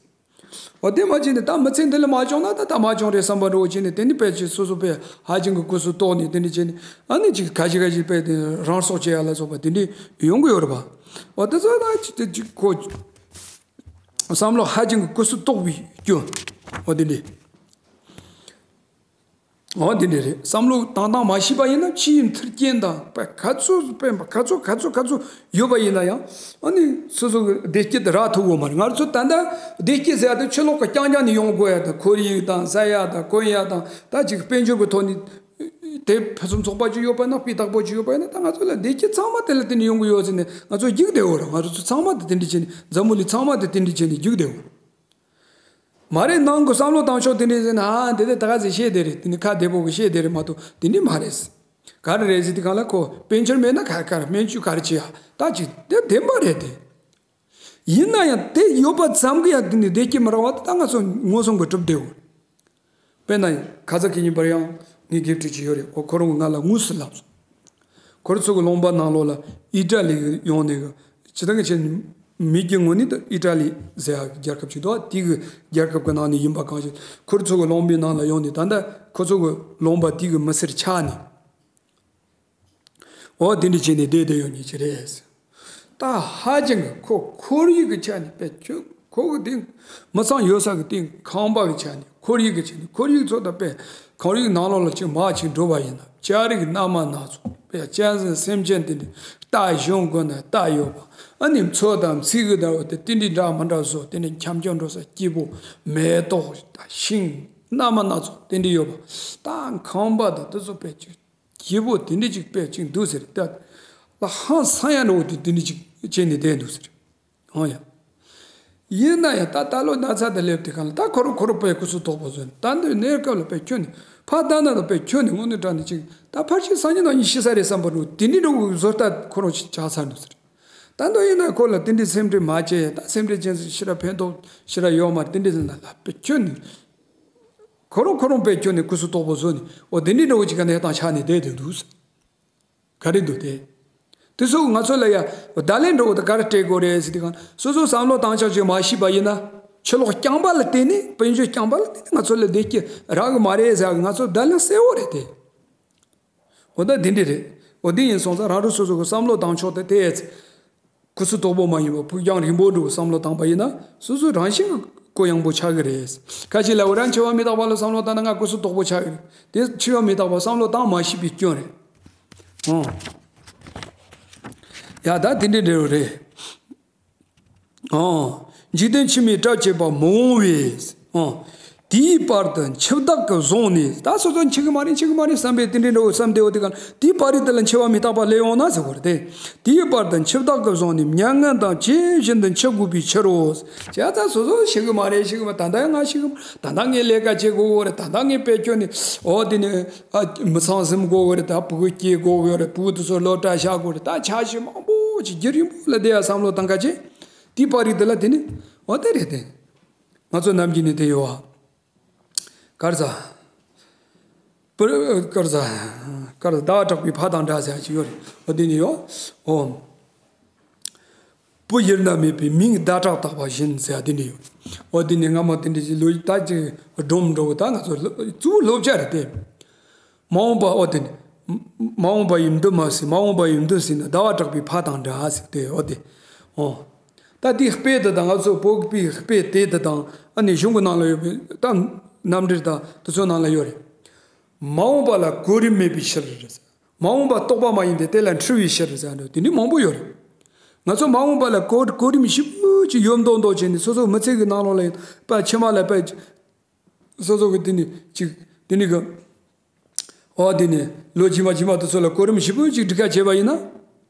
འོ་དེ་མ་བྱས་ནས་ད་མི་ཚེ་འདི་ལ་མ་བྱུང་ན་ད་ད་མ་བྱུང་རེད་བསམ་པ་འདྲ་བོ་བྱས་ནས་དེ་འདྲ་དཔེ་ཅིག་སོ་སོ་དཔེ་ཧ་ཅང་གི་སྐུ་གཟུགས་དོག་ནས་དེ་འདྲ་བྱས་ནས་ཨ་ནི་ཅིག་ཁ་ཤས་ཁ་ཤས་དཔེ་དེ་རང་སྲོག་བཅད་ཡག་ལ་སོགས་པ་དེ་འདྲ་ཡོང་གི་ཡོད་རེད་པ། འོ་དེ་ཚོ་ད་ཅིག་དེ་ཅིག་ཁོ། བསམ་བློ་ཧ་ཅང་གི་སྐུ་གཟུགས་དོག་པའི་སྐྱོན། འོ་དེ་འདྲ། འོ་དེ་འདྲ་རེད། བསམ་བློ་བཏང་སྟངས་མ་ཤེས་པ་ཡིན་ན་ཕྱིའི་མཐུན་རྐྱེན་དང་པ་ག་ཚོད་པ་ག་ཚོད་ག་ཚོད་ག་ཚོད་ཡོད་པ་ཡིན་ན་ཡང་ཨ་ནི་སོ་སོ་གི་བདེ་སྐྱིད་དེ་རག་ཐུབ་ཡོད་མ་རེད། ང་ཚོ་ད་ལྟ་བདེ་སྐྱིད་ཟེར་ཡ་དེ་ཕྱི་ལོགས་གི་རྐྱང་རྐྱང་ནས་ཡོང་དགོས་ཡ་དང་ཁོར་ཡུག་དང་ཟ་ཡ་དང་གོན་ཡ་དང་ད་ཅིག་དཔལ་འབྱོར་གི་ཐོག་ནས། དེ་ཕུན་སུམ་ཚོགས་པ་ཅིག་ཡོད་པ་ན་སྤུས་དག་པོ་ཅིག་ཡོད་པ་ཡིན་ན་ད་ང་ཚོ་ལ་བདེ་སྐྱིད་ཚང་མ་དེ་ལ་བརྟེན་ནས་ཡོང་གི་ཡོད་ཟེར་ནས་ང་ཚོ་རྒྱུགས་བསྡད་ཡོད་རེད། ང་ཚོ་ཚང་མ་དེ་དེ་འདྲ་བྱས་ནས་འཛམ་བུ་གླིང་ཚང་མ་དེ་དེ་འདྲ་བྱས་ནས་རྒྱུགས་བསྡད་ཡོད་རེད། མ་རེད། ནང་གི་བསམ་བློ་བཏང་ཕྱོགས་དེ་འདྲ་ཟེར་ན་ཨ་དེ་དེ་ད་ག་ཟེ་བཤད་དེ་རེད། དེ་ནི་ཁ་བདེ་པོ་གི་བཤད་དེ་རེད་མ་གཏོགས་དེ་འདྲ་མ་རེད། ག་རེ་རེད་ཟེར་དུས་གང་ལ་ཁོ་དཔལ་འབྱོར་མེད་ན་ག་ག་རེ་སྨན་བཅོས་ག་རེ་བྱེད་ཡ་ད་ཅིག་དེ་བདེན་པ་རེད་དེ། ཡིན་ན་ཡང་དེ་ཡོད་པ་ཙམ་གྱིས་ཡང་དེ་ནི་བདེ་སྐྱིད་མི་རག་པ་དེ་ད་ང་ཚོ་མངོན་སུམ་གྱིས་གྲུབ་བསྡད་ཡོད། དཔེར་ན་ཁ་ས་གི་ཉིན་པར་ཡང་ངའི་དགེ་ཕྲུག་ཅིག་ཡོད་རེད། ཁོ་ཁོ་རང་གིས་ང་ལ་དངོས་སུ་ལབ་སོང་། ཁོ་རང་ཚོ་གི་ལུང་པ་ནང་ལོགས་ལ་ཨི་ཊ་ལི་གི་ཡོང་ནས་གི་ཇི་ལྟར་གི་བྱས་ནས་མི་རྒྱུ་དངོས་གནས་དུ་ཨི་ཊ་ལི་ཟེར་ཡག་གི་རྒྱལ་ཁབ་ཅིག་འདུག་དེ་གི་རྒྱལ་ཁབ་གི་ནང་ནས་ཡིན་པ་གང་ཞིག་ཁོ་རང་ཚོ་གི་ལུང་པའི་ནང་ལ་ཡོང་ནས་ད་ལྟ་ཁོ་ཚོ་གི་ལུང་པ་དེ་གི་མི་སེར་ཆགས་ནས། འོ་དེ་འདྲ་བྱས་ནས་བསྡད་བསྡད་ཡོད་མཁན་ཅིག་རེད། ད་ཧ་ཅང་གི་ཁོ་ཁོར་ཡུག་གི་ཆ་ནས་དཔེ་ཁྱོད་ཁོ་གི་སྟེང་མི་ཚང་ཡོད་ས་གི་སྟེང་ཁང་པ་གི་ཆ་ནས་ཁོར་ཡུག་གི་ཆ་ནས་ཁོར་ཡུག་ཚོ་ད་དཔེ་ཁོར་ཡུག་ནང་ལོགས་ལ་ཅིག་མར་ཅིག་འགྲོ་བ་ཡིན་ན་ལྕགས་རིགས་སྣ་མ་སྣ་ཚོགས་དཔེ་གཅན་གཟན་སེམས་ཅན་དེ་འདྲ་རྟ་གཞོན་དགོས་ན་རྟ་ཡོད་པ་ཨ་ནི་མཚོ་དང་མཚེའུ་གི་ཟླ་བ་དེ་དེ་འདྲའི་འདྲ་མི་འདྲ་བཟོ་དེ་འདྲའི་འཁྱམ་འཁྱམ་འགྲོ་ས་སྐྱིད་པོ་མེ་ཏོག་ཤིང་སྣ་མ་སྣ་ཚོགས་དེ་འདྲ་ཡོད་པ་ད་ཁང་པ་དང་དེ་ཚོ་དཔེ་ཅིག་སྐྱིད་པོ་དེ་འདྲ་ཅིག་དཔེ་ཅིག་འདུག་ཟེར་ད། ལ་ཧང་སང་ཡ་འདྲ་བོ་དེ་དེ་འདྲ་ཅིག་བྱས་ནས་བསྡད་འདུག་ཟེར། ཧང་ཡ། ཡིན་ན་ཡང་ད་ད་ལོ་ན་ཚ་དེ་སླེབས་དེ་གང་ལ་ད་ཁོ་རང་ཁོ་རང་དཔེ་སྐུ་གཟུགས་དོག་པོ་བཟོས་ནས་ད་འདི་གནས་སྐབས་ལ་དཔེ་ཁྱོད་ནི་ཕ་ད་ན་ད་དཔེ་ཁྱོད་ནི་དངོས་གནས་དྲང་ནས་ཅིག་ད་ཕལ་ཆེར་སང་ཉིན་གནངས་ཉིན་ཤི་ས་རེད་བསམ་པ་འདྲ་བོ་དེ་འདྲ་འདྲ་བོ་བཟོ་ལྟ་ཁོ་རང་ཅིག་ཆགས་ཚར་འདུག་ཟེར། ད་འདི་ཡིན་ན་ཁོ་ལ་དེ་འདྲའི་སེམས་ཁྲལ་མ་བྱེད་ད་སེམས་ཁྲལ་ཅན་ཞེ་དྲག་ཕན་ཐོགས་ཞེ་དྲག་ཡོད་མ་རེད། དེ་འདྲ་ཟེར་ན་ལ་དཔེ་ཁྱོད་ནི། ཁོ་རང་ཁོ་རང་དཔེ་ཁྱོད་ནི་སྐུ་གཟུགས་དོག་པོ་བཟོས་ནས་འོ་དེ་འདྲའི་འདྲ་བོ་ཅིག་ག་ནས་བཏང་ཆགས་ནས་བསྡད་དེ་འདུག་ཟེར། ག་རེ་འདུག་དེ། དེ་ཚོ་ང་ཚོ་ལ་ཡ་བརྡ་ལན་འདྲ་བོ་དེ་ག་རེ་སྤྲད་དགོས་རེད་ཟེར་དུས་གང་སོ་སོའི་བསམ་བློ་བཏང་ཆགས་ཅིག་མ་ཤེས་པ་ཡིན་ན་ཕྱི་ལོགས་རྐྱང་པ་ལ་བརྟེན་ནས་དཔལ་འབྱོར་རྐྱང་པ་ལ་བརྟེན་ནས་ང་ཚོ་ལ་བདེ་སྐྱིད་རག་གི་མ་རེད་ཟེར་གི་ང་ཚོ་བརྡ་ལན་གསལ་བོ་རེད་དེ། འོ་ད་དེ་འདྲ་རེད། འོ་དེ་ཡིན་སོང་ཙང་རང་རང་སོ་སོ་གི་བསམ་བློ་བཏང་ཕྱོགས་དེ་དེ། སྐུ་གཟུགས་དོག་པོ་མ་ཡིན་པར་ཕུགས་རྒྱང་རིང་པོ་འགྲོ་བསམ་བློ་བཏང་པ་ཡིན་ན་སོ་སོ་རང་བཞིན་གྱི་གུ་ཡངས་པོ་ཆགས་ཀྱི་རེད། ཁ་ཅིག་ལ་འོ་རང་འཆི་བ་མི་རྟག་པ་ལ་བསམ་བློ་བཏང་ན་ང་སྐུ་གཟུགས་དོག་པོ་ཆགས་ཀྱི་རེད། དེ་འཆི་བ་མི་རྟག་པ་བསམ་བློ་བཏང་མ་ཤེས་པའི་སྐྱོན་རེད། ཨོ། ཡ་ད་དེ་འདྲའི་འབྲས་བུ་རེད། ཨོ། འཇིག་རྟེན་ཕྱི་མའི་སྐྲ་བཅད་པ་མི་འོང་བས། ཨོ། དེའི་བར་དུ་འཆི་བདག་གིས་བཟུང་ནས། ད་སོ་སོ་འཆི་གི་མ་རེད། འཆི་གི་མ་རེད་བསམ་པའི་དེ་འདྲའི་འདྲ་བོ་བསམ་བསྡད་ཡོད་དེ་ག་ལ། དེའི་བར་དུ་ལ་འཆི་བ་མི་རྟག་པ་སླེབས་ཡོང་ན་ཟེར་བ་རེད་དེ། དེའི་བར་དུ་འཆི་བདག་གིས་བཟུང་ནས་མྱ་ངན་དང་ཇི་བཞིན་དུ་འཆི་དགོས་པའི་ཕྱིར་རོ། བྱས་ཙང་སོ་སོ་འཆི་གི་མ་རེད། འཆི་གི་མ། ད་ལྟ་ང་འཆི་གི་མ། ད་ལྟ་ངས་ལས་ཀ་བྱེད་དགོས་བ་རེད། ད་ལྟ་ངས་དཔེ་ཁྱོད་ནི་འོ་དེ་ནི་ཨ་མི་ཚང་ཟིན་དགོས་བ་རེད། ད་ཕྲུ་གུ་སྐྱེ་དགོས་བ་རེད། ཕྲུ་གུ་དེ་ཚོ་སློབ་གྲྭ་བཞག་དགོས་རེད། ད་འཆར་གཞི་མང་པོ་ཅིག་རྒྱུན་རིང་པོ་ལ་བསྡད་ཡ་བསམ་བློ་བཏང་ཁ་ཅིག་དེའི་བར་དུ་ལ་དེ་ནི་འོ་དེ་རེད་དེ། ང་ཚོ་ནམ་རྒྱུན་ནས་དེ་ཡོད་བ། དཀར་ཟ། པུ། དཀར་ཟ། དཀར་ཟ། ཟླ་བ་གྲགས་པའི་ཕ་དང་འདྲ་ཟེར་ཡ་ཅིག་ཡོད་རེད། འོ་དེ་ནི་ཡོད། འོ། བུ་ཡུལ་ན་མེད་པའི་མིང་ཟླ་གྲགས་བཏགས་པ་བཞིན་ཟེར་ཡ་དེ་ནི་ཡོད། འོ་དེ་ནི་སྔ་མོ་དེ་འདྲ་ཅིག་ལོ་ད་ཅིག་སྒྲུང་འདྲ་བོ། ད་ང་ཚོ་སློབ་གཙོ་བོ་སློབ་བྱ་རེད་དེ། མ་འོངས་པ། འོ་དེ་ནི། མ་འོངས་པ་ཡི་མདུན་མ་ཟིན། མ་འོངས་པ་ཡི་མདུན་ཟིན་ན་ཟླ་བ་གྲགས་པའི་ཕ་དང་འདྲ་ཟེར་ཏེ། འོ་དེ། འོ། ད་དེའི་དཔེ་དེ་དང་། ང་ཚོ་བོད་པའི་དཔེ་དེ་དེ་དང་། ཨ་ནི་གཞུང་གི་ནང་ལ་ཡོད་པའི་ད་རྣམ་འགྲེལ་དང་དེ་ཚོའི་ནང་ལ་ཡོད་རེད། མ་འོངས་པ་ལ་གོ་རིམ་མེད་པའི་ཕྱིར། མ་འོངས་པ་རྟོགས་པ་མ་ཡིན་ཏེ། དེ་ལ་འཁྲུལ་བའི་ཕྱིར་ཟེར་འདྲ་དེ་འདྲ་མང་པོ་ཡོད་རེད། ང་ཚོ་མ་འོངས་པ་ལ་གོ་གོ་རིམ་ཞིབ་པོ་ཅིག་ཡོད་མདོག་མདོག་བྱས་ནས། སོ་སོ་མི་ཚེ་གི་ནང་ལོགས་ལ་ཡིན་པ། ཕྱི་མ་ལ་པ། སོ་སོ་གི་དེ་ནི་ཅིག་དེ་ནི་གི། འོ་དེ་ནི་ལོ་རྗེས་མ་རྗེས་མ་དེ་ཚོ་ལ་གོ་རིམ་ཞིབ་པོ་ཅིག་སྒྲིག་ཁ་བྱས་པ་ཡིན་ན།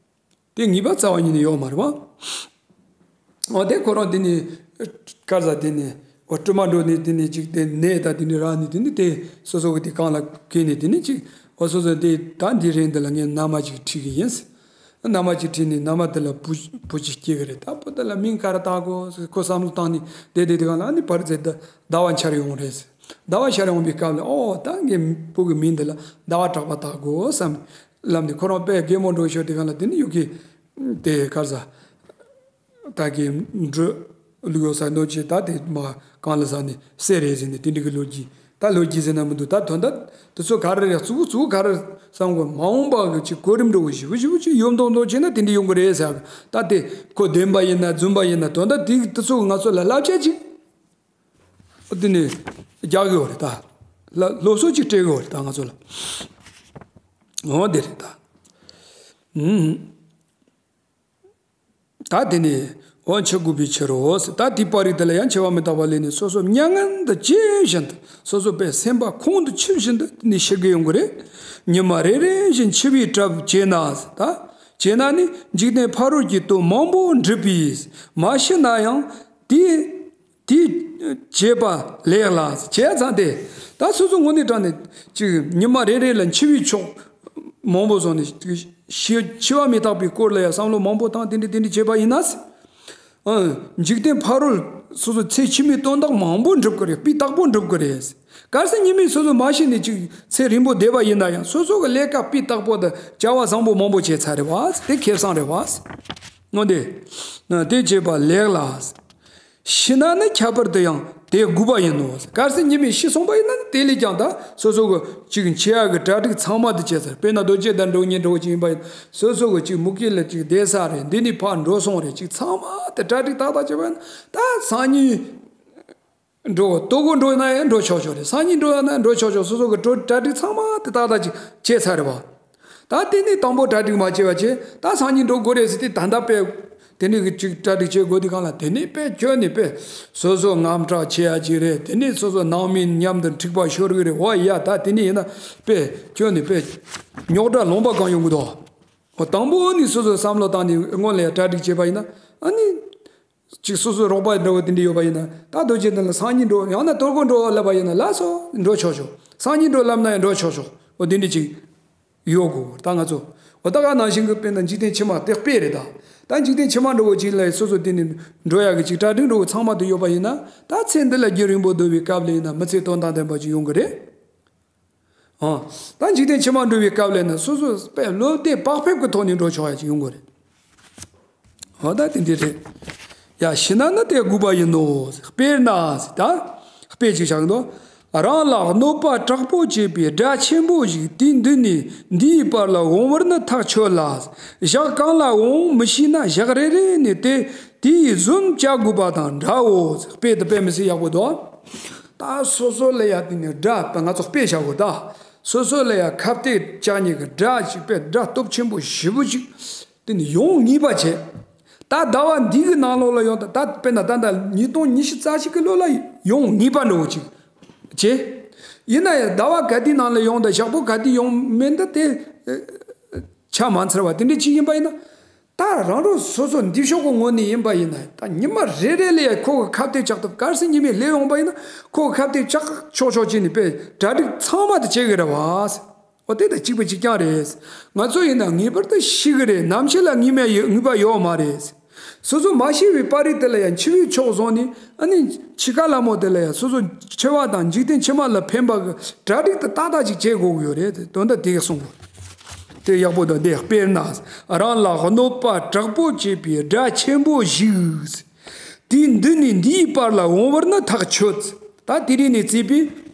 དེ་ངེས་པ་རྩ་བ་ཉིད་ནས་ཡོད་མ་རེད་བ། འོ་དེ་ཁོ་རང་དེ་ནི་དཀར་ཟ་དེ་ནི་འོ་སྤྲིན་མ་འགྲོ་ནས་དེ་ནི་ཅིག་དེ་ནས་ད་དེ་ནི་རང་ནི་དེ་ནི་དེ་སོ་སོ་གི་དེ་གང་ལ་གས་ནས་དེ་ནི་ཅིག་འོ་སོ་སོ་དེ་ད་འདི་རིང་འདི་ལ་ངས་མནའ་མ་ཅིག་ཁྲིད་གི་ཡིན། མནའ་མ་ཅིག་ཁྲིད་ནས་མནའ་མ་དེ་ལ་བུ་བུ་ཅིག་སྐྱེ་གི་རེད། ད་བུ་དེ་ལ་མིང་ག་རེ་བཏགས་དགོས་ཁོ་བསམ་བློ་བཏང་ནས་བསྡད་བསྡད་དེ་གང་ལ། ཨ་ནི་བར་ཚེ་ད་ཟླ་བ་འཆར་ཡོང་རེད། ཟླ་བ་འཆར་ཡོང་བའི་སྐབས་ལ། ཨོ་ད་ངའི་བུ་གི་མིང་འདི་ལ་ཟླ་བ་གྲགས་པ་བཏགས་དགོས་བསམ་ལབ་ནས། ཁོ་རང་དཔེ་རྒན་མོ་འགྲོ་ཞོར་དེ་གང་ལ་དེ་ནི་ཡུ་གེ་དེ་དཀར་ཟ། ད་གི་འབྲུ་ལུག་ཡོད་ས་ནོ་ཅི་ད་དེ་མ་གང་ལ་ཟ་ནི་སེ་རེད་ཟེར་ནས་དེ་འདྲ་གི་ལོ་རྒྱུས། ད་ལོ་རྒྱུས་ཟེར་ན་མི་འདུག་ད་དོན་དག་དེ་ཚོ་ག་རེ་རེད། གཙོ་བོ་གཙོ་བོ་ག་རེ་བསམ་དགོས། མ་འོངས་པ་གི་ཅིག་གོ་རིམ་འདྲ་བོ་ཞིབ་པོ་ཞིབ་པོ་ཅིག་ཡོད་མདོག་མདོག་བྱས་ན་དེ་འདྲ་ཡོང་གི་རེད་ཟེར། ད་དེ་ཁོ་བདེན་པ་ཡིན་ན་རྫུན་པ་ཡིན་ན། དོན་དག་དེ་དེ་ཚོ་ང་ཚོ་ལ་བསླབ་བྱ་ཅིག་དེ་ནས་རྒྱག་གི་ཡོད་རེད། ད་ལ་སློབ་གསོ་ཅིག་སྤྲད་གི་ཡོད་རེད། ད་ང་ཚོ་ལ། འོ་དེ་རེད་ད། ཨུམ། ད་དེ་ནས་འོ་འཆི་དགོས་པའི་ཕྱིར་རོ་ཟེར། ད་དེའི་བར་དུ་ལ་ཡང་འཆི་བ་མི་རྟག་པ་སླེབས་ནས་སོ་སོ་མྱ་ངན་དང་ཇི་བཞིན་དུ། སོ་སོ་པའི་སེམས་པ་ཁོང་དུ་ཆུད་བཞིན་དུ་ནི་ཤི་གི་ཡོང་གི་རེད། ཉི་མ་རེ་རེ་བཞིན་འཆི་བའི་གྲབས་བྱས་ན་ཟེར། ད་བྱས་ན་ནི་འཇིག་རྟེན་ཕ་རོལ་གྱི་དོན་མང་པོ་འགྲུབ་པས། མ་ཤི་ན་ཡང་དེ་དེས་བྱས་པ་ལེགས་ལ། བྱས་ཙང་དེ་ད་སོ་སོ་དངོས་གནས་དྲང་ནས་ཅིག་ཉི་མ་རེ་རེ་ལ་འཆི་བའི་ཕྱོགས་མང་པོ་བཟུང་ནས། ཅིག་ཤི་འཆི་བ་མི་རྟག་པའི་སྐོར་ལ་ཡང་བསམ་བློ་མང་པོ་བཏང་། དེ་འདྲ་དེ་འདྲ་བྱས་པ་ཡིན་ན། ཨ། འཇིག་རྟེན་ཕ་རོལ་སོ་སོ་ཚེ་ཕྱི་མའི་དོན་དག་མང་པོ་འགྲུབ་ཀྱི་རེད། སྤུས་དག་པོ་འགྲུབ་ཀྱི་རེད། གལ་སྲིད་ཉི་མས་སོ་སོ་མ་ཤི་ནས་ཅིག་ཚེ་རིང་པོ་བསྡད་པ་ཡིན་ན་ཡང་། སོ་སོ་གི་ལས་ཀ་སྤུས་དག་པོ་དང་བྱ་བ་བཟང་པོ་མང་པོ་བྱས་ཚར་རེད་བ། དེ་ཁེ་བཟང་རེད་བ། འོ་དེ། དེས་བྱས་པ་ལེགས་ལ། ཤི་ན་ནི་ཁྱད་པར་དུ་ཡང་དེ་དགོས་པ་ཡིན་ནོ། གལ་སྲིད་ཉི་མས་ཤི་སོང་པ་ཡིན་ན་ནི། དེ་ལས་ཀྱང་ད་སོ་སོ་གི་ཅིག་འཆི་ཡག་གི་གྲ་སྒྲིག་ཚང་མ་དེ་བྱས་ཚར། དཔེར་ན་རྡོ་རྗེ་གདན་འགྲོ་མཁན་འདྲ་བོ་ཅིག་ཡིན་པ་ཡིན། སོ་སོ་གི་ཅིག་མུ་གེ་ལ་ཅིག་བསྡད་ས་རེད། འདི་ནས་ཕར་འགྲོ་སོང་རེད། ཅིག་ཚང་མ་དེ་གྲ་སྒྲིག་ཏག་ཏག་བྱས་པ་ཡིན་ན། ད་སང་ཉིན་འགྲོ། དོ་དགོང་འགྲོ་ན་ཡང་འགྲོ་ཆོག་ཆོག་རེད། སང་ཉིན་འགྲོ་ཡང་ན་འགྲོ་ཆོག་ཆོག་སོ་སོ་གི་གྲ་སྒྲིག་ཚང་མ་དེ་ཏག་ཏག་ཅིག་བྱས་ཚར་རེད་བ། ད་དེ་ནས་དང་པོ་གྲ་སྒྲིག་མ་བྱས་པ་བྱས། ད་སང་ཉིན་འགྲོ་དགོས་རེད་ཟེར་ཏེ་ད་ལྟ་དཔེ་དེ་ནས་གི་ཅིག་གྲ་སྒྲིག་བྱེད་དགོས་དུས་སྒང་ལ། དེ་ནས་དཔེ་ཁྱོན་ནས་དཔེ་སོ་སོ་དངངས་སྐྲག་ཆེ་ཡ་ཅིག་རེད། དེ་ནས་སོ་སོ་ནང་མི་མཉམ་དུ་འཁྲུག་པ་ཤོར་གི་རེད། འོ་ཡ། ད་དེ་ནས་ཡིན་ན་དཔེ་ཁྱོན་ནས་དཔེ་རྙོག་དྲ་ལུང་པ་གང་ཡོང་གི་འདུག་འོ་དང་པོ་ནས་སོ་སོ་བསམ་བློ་བཏང་ནས་སྔོན་ལ་ཡ་གྲ་སྒྲིག་བྱས་པ་ཡིན་ན། ཨ་ནི། ཅིག་སོ་སོའི་རོགས་པ་འདྲ་བོ་དེ་འདྲ་ཡོད་པ་ཡིན་ན། ད་རྡོ་རྗེ་གདན་ལ་སང་ཉིན་འགྲོ། ཡང་ན་དོ་དགོང་འགྲོ་ལབ་པ་ཡིན་ན་ལགས་སོ། འགྲོ་ཆོག་ཆོག་སང་ཉིན་འགྲོ་ལབ་ན་ཡང་འགྲོ་ཆོག་ཆོག་འོ་དེ་འདྲ་ཅིག་ཡོད་དགོས། ད་ང་ཚོ་འོ་ད་ག་ནང་བཞིན་གྱི་དཔེར་ན་འཇིག་རྟེན་ཕྱི་མ་དེ་དཔེ་རེད་ད། ད་འཇིག་རྟེན་ཕྱི་མ་འདྲ་བོ་ཅིག་ལ་སོ་སོ་དེ་ནས་འགྲོ་ཡག་གི་ཅིག་གྲ་སྒྲིག་འདྲ་བོ་ཚང་མ་དེ་ཡོད་པ་ཡིན་ན། ད་ཚེ་འདི་ལ་རྒྱུན་རིང་པོ་སྡོད་པའི་སྐབས་ལ་ཡིན་ན་མི་ཚེ་དོན་དང་ལྡན་པ་ཅིག་ཡོང་གི་རེད། ཨ། ད་འཇིག་རྟེན་ཕྱི་མ་འགྲོ་བའི་སྐབས་ལ་ན་སོ་སོ་དཔེ་བློ་བདེ་བག་ཕེབས་ཀྱི་ཐོག་ནས་འགྲོ་ཆོག་ཡ་ཅིག་ཡོང་གི་རེད། ཨ། ད་དེ་འདྲ་རེད། ཡ། ཤི་ན་ནི་དེ་དགོས་པ་ཡིན་ནོ། དཔེར་ན་ཟེར། ད་དཔེ་ཅིག་བཞག་འདུག་རང་ལ་གནོད་པ་དྲག་པོ་བྱེད་པའི་དགྲ་ཆེན་པོ་ཞིག་དུས་འདི་ནས་འདིའི་བར་ལ་འོང་བར་ནི་ཐག་ཆོད་ལ། ཞག་གང་ལ་འོང་མི་ཤེས་ན། ཞག་རེ་རེ་ནས་དེ་དེའི་བཟུང་བྱ་དགོས་པ་དང་འདྲའོ། དཔེ་དེ་དཔེ་མི་སྲིད་ཡག་པོ་འདུག་ད་སོ་སོ་ལ་ཡ་དེ་ནས་དགྲ། ད་ང་ཚོ་དཔེ་བཞག་དགོས་ད། སོ་སོ་ལ་ཡ་ཁ་གཏད་བཅག་ནས་གི་དགྲ་ཅིག་དཔེ་དགྲ་སྟོབས་ཆེན་པོ་ཞེ་པོ་ཅིག་དེ་ནས་ཡོང་ངེས་པ་བྱས། ད་ཟླ་བ་འདི་གི་ནང་ལོགས་ལ་ཡོང་། ད་ད་དཔེར་ན་ད་ད་ཉིས་སྟོང་ཉི་ཤུ་རྩ་གཅིག་གི་ལོ་ལ་ཡོང་ངེས་པ་འདྲ་བོ་ཅིག་བྱེད། ཡིན་ན་ཡང་ཟླ་བ་ག་དུས་ནང་ལ་ཡོང་དང་ཞག་པོ་ག་དུས་ཡོང་མིན་ད་དེ་ཆ་མ་འཚལ་བ་དེ་འདྲ་ཅིག་ཡིན་པ་ཡིན་ན། ད་རང་རང་སོ་སོ་འདི་ཕྱོགས་ཀྱི་ངོས་ནས་ཡིན་པ་ཡིན་ན་ད་ཉི་མ་རེ་རེ་ལ་ཡང་ཁོ་གི་ཁ་གཏད་གཅོག་ཐབས། གལ་སྲིད་ཉི་མའི་སླེབས་ཡོང་པ་ཡིན་ན་ཁོ་གི་ཁ་གཏད་གཅོག་ཆོག་ཆོག་བྱས་ནས་དཔེ་གྲ་སྒྲིག་ཚང་མ་དེ་བྱེད་དགོས་རེད་བ། འོ་དེ་དང་གཅིག་པ་གཅིག་རྐྱང་རེད། ང་ཚོ་ཡིན་ན་ངེས་པར་དུ་ཤི་གི་རེད། ནམ་ཤི་ལ་ངེས་མེད་ཡོད་ངེས་པ་ཡོད་མ་རེད། སོ་སོ་མ་ཤི་བའི་པར་རིས་དེ་ལ་ཡང་འཆི་བའི་ཕྱོགས་བཟུང་ནས་ཨ་ནི་འཆི་ཁ་ལ་མོ་དེ་ལ་ཡང་སོ་སོ་འཆི་བ་དང་འཇིག་རྟེན་ཕྱི་མ་ལ་ཕན་པ་གི་གྲ་སྒྲིག་དེ་ཏག་ཏག་ཅིག་བྱེད་དགོས་ཀྱི་ཡོད་རེད། དོན་དག་དེ་གསུངས། དེ་ཡག་པོ་དང་དེ་དཔེར་ན། རང་ལ་གནོད་པ་དྲག་པོ་བྱེད་པའི་དགྲ་ཆེན་པོ་ཞིག་དུས་འདི་ནས་འདིའི་བར་ལ་འོང་བར་ནི་ཐག་ཆོད། ད་དེ་རིང་ནས་བརྩིས་པའི་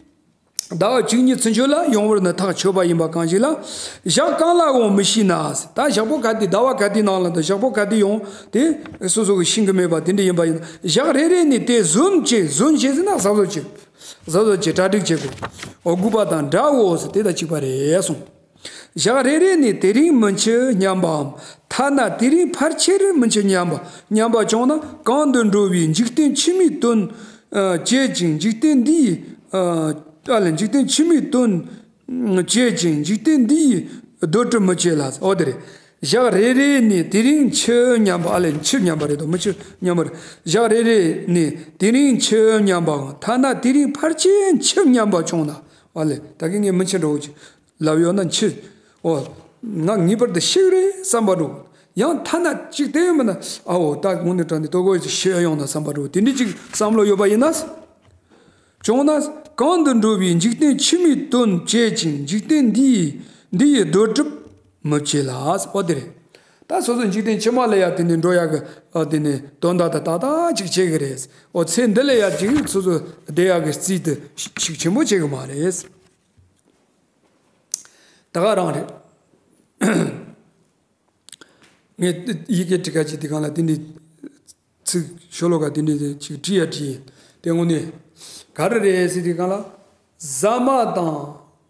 ཟླ་བ་བཅུ་གཉིས་ཚུན་ཆོད་ལ་ཡོང་བར་ནི་ཐག་ཆོད་པ་ཡིན་པ་གང་ཞིག་ལ། ཞག་གང་ལ་འོང་མི་ཤེས་ན། ད་ཞག་པོ་ག་དུས་ཟླ་བ་ག་དུས་ནང་ལ་དང་ཞག་པོ་ག་དུས་ཡོང་དེ་སོ་སོ་གི་ཤེས་ཀྱི་མེད་པ་དེ་འདྲ་ཡིན་པ་ཡིན་ན། ཞག་རེ་རེ་ནས་དེ་ཟུམ་བྱས་ཟུམ་བྱས་ཟིན་ན་གཟབ་གཟབ་བྱེད། གཟབ་གཟབ་བྱེད་གྲ་སྒྲིག་བྱེད་དགོས། འོ་དགོས་པ་དང་འདྲའོ་ཟེར་དེ་དང་གཅིག་པ་རེད་གསུངས། ཞག་རེ་རེ་ནས་དེ་རིང་མི་འཆི་སྙམ་པའམ། ཐ་ན་དེ་རིང་ཕལ་ཆེར་མི་འཆི་སྙམ་པ་སྙམ་པ་བྱུང་ན། གང་དུ་འགྲོ་བའི་འཇིག་རྟེན་ཕྱི་མའི་དོན་བྱེད་ཅིང་འཇིག་རྟེན་འདིའི་ཨ་ལས་འཇིག་རྟེན་ཕྱི་མའི་དོན་བྱེད་ཅིང་འཇིག་རྟེན་འདིའི་སྡོད་གྲུབ་མི་བྱེད་ལ། འོ་དེ་རེད། ཞག་རེ་རེ་ནས་དེ་རིང་འཆི་སྙམ་པ། ཨ་ལས་འཆི་སྙམ་པ་རེད་དོ། མི་འཆི་སྙམ་པ་རེད། ཞག་རེ་རེ་ནས་དེ་རིང་འཆི་སྙམ་པའམ། ཐ་ན་དེ་རིང་ཕལ་ཆེར་འཆི་སྙམ་པ་བྱུང་ན། ཨ་ལས་ད་གིན་ངས་མི་འཆི་འགྲོ་གི་ལབ་ཡོད་ན་འཆི། འོ། ང་ངེས་པར་དུ་ཤི་གི་རེད་བསམ་པ་འགྲོ། ཡང་ཐ་ན་གཅིག་དེ་ཡོད་མིན་ན་ཨ་འོ་ད་དངོས་གནས་དྲང་གནས་ལྟོ་གོས་ཤི་ཡོང་ན་བསམ་པ་འགྲོ། དེ་འདྲ་ཅིག་བསམ་བློ་ཡོད་པ་ཡིན་ན། བྱུང་ན། གང་དུ་འགྲོ་བའི་འཇིག་རྟེན་ཕྱི་མའི་དོན་བྱེད་ཅིང་འཇིག་རྟེན་འདིའི་འདི་ཡི་སྡོད་གྲུབ་མི་བྱེད་ལ། འོ་དེ་རེད། ད་སོ་སོ་འཇིག་རྟེན་ཕྱི་མ་ལ་ཡ་དེ་ནས་འགྲོ་ཡག་གི་ཨ་དེ་ནས་དོན་དག་ད་ཏག་ཏག་ཅིག་བྱེད་གི་རེད། འོ་ཚེ་འདི་ལ་ཡ་ཅིག་སོ་སོ་བསྡད་ཡག་གི་རྩིས་དེ་ཤུགས་ཆེན་པོ་བྱེད་གི་མ་རེད། ད་ག་རང་རེད། ངས་ཡི་གེ་འབྲི་ཁ་ཅིག་དེ་གང་ལ་དེ་འདྲའི་ཚིག་ཤོ་ལོ་ཀ་དེ་འདྲའི་ཅིག་བྲིས་ཡ་བྲིས་ཡིན། དེ་དངོས་གནས་ག་རེ་རེད་ཟེར་དེ་གང་ལ། ཟ་མ་དང་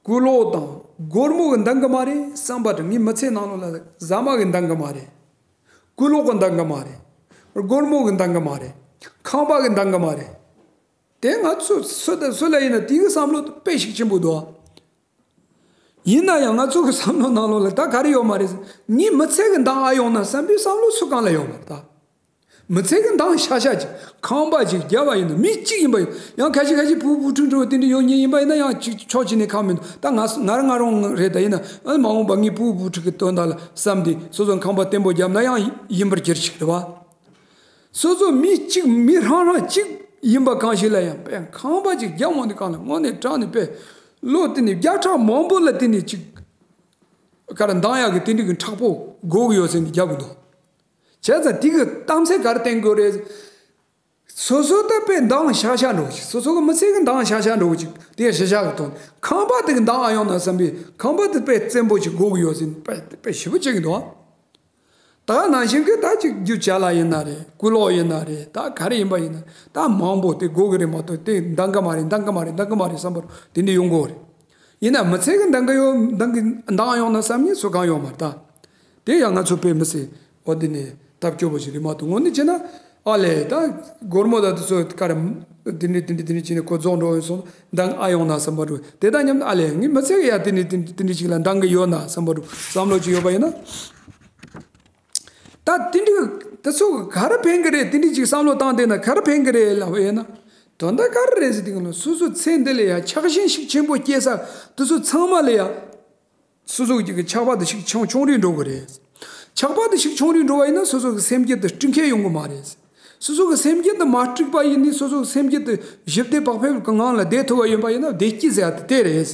ཀུ་ལོག་དང་སྒོར་མོ་གི་འདང་གི་མ་རེད་བསམ་པ་འདྲ། ངའི་མི་ཚེ་ནང་ལོགས་ལ་ཟ་མ་གི་འདང་གི་མ་རེད། ཀུ་ལོག་གི་འདང་གི་མ་རེད། སྒོར་མོ་གི་འདང་གི་མ་རེད། ཁང་པ་གི་འདང་གི་མ་རེད། དེ་ང་ཚོ་སུ་དང་སུ་ལ་ཡིན་ན་དེའི་བསམ་བློ་དཔེ་ཤུགས་ཆེན་པོ་འདུག་ཡིན་ན་ཡང་ང་ཚོ་གི་བསམ་བློ་ནང་ལོགས་ལ་ད་ག་རེ་ཡོད་མ་རེད། ངའི་མི་ཚེ་གི་འདང་ཨ་ཡོང་ན་བསམ་པའི་བསམ་བློ་སུ་གང་ལ་ཡོད་མ་རེད་ད། མི་ཚེ་གི་འདང་ཤ་ཤ་ཅིག་ཁང་པ་ཅིག་རྒྱབ་པ་ཡིན་ན་མི་གཅིག་ཡིན་པ་ཡིན་ཡང་ཁ་ཤས་ཁ་ཤས་ཕྲུ་གུ་བུ་ཕྲུག་འགྲོ་དེ་འདྲ་ཡོང་ཉེན་ཡིན་པ་ཡིན་ན་ཡང་ཅིག་ཕྱོགས་གཅིག་ནས་ཁག་མི་འདུག་ད་ང་ང་རང་རང་རེད། ད་ཡིན་ན་ཨ་མ་འོངས་པ་ངའི་ཕྲུ་གུ་བུ་ཕྲུག་གི་དོན་དག་ལ་བསམ་སྟེ་སོ་སོ་ཁང་པ་བརྟན་པོ་བརྒྱབ་ན་ཡང་ཡིན་པར་གྱུར་ཅིག་རེད་བ། སོ་སོ་མི་གཅིག་མི་རང་རང་གཅིག་ཡིན་པ་གང་ཞིག་ལ་ཡང་དཔེ་ཁང་པ་ཅིག་རྒྱབ་འོང་དུས་གང་ལ་དངོས་གནས་དྲང་ནས་དཔེ་ལོ་དེ་ནས་བརྒྱ་ཕྲག་མང་པོ་ལ་དེ་ནས་ཅིག་ག་རེ་འདང་ཡག་གི་དེ་འདྲ་གི་མཁྲེགས་པོ་དགོས་ཀྱི་ཡོད་ཟེར་ནས་རྒྱབ་གི་འདུག་བྱས་ཙང་དེ་གི་གཏམ་ཚད་ག་རེ་བསྟན་དགོས་རེད། སོ་སོ་ད་དཔེ་འདང་ཤ་ཤ་འགྲོ་ཅིག་སོ་སོ་གི་མི་ཚེ་གི་འདང་ཤ་ཤ་འགྲོ་ཅིག་དེ་ཤ་ཤ་གི་དོན་ཁང་པ་དེ་གི་འདང་ཨ་ཡོང་ན་བསམ་པའི་ཁང་པ་དེ་དཔེ་བཙན་པོ་ཅིག་དགོས་ཀྱི་ཡོད་ཟེར་ནས་དཔེ་དཔེ་ཞེ་པོ་བྱེད་གི་འདུག་ད་ནང་བཞིན་གྱི་ད་ཅིག་རྒྱུ་ཅ་ལག་ཡིན་ན་རེད། ཀུ་ལོག་ཡིན་ན་རེད། ད་ག་རེ་ཡིན་པ་ཡིན་ན་ད་མང་པོ་དེ་དགོས་ཀྱི་རེད་མ་གཏོགས་དེ་འདང་གི་མ་རེད། འདང་གི་མ་རེད། འདང་གི་མ་རེད་བསམ་པར་དེ་འདྲ་ཡོང་གི་རེད། ཡིན་ན་མི་ཚེ་གི་འདང་གི་ཡོད། འདང་གི་འདང་ཡོང་ན་བསམ་ཉིན་སུ་གང་ཡོང་མ་རེད་ད། དེ་ཡང་ང་ཚོ་དཔེ་མི་སྲིད་འོ་དེ་ནས་ཐབས་སྐྱོ་པོ་ཞིག་རེད་མ་གཏོགས་དངོས་གནས་བྱས་ན་ཨ་ལས་ད་སྒོར་མོ་ད་དེ་ཚོ་ག་རེ་དེ་འདྲ་དེ་འདྲ་དེ་འདྲ་བྱས་ནས་ཁོ་རྫོགས་འགྲོ་ཡོང་སོང་འདང་ཨ་ཡོང་ན་བསམ་པ་འགྲོ། དེ་དང་མཉམ་དུ་ཨ་ལས་ངའི་མི་ཚེ་གི་ཡང་དེ་འདྲ་དེ་འདྲ་ཞིག་ལ་འདང་གི་ཡོད་ན་བསམ་པ་འགྲོ་བསམ་བློ་ཅིག་ཡོད་པ་ཡིན་ན། ད་དེ་འདྲ་དེ་ཚོ་ག་རེ་ཕན་གི་རེད། དེ་འདྲ་ཅིག་བསམ་བློ་བཏང་བསྡད་ན་ག་རེ་ཕན་གི་རེད་ལབ་པ་ཡིན་ན། དོན་དག་ག་རེ་རེད་ཟེར་དུས་སོ་སོ་ཚེ་འདི་ལ་ཡང་ཆགས་ཞེན་ཤུགས་ཆེན་པོ་སྐྱེ་ས་དེ་ཚོ་ཚང་མ་ལ་ཡང་སོ་སོ་གི་ཆགས་པ་དེ་ཞིག་ཆུང་ཆུང་རུ་འགྲོ་གི་རེད། ཆགས་པ་དེ་ཞིག་ཆུང་རུ་འགྲོ་བ་ཡིན་ན་སོ་སོ་གི་སེམས་རྒྱུད་དེ་སྤྲིན་ཁེ་ཡོང་གི་མ་རེད། སོ་སོ་གི་སེམས་རྒྱུད་དེ་མ་སྤྲིག་པ་ཡིན་ནི་སོ་སོ་གི་སེམས་རྒྱུད་དེ་ཞི་བདེ་བག་ཕེབས་ཀྱི་ངང་ལ་བསྡད་ཐུབ་པ་ཡིན་པ་ཡིན་ན་བདེ་སྐྱིད་ཟེར་ཡ་དེ་དེ་རེད། བྱས་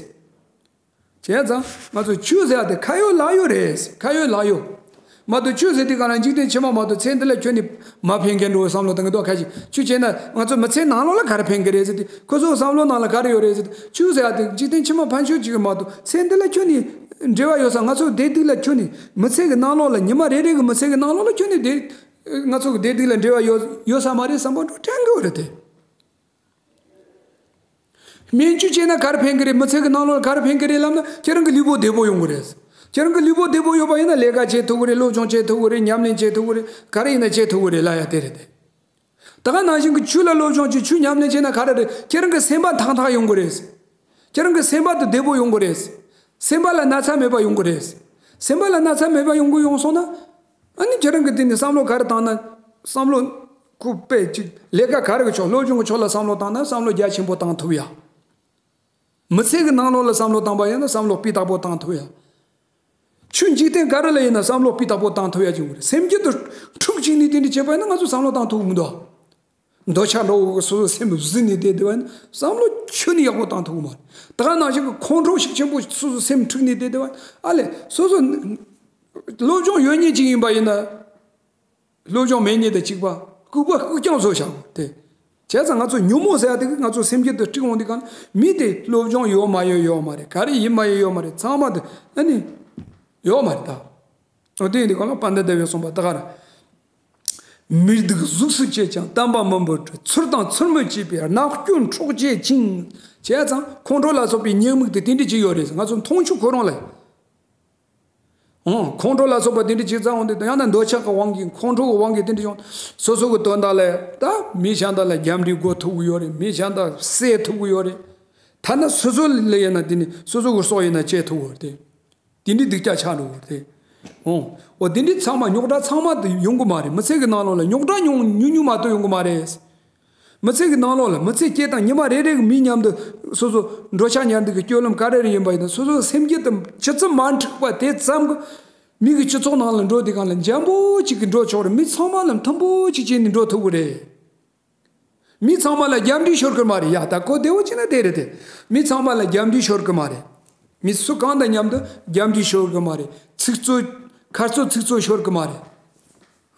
ཙང་ང་ཚོ་ཆོས་ཟེར་ཡ་དེ་ཁ་ཡོད་ལག་ཡོད་རེད། ཁ་ཡོད་ལག་ཡོད། མ་གཏོགས་ཆོས་ཟེར་དུས་གང་ལ་འཇིག་རྟེན་ཕྱི་མ་མ་གཏོགས་ཚེ་འདི་ལ་ཁྱོན་ནས་མ་ཕན་མཁན་འགྲོ་བསམ་བློ་བཏང་གི་འདུག་ཁ་ཅིག་ཆོས་བྱས་ན་ང་ཚོ་མི་ཚེ་ནང་ལོགས་ལ་ག་རེ་ཕན་གི་རེད་ཟེར་དུས་ཁོ་ཚོའི་བསམ་བློ་ནང་ལ་ག་རེ་ཡོད་རེད་ཟེར་དུས་ཆོས་ཟེར་ཡ་དེ་འཇིག་རྟེན་ཕྱི་མ་ཕན་ཆོད་ཅིག་གི་མ་གཏོགས་ཚེ་འདི་ལ་ཁྱོན་ནས་འབྲེལ་བ་ཡོད་ས། ང་ཚོ་བདེ་སྡུག་ལ་ཁྱོན་ནས་མི་ཚེ་གི་ནང་ལོགས་ལ་ཉི་མ་རེ་རེ་གི་མི་ཚེ་གི་ནང་ལོགས་ལ་ཁྱོན་ནས་བདེ་ང་ཚོ་གི་བདེ་སྡུག་ལ་འབྲེལ་བ་ཡོད་ཡོད་ས་མ་རེད་བསམ་པ་འགྲོ་དྲན་གི་ཡོད་རེད་དེ། སྨན་བཅོས་བྱས་ན་ག་རེ་ཕན་གི་རེད། མི་ཚེ་གི་ནང་ལོགས་ལ་ག་རེ་ཕན་གི་རེད་ལབ་ན་ཁྱེད་རང་གི་ལུས་པོ་བདེ་པོ་ཡོང་གི་རེད། ཁྱེད་རང་གི་ལུས་པོ་བདེ་པོ་ཡོད་པ་ཡིན་ན་ལས་ཀ་བྱེད་ཐུབ་གི་རེད། སློབ་སྦྱོང་བྱེད་ཐུབ་གི་རེད། ཉམས་ལེན་བྱེད་ཐུབ་གི་རེད། ག་རེ་ཡིན་ན་བྱེད་ཐུབ་གི་རེད་ལབ་ཡ་དེ་རེད་དེ། ད་ག་ནང་བཞིན་གྱི་ཆོས་ལ་སློབ་སྦྱོང་བྱེད། ཆོས་ཉམས་ལེན་བྱས་ན་ག་རེ་རེད། ཁྱེད་རང་གི་སེམས་པ་ཐང་ཐང་ཡོང་གི་རེད། ཁྱེད་རང་གི་སེམས་པ་དེ་བདེ་པོ་ཡོང་གི་རེད། སེམས་པ་ལ་ན་ཚ་མེད་པ་ཡོང་གི་རེད། སེམས་པ་ལ་ན་ཚ་མེད་པ་ཡོང་གི་ཡོང་སོང་ན། ཨ་ནི་ཁྱེད་རང་གི་དེ་ནི་བསམ་བློ་ག་རེ་བཏང་ན། བསམ་བློ་ཁོ་དཔེ་ཅིག་ལས་ཀ་ག་རེ་གི་ཕྱོགས། སློབ་སྦྱོང་གི་ཕྱོགས་ལ་བསམ་བློ་བཏང་ན་བསམ་བློ་རྒྱ་ཆེན་པོ་བཏང་ཐུབ་ཡ། མི་ཚེ་གི་ནང་ལོགས་ལ་བསམ་བློ་བཏང་པ་ཡིན་ན་བསམ་བློ་སྤུས་དག་པོ་བཏང་ཐུབ་ཡ། ཆོས་འཇིག་རྟེན་ག་རེ་ལ་ཡིན་ན་བསམ་བློ་སྤུས་དག་པོ་བཏང་ཐུབ་ཡ་ཅིག་ཡོད་རེད། སེམས་རྒྱུད་དུ་འཁྲུག་བཅུག་ནས་དེ་འདྲ་བྱས་པ་ཡིན་ན་ང་ཚོ་བསམ་བློ་བཏང་ཐུབ་མི་འདུག་འདོད་ཆགས་འདྲ་བོ་སོ་སོ་སེམས་བཟི་ནས་བསྡད་བསྡད་པ་ཡིན་ན་བསམ་བློ་ཁྱོན་ནས་ཡག་པོ་བཏང་ཐུབ་ཀྱི་མ་རེད། ད་ག་ནང་བཞིན་གྱི་ཁོང་ཁྲོ་ཤུགས་ཆེན་པོ་སོ་སོ་སེམས་འཁྲུག་ནས་བསྡད་བསྡད་པ་ཡིན་ན། ཨ་ལས་སོ་སོ་སློབ་སྦྱོང་ཡོད་མཁན་ཅིག་ཡིན་པ་ཡིན་ན། སློབ་སྦྱོང་མེད་མཁན་དང་གཅིག་པ། ལྐུགས་པ་ལྐུགས་རྐྱང་བཟོ་བཞག་དགོས་ཏེ། བྱས་ཙང་ང་ཚོ་ཉོན་མོངས་ཟེར་ཡ་དེ་གིས་ང་ཚོ་སེམས་རྒྱུད་དུ་དཀྲུག་འོང་དུས་གང་། མི་དེ་སློབ་སྦྱོང་ཡོད་མ་ཡོད་ཡོད་མ་རེད། ག་རེ་ཡིན་མ་ཡིན་ཡོད་མ་རེད། ཚང་མ་དེ་ཨ་ནི་ཡོད་མ་རེད་ད། འོ་དེ་ཡིན་དུས་གང་ལ་དཔལ་ལྡན་ཟླ་བས་གསུངས་པ་ད་ག་ར། མི་སྡུག་གཟུགས་སུ་བྱེད་ཀྱང་བསྟན་པ་མི་འབོར་འཕྲོད། ཚུལ་དང་ཚུལ་མིན་བྱེད་པས་རྣག་སྐྱོན་འཕྲོག་བྱེད་ཅིང་། བྱས་ཙང་ཁོང་ཁྲོ་ལ་སོགས་པའི་ཉེས་དམིགས་དེ་དེ་འདྲ་ཅིག་ཡོད་རེད། ང་ཚོ་མཐོང་ཆོས་ཁོ་རང་ལ། ཨང་། ཁོང་ཁྲོ་ལ་སོགས་པ་དེ་འདྲ་ཅིག་བྱུང་དུས། ཡང་ན་འདོད་ཆགས་ཀྱི་དབང་གིས། ཁོང་ཁྲོ་གི་དབང་གིས་དེ་འདྲ་བྱུང་། སོ་སོ་གི་དོན་དག་ལ་ད་མི་གཞན་དག་ལ་རྒྱབ་འདྲེ་བགོ་ཐུབ་ཀྱི་ཡོད་རེད། མི་གཞན་དག་བསད་ཐུབ་ཀྱི་ཡོད་རེད། ཐ་ན་སོ་སོ་ལ་ཡིན་ན་དེ་ནི་སོ་སོ་གི་སྲོག་ཡིན་ན་བཅད་ཐུབ་ཀྱི་ཡོད་རེད། དེ་འདྲའི་སྡུག་ཅག་ཆགས་འགྲོ་གི་རེད། ཨང་། འོ་དེ་འདྲའི་ཚང་མ་རྙོག་དྲ་ཚང་མ་དེ་ཡོང་གི་མ་རེད། མི་ཚེ་གི་ནང་ལོགས་ལ་རྙོག་དྲ་ཉུང་ཉུང་ཉུང་མ་གཏོགས་ཡོང་གི་མ་རེད། མི་ཚེ་གི་ནང་ལོགས་ལ་མི་ཚེ་སྐྱེལ་སྟངས། ཉི་མ་རེ་རེ་གི་མི་མཉམ་དུ་སོ་སོ་འགྲོ་འཆག་མཉམ་འདུག་གི་སྤྱོད་ལམ་ག་རེ་རེ་ཡིན་པ་ཡིན་ན། སོ་སོ་སེམས་རྒྱུད་དུ་ཆུ་ཚད་མ་འཁྲུགས་པ་དེ་ཙམ་གྱིས་མི་གི་སྤྱི་ཚོགས་ནང་ལ་འགྲོ་དུས་གང་ལ་འཇམ་པོ་ཅིག་གིས་འགྲོ་ཆོག་རེད། མི་ཚང་མ་ལ་མཐུན་པོ་ཅིག་བྱས་ནས་འགྲོ་ཐུབ་ཀྱི་རེད། མི་ཚང་མ་ལ་རྒྱབ་འདྲེ་ཤོར་གི་མ་རེད་ཡ། ད་ཁོ་བདེ་བོ་བྱས་ན་བདེ་རེད་དེ། མི་ཚང་མ་ལ་རྒྱབ་འདྲེ་ཤོར་གི་མ་རེད། མི་སུ་གང་དང་མཉམ་དུ་རྒྱབ་འདྲེ་ཤོར་གི་མ་རེད། ཚིག་རྩུབ། ཁ་རྩོད་ཚིག་རྩུབ་ཤོར་གི་མ་རེད།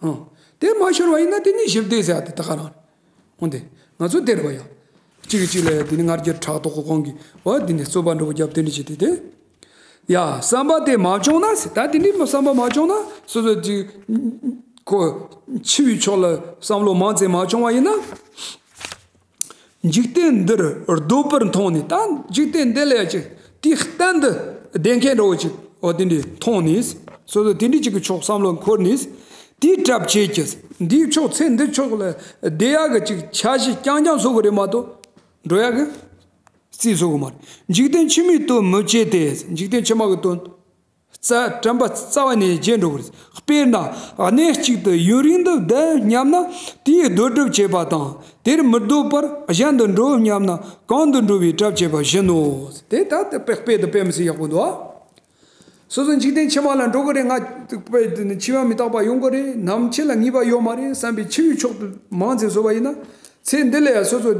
ཨང་། དེ་མ་ཤོར་བ་ཡིན་ན་དེ་ནི་ཞི་བདེ་ཟེར་ཡ་དེ་ད་ག་རང་རེད། འོན་ཏེ་ང་ཚོ་དེ་རེད་བ་ཡ། གཅིག་གིས་གཅིག་ལ་ཡ་དེ་ནི་ང་རྒྱལ་ཕྲག་དོག་གི་དབང་གིས་བ་དེ་ནི་རྩོད་པ་འདྲ་བོ་བརྒྱབ་དེ་འདྲ་བྱེད་དེ་དེ། ཡ། བསམ་པ་དེ་མ་བྱུང་ན་ཟེར། ད་དེ་འདྲའི་བསམ་པ་མ་བྱུང་ན། སོ་སོ་ཅིག་ཁོ་འཆི་བའི་ཕྱོགས་ལ་བསམ་བློ་མང་ཙམ་མ་བྱུང་བ་ཡིན་ན། འཇིག་རྟེན་འདིར་སྡོད་པར་མཐོང་ནས། ད་འཇིག་རྟེན་འདི་ལ་ཡ་ཅིག་དུས་གཏན་དུ་བསྡད་མཁན་འདྲ་བོ་ཅིག་འོ་དེ་འདྲའི་མཐོང་ནས། སོ་སོ་དེ་འདྲའི་ཅིག་གི་ཕྱོགས་བསམ་བློ་འཁོར་ནས། དེའི་གྲབས་བྱེད་ཀྱི། འདིའི་ཕྱོགས་ཚེ་འདི་ཕྱོགས་ལ་བསྡད་ཡག་གི་ཅིག་འཆར་གཞི་རྐྱང་རྐྱང་བཟོ་གི་རེད་མ་གཏོགས། འགྲོ་ཡག་གི་རྩིས་བཟོ་གི་མ་རེད། འཇིག་རྟེན་ཕྱི་མའི་དོན་མི་བྱེད་དེ། འཇིག་རྟེན་ཕྱི་མ་གི་དོན་རྩ་དྲན་པ་རྩ་བ་ནས་བརྗེད་འགྲོ་གི་རེད། དཔེར་ན་གནས་གཅིག་ཏུ་ཡུན་རིང་དུ་བསྡད་སྙམ་ན་དེའི་སྡོད་གྲབས་བྱེད་པ་དང་། དེར་མི་སྡོད་པར་གཞན་དུ་འགྲོ་སྙམ་ན་གང་དུ་འགྲོ་བའི་གྲབས་བྱེད་པ་བཞིན་ནོ། དེ་ལྟར་དཔེ་དཔེ་དེ་དཔེ་མི་སྲིད་ཡག་པོ་འདུག་ཨ། སོ་སོ་འཇིག་རྟེན་ཕྱི་མ་ལ་འགྲོ་གི་རེད། ང་དཔེ་འཆི་བ་མི་རྟག་པ་ཡོང་གི་རེད། ནམ་འཆི་ལ་ངེས་པ་ཡོད་མ་རེད་བསམ་པའི་འཆི་བའི་ཕྱོགས་དེ་མང་ཙམ་བཟོས་པ་ཡིན་ན། ཚེ་འདི་ལ་ཡང་སོ་སོ་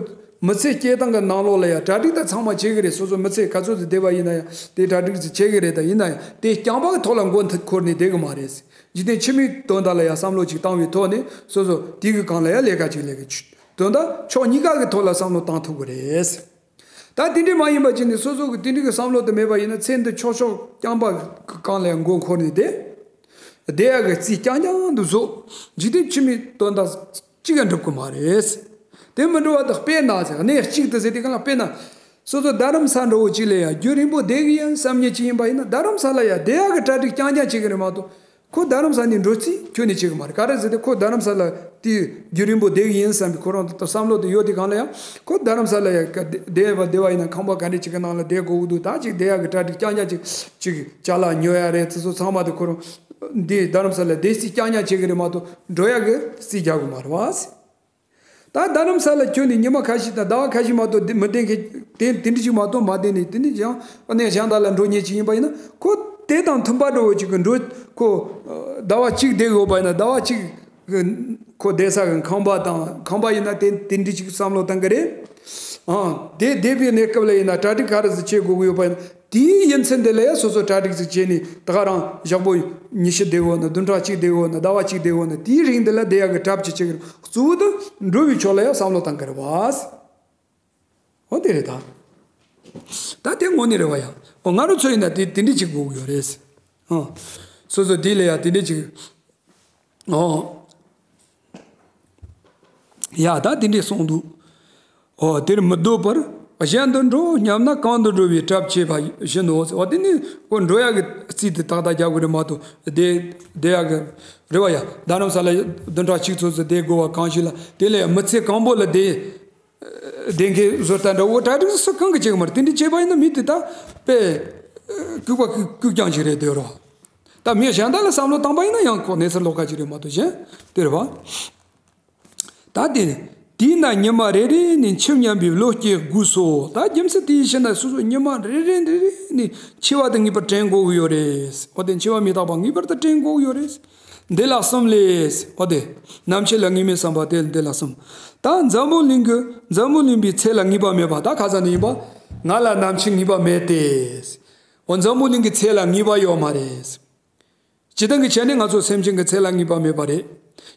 མི་ཚེ་སྐྱེལ་སྟངས་ཀྱི་ནང་ལོགས་ལ་ཡང་གྲ་སྒྲིག་ད་ཚང་མ་བྱེད་ཀྱི་རེད། སོ་སོ་མི་ཚེ་ག་ཚོད་ཅིག་བསྡད་པ་ཡིན་ན་ཡང་དེ་གྲ་སྒྲིག་ཅིག་བྱེད་ཀྱི་རེད། ད་ཡིན་ན་ཡང་དེ་རྐྱང་པ་གི་ཐོག་ལ་མགོ་འཁོར་ནས་བསྡད་ཀྱི་མ་རེད། འཇིག་རྟེན་ཕྱི་མའི་དོན་དག་ལ་ཡང་བསམ་བློ་ཅིག་བཏང་བའི་ཐོག་ནས་སོ་སོ་དེ་གི་སྒང་ལ་ཡང་ལས་ཀ་ཅིག་ལས་ཀྱི་དོན་དག་ཕྱོགས་གཉིས་ཀ་གི་ཐོག་ལ་བསམ་བློ་བཏང་ཐུབ་ཀྱི་རེད། ད་དེ་འདྲ་མ་ཡིན་པ་བྱས་ནས་སོ་སོ་གི་དེ་འདྲ་གི་བསམ་བློ་དེ་མེད་པ་ཡིན་ན། ཚེ་འདི་ཆོག་ཆོག་རྐྱང་པ་གི་སྒང་ལ་ཡང་མགོ་འཁོར་ནས་བསྡད། བསྡད་ཡག་གི་རྩིས་རྐྱང་རྐྱང་དུ་བཟོ། འཇིག་རྟེན་ཕྱི་མའི་དོན་དག་གཅིག་ཀྱང་འགྲུབ་ཀྱི་མ་རེད། དེ་མི་འགྲོ་བ་དང་། དཔེར་ན་ཟེར། གནས་གཅིག་ཏུ་ཟེར་དུས་གང་ལ། དཔེར་ན་སོ་སོ་རྡ་རམ་ས་འདྲ་བོ་གཅིག་ལ་ཡང་རྒྱུན་རིང་པོ་བསྡད་ཀྱི་ཡིན་བསམ་མཁན་ཅིག་ཡིན་པ་ཡིན་ན། རྡ་རམ་ས་ལ་ཡང་བསྡད་ཡག་གི་གྲ་སྒྲིག་རྐྱང་རྐྱང་བྱེད་ཀྱི་རེད་མ་གཏོགས། ཁོ་རྡ་རམ་ས་ནས་འགྲོ་རྩིས་ཁྱོན་ནས་བྱེད་ཀྱི་མ་རེད། ག་རེ་ཟེར་ཏེ་ཁོ་རྡ་རམ་ས་ལ་དེ་རྒྱུན་རིང་པོ་བསྡད་ཀྱི་ཡིན་བསམ་པའི་ཁོ་རང་དུ་བསམ་བློ་དེ་ཡོད་དེ་གང་ལ་ཡང་། ཁོ་རྡ་རམ་ས་ལ་ཡང་བསྡད་པ་བསྡད་པ་ཡིན་ན་ཁང་པ་ག་འདྲ་ཅིག་གི་ནང་ལ་བསྡད་དགོས་ཀྱི་འདུག་ད་ཅིག་བསྡད་ཡག་གི་གྲ་སྒྲིག་རྐྱང་རྐྱང་ཅིག་ཅིག་ཅ་ལག་ཉོ་ཡག་རེད། དེ་ཚོ་ཚང་མ་དེ་ཁོ་རང་འདི་རྡ་རམ་ས་ལ་བསྡད་རྩིས་རྐྱང་རྐྱང་བྱེད་ཀྱི་རེད་མ་གཏོགས། འགྲོ་ཡག་གི་རྩིས་རྒྱག་གི་མ་རེད་བ། ད་རྡ་རམ་ས་ལ་ཁྱོན་ནས་ཉི་མ་ཁ་ཤས་དང་ཟླ་བ་ཁ་ཤས་མ་གཏོགས་དེ་མི་བསྡད་མཁན་དེ་དེ་འདྲ་ཅིག་མ་གཏོགས་མ་བསྡད་ནས། དེ་ནས་ཡང་གནས་གཞན་དག་ལ་འགྲོ་མཁན་ཅིག་ཡིན་པ་ཡིན་ན། ཁོ་དེ་དང་མཐུན་པ་འདྲ་བོ་ཅིག་གི་འགྲོ། ཁོ་ཟླ་བ་གཅིག་བསྡད་ཡོད་པ་ཡིན་ན། ཟླ་བ་གཅིག་གི་ཁོ་བསྡད་ས་གི་ཁང་པ་དང་། ཁང་པ་ཡིན་ན་དེ་དེ་འདྲ་ཅིག་བསམ་བློ་བཏང་གི་རེད། ཨང་། དེ་བསྡད་པའི་གནས་སྐབས་ལ་ཡིན་ན་གྲ་སྒྲིག་ག་རེ་ཟིག་བྱེད་དགོས་ཀྱི་ཡོད་པ་ཡིན་ན། དེའི་ཡིན་ཚད་འདི་ལ་ཡང་སོ་སོ་གྲ་སྒྲིག་ཅིག་བྱས་ནས། ད་ག་རང་ཞག་པོ་ཉི་ཤུ་བསྡད་ཡོད་ན། བདུན་ཕྲག་གཅིག་བསྡད་ཡོད་ན། ཟླ་བ་གཅིག་བསྡད་ཡོད་ན། དེའི་རིང་འདི་ལ་བསྡད་ཡག་གི་གྲབས་ཅིག་བྱེད་ཀྱི་རེད། གཙོ་བོ་དེ་འགྲོ་བའི་ཕྱོགས་ལ་ཡང་བསམ་བློ་བཏང་གི་རེད་བ། འོ་དེ་རེད་ད། ད་དེ་དངོས་གནས་རེད་བ་ཡ། འོ་ང་རང་ཚོ་ཡིན་ན་དེ་དེ་འདྲ་ཅིག་དགོས་ཀྱི་ཡོད་རེད། ཨང་། སོ་སོ་དེ་ལ་ཡང་དེ་འདྲ་ཅིག་ཨོ། ཡ་ད་དེ་འདྲས་གསུངས་འདུག་ཨོ། དེར་མི་སྡོད་པར་ གཞན་དུ་འགྲོ་སྙམ་ན། གང་དུ་འགྲོ་བའི་གྲབས་བྱེད་པ་བཞིན་ནོ། འོ་དེ་ནི་ཁོ་འགྲོ་ཡག་གི་རྩིས་དེ་ཏག་ཏག་རྒྱག་དགོས་རེད་མ་གཏོགས་བསྡད་བསྡད་ཡག་གི་རེད་བ། ཡ། རྡ་རམ་ས་ལ་བདུན་ཕྲག་གཅིག་ཙམ་ཙམ་བསྡད་དགོས་པ་གང་ཞིག་ལ། དེ་ལས་མི་ཚེ་གང་པོ་ལ་བསྡད་བསྡད་མཁན་བཟོ་ལྟ་འདྲ་བོ་གྲ་སྒྲིག་སུ་གང་གི་བྱེད་གི་མ་རེད། དེ་འདྲ་བྱས་པ་ཡིན་ན་མི་དེ་ད་དཔེ་ལྐུགས་པ་ལྐུགས་ལྐུགས་རྐྱང་ཞིག་རེད་འདོད་རོ། ད་མི་གཞན་དག་ལ་བསམ་བློ་བཏང་པ་ཡིན་ན་ཡང་ཁོ་གནས་ཚུལ་ལོགས་ཀ་ཅིག་རེད་མ་གཏོགས་གཞན་དེ་རེད་བ། ད་དེ་དེས་ན་ཉི་མ་རེ་རེ་ནས་འཆི་སྙམ་པའི་བློ་སྐྱེ་དགོས་སོ། ད་རྒྱུ་མཚན་དེའི་ཕྱིར་ན་སོ་སོ་ཉི་མ་རེ་རེ་རེ་རེ་ནས་འཆི་བ་དེ་ངེས་པར་དྲན་དགོས་ཀྱི་ཡོད་རེད། འོ་དེ་འཆི་བ་མི་རྟག་པ་ངེས་པར་དུ་དྲན་དགོས་ཀྱི་ཡོད་རེད། འདི་ལ་གསུམ་ལས། འོ་དེ། ནམ་འཆི་ལ་ངེས་མེད་བསམ་པ་དེ་འདི་ལ་གསུམ། ད་འཛམ་བུ་གླིང་གི་འཛམ་བུ་གླིང་པའི་ཚེ་ལ་ངེས་པ་མེད་པ། ད་ཁ་སང་ནས་ཡིན་པ། ང་ལ་ནམ་འཆི་ངེས་པ་མེད་དེ། འོ་འཛམ་བུ་གླིང་གི་ཚེ་ལ་ངེས་པ་ཡོད་མ་རེད། སྤྱིར་བཏང་གི་ཆ་ནས་ང་ཚོ་སེམས་ཅན་གྱི་ཚེ་ལ་ངེས་པ་མེད་པ་རེད།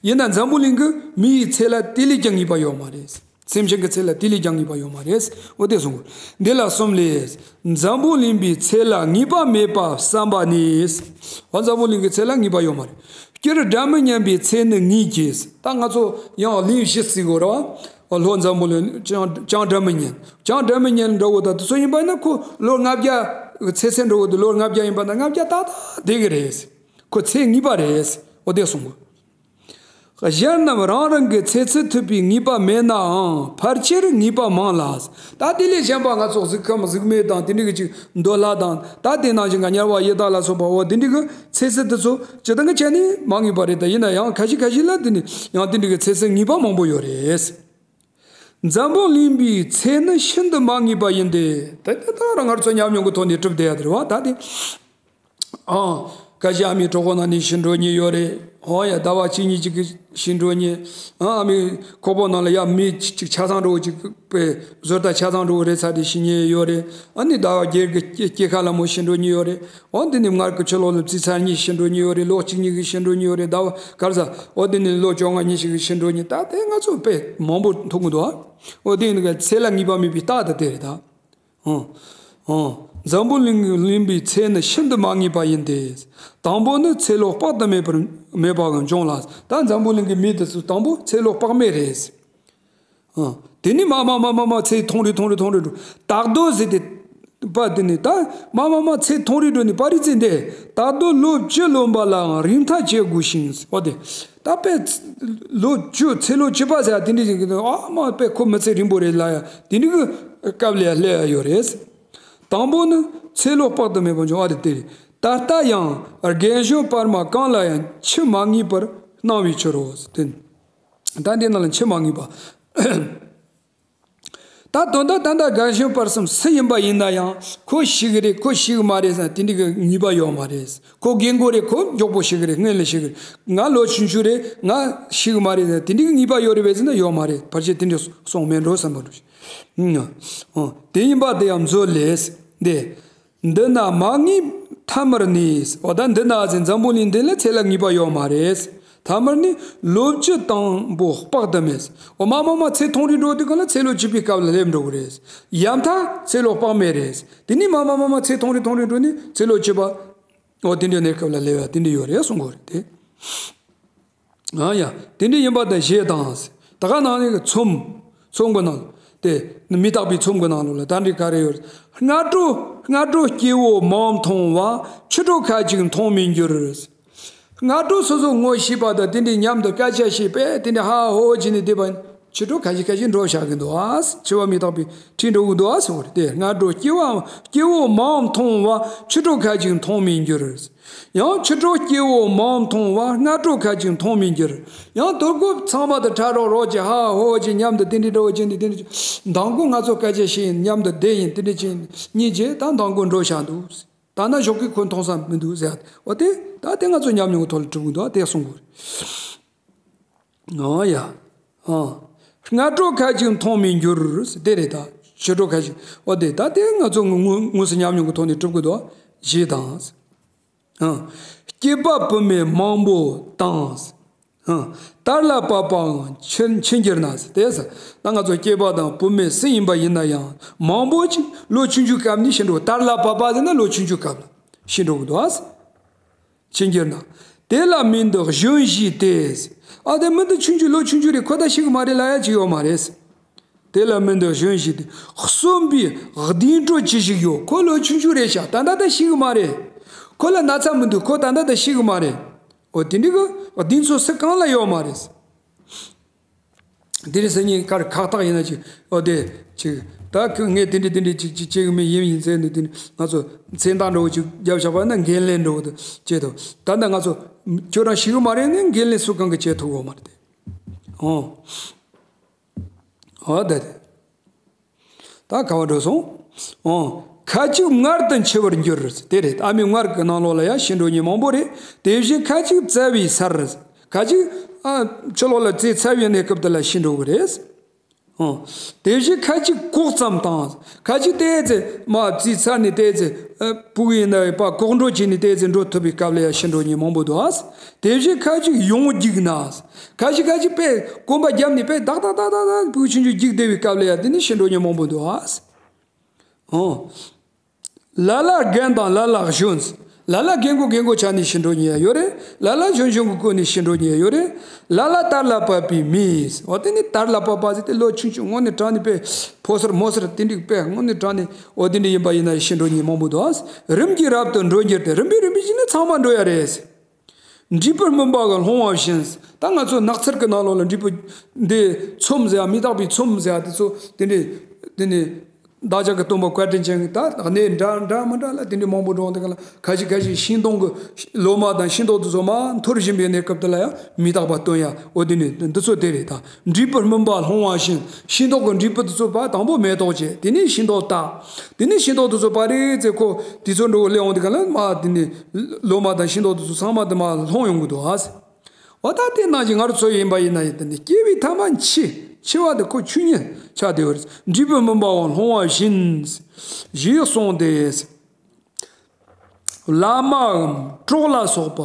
ཡིན་ན་འཛམ་བུ་གླིང་གི་མི་ཡི་ཚེ་ལ་དེ་ལས་ཀྱང་ངེས་པ་ཡོད་མ་རེད། སེམས་ཅན་གྱི་ཚེ་ལ་དེ་ལས་ཀྱང་ངེས་པ་ཡོད་མ་རེད། འོ་དེ་གསུངས། འདི་ལ་གསུམ་ལས། འཛམ་བུ་གླིང་པའི་ཚེ་ལ་ངེས་པ་མེད་པ་བསམ་པ་ནི། འོ་འཛམ་བུ་གླིང་གི་ཚེ་ལ་ངེས་པ་ཡོད་མ་རེད། སྤྱིར་སྒྲ་མི་སྙན་པའི་ཚེ་ནི་ངེས་ཀྱི། ད་ང་ཚོ་ཡང་གླེང་གཞི་བརྩི་དགོས་རེད་བ། འོ་ལྷོ་འཛམ་བུ་གླིང་ཅང་ཅང་སྒྲ་མི་སྙན། ཅང་སྒྲ་མི་སྙན་འདྲ་བོ་ད་དེ་ཚོ་ཡིན་པ་ཡིན་ན་ཁོ་ལོ་ལྔ་བརྒྱ་གི་ཚེ་ཚད་འདྲ་བོ་དེ་ལོ་ལྔ་བརྒྱ་ཡིན་པ་ན་ལྔ་བརྒྱ་ཏག་ཏག་བསྡད་ཀྱི་རེད། ཁོ་ཚེ་ངེས་པ་རེད། འོ་དེ་གསུངས། གཞན་རྣམས་རང་རང་གི་ཚེ་ཚད་ཐུབ་པའི་ངེས་པ་མེད་ནའང་ཕལ་ཆེར་ངེས་པ་མང་ལ། ད་དེ་ལས་གཞན་པ་ང་ཚོ་གཟུགས་ཁམས་གཟུགས་མེད་དང་དེ་འདྲ་གི་ཅིག་འདོད་ལྷ་དང་ད་དེ་ནང་བཞིན་ག་དམྱལ་བ་ཡི་དྭགས་ལ་སོགས་པ་འོ་དེ་འདྲ་གི་ཚེ་ཚད་དེ་ཚོ་སྤྱིར་བཏང་གི་ཆ་ནས་མ་ངེས་པ་རེད། ད་ཡིན་ན་ཡང་ཁ་ཤས་ཁ་ཤས་ལ་དེ་ནི་ཡང་དེ་འདྲ་གི་ཚེ་ཚད་ངེས་པ་མང་པོ་ཡོད་རེད། འཛམ་བུ་གླིང་པའི་ཚེ་ནི་ཤིན་ཏུ་མ་ངེས་པ་ཡིན་ཏེ། ད་ལྟ་ད་རང་ང་ཚོ་ཉམས་མྱོང་གི་ཐོག་ནས་གྲུབ་བསྡད་ཡ་དེ་རེད་བ། ད་དེ། ཨང་། ཁ་ཤས་ཨ་མའི་གྲོད་ཁོག་ནང་ནས་ཤི་འགྲོ་མཁན་ཡོད་རེད། ཨང་། ཡ་ཟླ་བ་གཅིག་གཉིས་ཅིག་གི་ཤི་འགྲོ་མཁན། ཨང་། ཨ་མའི་ཁོག་པ་ནང་ལ་ཡ་མི་གཅིག་ཆ་ཚང་འགྲོ་གཅིག་པའི་བཟོ་ལྟ་ཆ་ཚང་འགྲོ་རེད་ཚར་དེ་ཤི་མཁན་ཡོད་རེད། ཨ་ནི་ཟླ་བ་བརྒྱད་ཀྱི་སྐྱེ་ཁ་ལ་མོ་ཤི་འགྲོ་མཁན་ཡོད་རེད། འོ་འདི་ནི་མངལ་གྱི་ཕྱི་ལོགས་ལ་བཙས་ཚར་མཁན་ཤི་འགྲོ་མཁན་ཡོད་རེད། ལོ་གཅིག་གཉིས་ཀྱི་ཤི་འགྲོ་མཁན་ཡོད་རེད། ཟླ་བ་ག་རེ་ཟ། འོ་འདི་ནི་ལོ་བཅོ་ལྔ་ཉི་ཤུ་གི་ཤི་འགྲོ་མཁན་ད་དེ་ང་ཚོ་དཔེ་མང་པོ་མཐོང་གི་འདུག་ཨ། འོ་དེ་ཡིན་ག་ཚེ་ལ་ངེས་པ་མེད་པའི་རྟགས་དེ་དེ་རེད་ད། ཨང་། ཨང་། འཛམ་བུ་གླིང་གླིང་པའི་ཚེ་ནི་ཤིན་ཏུ་མ་ངེས་པ་ཡིན་ཏེ། དང་པོ་ནི་ཚེ་ལོ་དཔག་ཏུ་མེད་པར་མེད་པའང་འབྱུང་ལ། ད་འཛམ་བུ་གླིང་གི་མི་དེ་ཚོ་དང་པོ་ཚེ་ལོ་དཔག་མེད་རེད། ཨང་། དེ་ནི་མ་མ་མ་མ་མ་ཚེ་ཐུང་རུ་ཐུང་རུ་ཐུང་རུ་འགྲོ། ད་གདོད་ཟེར་ཏེ། པ་དེ་ནི་ད་མ་མ་མ་ཚེ་ཐུང་རུ་འགྲོ་ནི་པ་རི་ཙི་འདི། ད་གདོད་ལོ་བཅུ་ལོན་པ་ལའང་རིང་ཐག་བཅད་དགོས་ཤིང་། འོ་དེ། ད་དཔེ་ལོ་བཅུ་ཚེ་ལོ་བཅུ་པ་ཟེར་ཡ་དེ་འདྲ་ཞིག་གི་ཨ་མ་དཔེ་ཁོ་མི་ཚེ་རིང་པོ་རེད་ལ་ཡ་དེ་འདྲ་གི་སྐབས་ལ་ཡ་སླེབས་ཡ་ཡོད་རེད། དང་པོ་ནི་ཚེ་ལོ་དཔག་ཏུ་མེད་པ་འབྱུང་བ་རེད་དེ། ད་ལྟ་ཡང་རྒན་གཞོན་བར་མ་གང་ལ་ཡང་འཆི་མ་ངེས་པར་སྣང་བའི་ཕྱིར་རོ། དེ། ད་འདི་ནང་ལ་འཆི་མ་ངེས་པ། ད་དོན་དག་ད་ལྟ་རྒན་གཞོན་བར་གསུམ་སུ་ཡིན་པ་ཡིན་ན་ཡང་ཁོ་ཤི་གི་རེད་ཁོ་ཤི་གི་མ་རེད་ཟེར་དེ་འདྲ་གི་ངེས་པ་ཡོད་མ་རེད། ཁོ་རྒན་རྒོན་རེད་ཁོ་མགྱོགས་པོ་ཤི་གི་རེད་སྔོན་ལ་ཤི་གི་རེད། ང་ལོ་ཆུང་ཆུང་རེད་ང་ཤི་གི་མ་རེད་ཟེར་དེ་འདྲ་གི་ངེས་པ་ཡོད་རེད་པས་ཟེར་ན་ཡོད་མ་རེད། ཕལ་ཆེར་དེ་འདྲ་སོང་མེད་འགྲོ་བསམ་པ་འགྲོ་ཞིག་ཨང་། དེ་ཡིན་པ་དེ་ཡང་མཛོད་ལས་འདི། འདི་ན་མ་ངེས་ཐ་མར་ནི། འོ་ད་འདི་ན་ཟེར་འཛམ་བུ་གླིང་འདི་ལ་ཚེ་ལ་ངེས་པ་ཡོད་མ་རེད། ཐ་མར་ནི་ལོ་བཅུ་དང་པོ་དཔག་ཏུ་མེད། འོ་མ་མ་མ་ཚེ་ཐུང་རུ་འགྲོ་དུས་གང་ལ་ཚེ་ལོ་བཅུ་པའི་སྐབས་ལ་སླེབས་འགྲོ་གི་རེད། ཡང་ཐ་ཚེ་ལོ་དཔག་མེད་རེད། དེ་ནི་མ་མ་མ་མ་ཚེ་ཐུང་རུ་ཐུང་རུ་འགྲོ་ནི་ཚེ་ལོ་བཅུ་པ། འོ་དེ་འདྲའི་གནས་སྐབས་ལ་སླེབས་ཡ་དེ་འདྲ་ཡོད་རེད་གསུང་གི་རེད་དེ། ཨ་ཡ། དེ་འདྲ་ཡིན་པ་དང་ཞེས་དང་། ད་ག་ནང་ནས་ཚོམ། ཚོམ་གྱི་ནང་། དེ་མི་རྟག་པའི་ཚོམ་གྱི་ནང་ལོགས་ལ་ད་འདྲའི་ག་རེ་ཡོད། སྔ་དྲོ་སྔ་དྲོ་སྐྱེ་བོ་མང་མཐོང་བ། ཕྱི་དྲོ་ཁ་ཅིག་མཐོང་མི་འགྱུར། སྔ་དྲོ་སོ་སོ་ངོ་ཤེས་པ་དང་དེ་འདྲའི་མཉམ་དུ་སྐད་ཆ་བཤད་པས་དེ་འདྲའི་ཧ་ཧོ་བྱས་ནས་བསྡད་པ་ཡིན། ཕྱི་དྲོ་ཁ་ཅིག་ཁ་ཅིག་འགྲོ་བཞག་གི་འདུག་ཨ། འཆི་བ་མི་རྟག་པའི་ཁྲིད་འགྲོ་གི་འདུག་ཨ་ཟེར་བ་རེད་དེ། སྔ་དྲོ་སྐྱེ་བ་སྐྱེ་བོ་མང་མཐོང་བ། ཕྱི་དྲོ་ཁ་ཅིག་མཐོང་མི་འགྱུར། ཡང་ཕྱི་དྲོ་སྐྱེ་བོ་མང་མཐོང་བ། སྔ་དྲོ་ཁ་ཅིག་མཐོང་མི་འགྱུར། ཡང་དོལ་པོ་ཚང་མ་དང་ཕྲད་རོགས་རོགས་ཀྱི་ཧ་ཧོ་ཀྱི་མཉམ་དུ་དེ་འདྲའི་འདྲ་བོ་ཅན་དེ་དེ་འདྲ་མདང་དགོང་ང་ཚོ་སྐད་ཆ་བཤད་ཡིན་མཉམ་དུ་བསྡད་ཡིན་དེ་འདྲ་ཅན་གཉིས་རྗེས་ད་མདང་དགོང་འགྲོ་བཞག་འདུག་ད་ན་ཞོགས་ཀས་ཁོ་མཐོང་ས་མི་འདུག་ཟེར། འོ་དེ་ད་དེ་ང་ཚོ་ཉམས་མྱོང་གི་ཐོག་ལ་གྲུབ་གི་འདུག་དེ་གསུང་དགོས་རེད། ཨོ་ཡ། ཨ། སྔ་དྲོ་ཁ་ཅིག་མཐོང་མི་འགྱུར། དེ་རེད་ད། ཕྱི་དྲོ་ཁ་ཅིག་འོ་དེ་ད་དེ་ང་ཚོ་དངོས་དངོས་སུ་ཉམས་མྱོང་གི་ཐོག་ནས་གྲུབ་གི་འདུག་ཞེས་དང་། ཨ། སྐྱེས་པ་བུད་མེད་མང་པོ་དང་། ཨ། དར་ལ་བབ་པའང་འཆི་འཆི་འགྱུར་ན། དེ་ཟེར་ན་ང་ཚོ་སྐྱེས་པ་དང་བུད་མེད་སུ་ཡིན་པ་ཡིན་ན་ཡང་མང་པོ་ཅིག་ལོ་ཆུང་ཆུང་སྐབས་ནས་ཤི་འགྲོ། དར་ལ་བབ་པ་ཟེར་ན་ལོ་ཆུང་ཆུང་སྐབས་ལ་ཤི་འགྲོ་གི་འདུག་ཨ། ཕྱིན་གྱུར་ན། དེ་ལ་མི་འདི་གཞོན་བཞིས་ཏེ། ཨ་དེ་མི་འདི་ཆུང་ཆུང་ལོ་ཆུང་ཆུང་རེད་ཁོ་ད་ཤི་གི་མ་རེད་ལབ་ཡ་ཅིག་ཡོད་མ་རེད། དེ་ལ་མི་འདོད་གཞོན་ཞིག་དེ། གསོན་པའི་གདེང་དྲོད་ཅི་ཞིག་ཡོད། ཁོ་ལོ་ཆུང་ཆུང་རེད་ཤག་ད་ལྟ་ད་ཤི་གི་མ་རེད། ཁོ་ལ་ན་ཚ་མི་འདུག་ཁོ་ད་ལྟ་ད་ཤི་གི་མ་རེད། འོ་དེ་འདྲི་གི་གདེང་ཚོད་སུ་གང་ལ་ཡོད་མ་རེད། དེ་རིང་སང་ཉིན་ཁར་ཁག་ཐག་ཡིན་ན་ཅིག་འོ་དེ་ཅིག་ད་ཁོ་ངས་དེ་འདྲི་དེ་འདྲི་ཅིག་ཅིག་བྱེད་གི་མིན། ཡིན་ཡིན་ཟེར་ནས། དེ་ནི་ང་ཚོ་མཚན་རྟགས་འདྲ་བོ་ཅིག་རྒྱབ་བཞག་པ་ན་འགན་ལེན་འདྲ་བོ་དེ་བྱེད་ཐུབ། ད་ལྟ་ང་ཚོ་ཁྱོད་རང་ཤི་གི་མ་རེད་ནས་འགན་ལེན་སུ་གང་གི་བྱེད་ཐུབ་གོ་མ་རེད་དེ། ཨོ། ཨོ་དེ་རེད། ད་ག་བ་འགྲོ་སོང་། ཨོ། ཁ་ཅིག་མངལ་དུ་འཆི་བར་འགྱུར། དེ་རེད། ཨ་མའི་མངལ་གྱི་ནང་ལོགས་ལ་ཡང་ཤི་འགྲོ་མཁན་མང་པོ་རེད། དེ་བཞིན་ཁ་ཅིག་བཙའ་བའི་སར། ཁ་ཅིག་ཨ་ཕྱི་ལོགས་ལ་བཙས་ཚར་བའི་གནས་སྐབས་དེ་ལ་ཤི་འགྲོ་གི་རེད། ཨོ། དེ་བཞིན་ཁ་ཅིག་ལྐོག་ཙམ་དང་། ཁ་ཅིག་ཏོག་ཙམ་མར་བཙས་ཚར་ནས་ཏོག་ཙམ་ཨ་ཕྲུ་གུ་ཡིན་ན་ཡང་ལྐོག་འགྲོ་བྱས་ནས་ཏོག་ཙམ་འགྲོ་ཐུབ་པའི་སྐབས་ལ་ཡང་ཤི་འགྲོ་མཁན་མང་པོ་འདུག་ཨ། དེ་བཞིན་ཁ་ཅིག་ཡོངས་རྒྱུག་ན། ཁ་ཅིག་ཁ་ཅིག་དཔེ་གོམ་པ་བརྒྱབ་ནས་དཔེ་ཏག་ཏག་ཏག་ཏག་ཏག་ཕྲུ་གུ་ཆུང་ཆུང་རྒྱུག་བསྡད་པའི་སྐབས་ལ་ཡང་དེ་ནས་ཤི་འགྲོ་མཁན་མང་པོ་འདུག་ཨ། ཨོ། ལ་ལ་རྒན་དང་ལ་ལ་གཞོན། ལ་ལ་རྒན་གོག་རྒན་གོག་ཆགས་ནས་ཤི་འགྲོ་མཁན་ཡང་ཡོད་རེད། ལ་ལ་གཞོན་གཞོན་གྱི་སྐོར་ནས་ཤི་འགྲོ་མཁན་ཡང་ཡོད་རེད། ལ་ལ་དར་ལ་བབས་པའི་མི། འོ་དེ་ནི་དར་ལ་བབས་པ་ཟེར་དེ་ལོ་ཆུང་ཆུང་ངོ་ནས་དྲངས་ནས་དཔེ་ཕོ་གསར་མོ་གསར་དེ་འདྲའི་དཔེ་ངོ་ནས་དྲངས་ནས་འོ་དེ་འདྲ་ཡིན་པ་ཡིན་ན་ཤི་འགྲོ་མཁན་མང་པོ་འདུག་ཨ། རིམ་གྱིས་རབ་ཏུ་འགྲོ་འགྱུར་ཏེ། རིམ་པས་རིམ་པས་བྱས་ནས་ཚང་མ་འགྲོ་ཡ་རེད། འབྲས་བུ་སྨིན་པ་གི་སློང་བ་བཞིན། ད་ང་ཚོ་ནགས་ཚལ་གྱི་ནང་ལོགས་ལ་འབྲས་བུ་འདི་ཚོམ་ཟེར་ཡ། མི་རྟག་པའི་ཚོམ་ཟེར་ཡ་དེ་ཚོ་དེ་འདྲའི་དེ་ནི་བདག་ཅག་གི་སྟོན་པ་བཀའ་དྲིན་ཅན་གྱིས་ད་གནས་འདྲ་འདྲ་མི་འདྲ་ལ་དེ་འདྲའི་མང་པོ་འགྲོ་འདུག་ག་ལ། ཁ་ཤས་ཁ་ཤས་ཤིང་སྡོང་གི་ལོ་མ་དང་ཤིང་ཏོག་དེ་ཚོ་མར་འཐོར་བཞིན་པའི་གནས་སྐབས་དེ་ལ་ཡང་མི་རྟག་པ་སྟོན་ཡ། འོ་དེ་ནི་འདི་ཚོ་དེ་རེད་ད། འབྲས་བུ་སྨིན་པ་སློང་བ་བཞིན། ཤིང་ཏོག་གི་འབྲས་བུ་དེ་ཚོ་ཕར་དང་པོ་མེ་ཏོག་བྱས། དེ་ནས་ཤིང་ཏོག་བཏབ། དེ་ནས་ཤིང་ཏོག་དེ་ཚོ་ཕར་རེད་ཚེ་ཁོ་དེ་ཚོ་འགྲོ་སླེབས་འོང་དུས་ག་ལ་མར་དེ་ནས་ལོ་མ་དང་ཤིང་ཏོག་དེ་ཚོ་ཚང་མ་དེ་མར་ལྷུང་ཡོང་གི་འདུག་ཨ། འོ་ད་དེ་ནང་བཞིན་ང་རང་ཚོ་ཡིན་པ་ཡིན་ན་ཡིན། དེ་ནས་སྐྱེ་བའི་ཐ་མ་འཆི། འཆི་བ་དེ་ཁོ་ཆོས་ཉིད་ཆགས་བསྡད་པ་རེད། འབྲས་བུ་སྨིན་པའང་སློང་བ་བཞིན། ཞེས་གསུངས་ཏེ། བླ་མའམ་གྲོགས་ལ་སོགས་པ་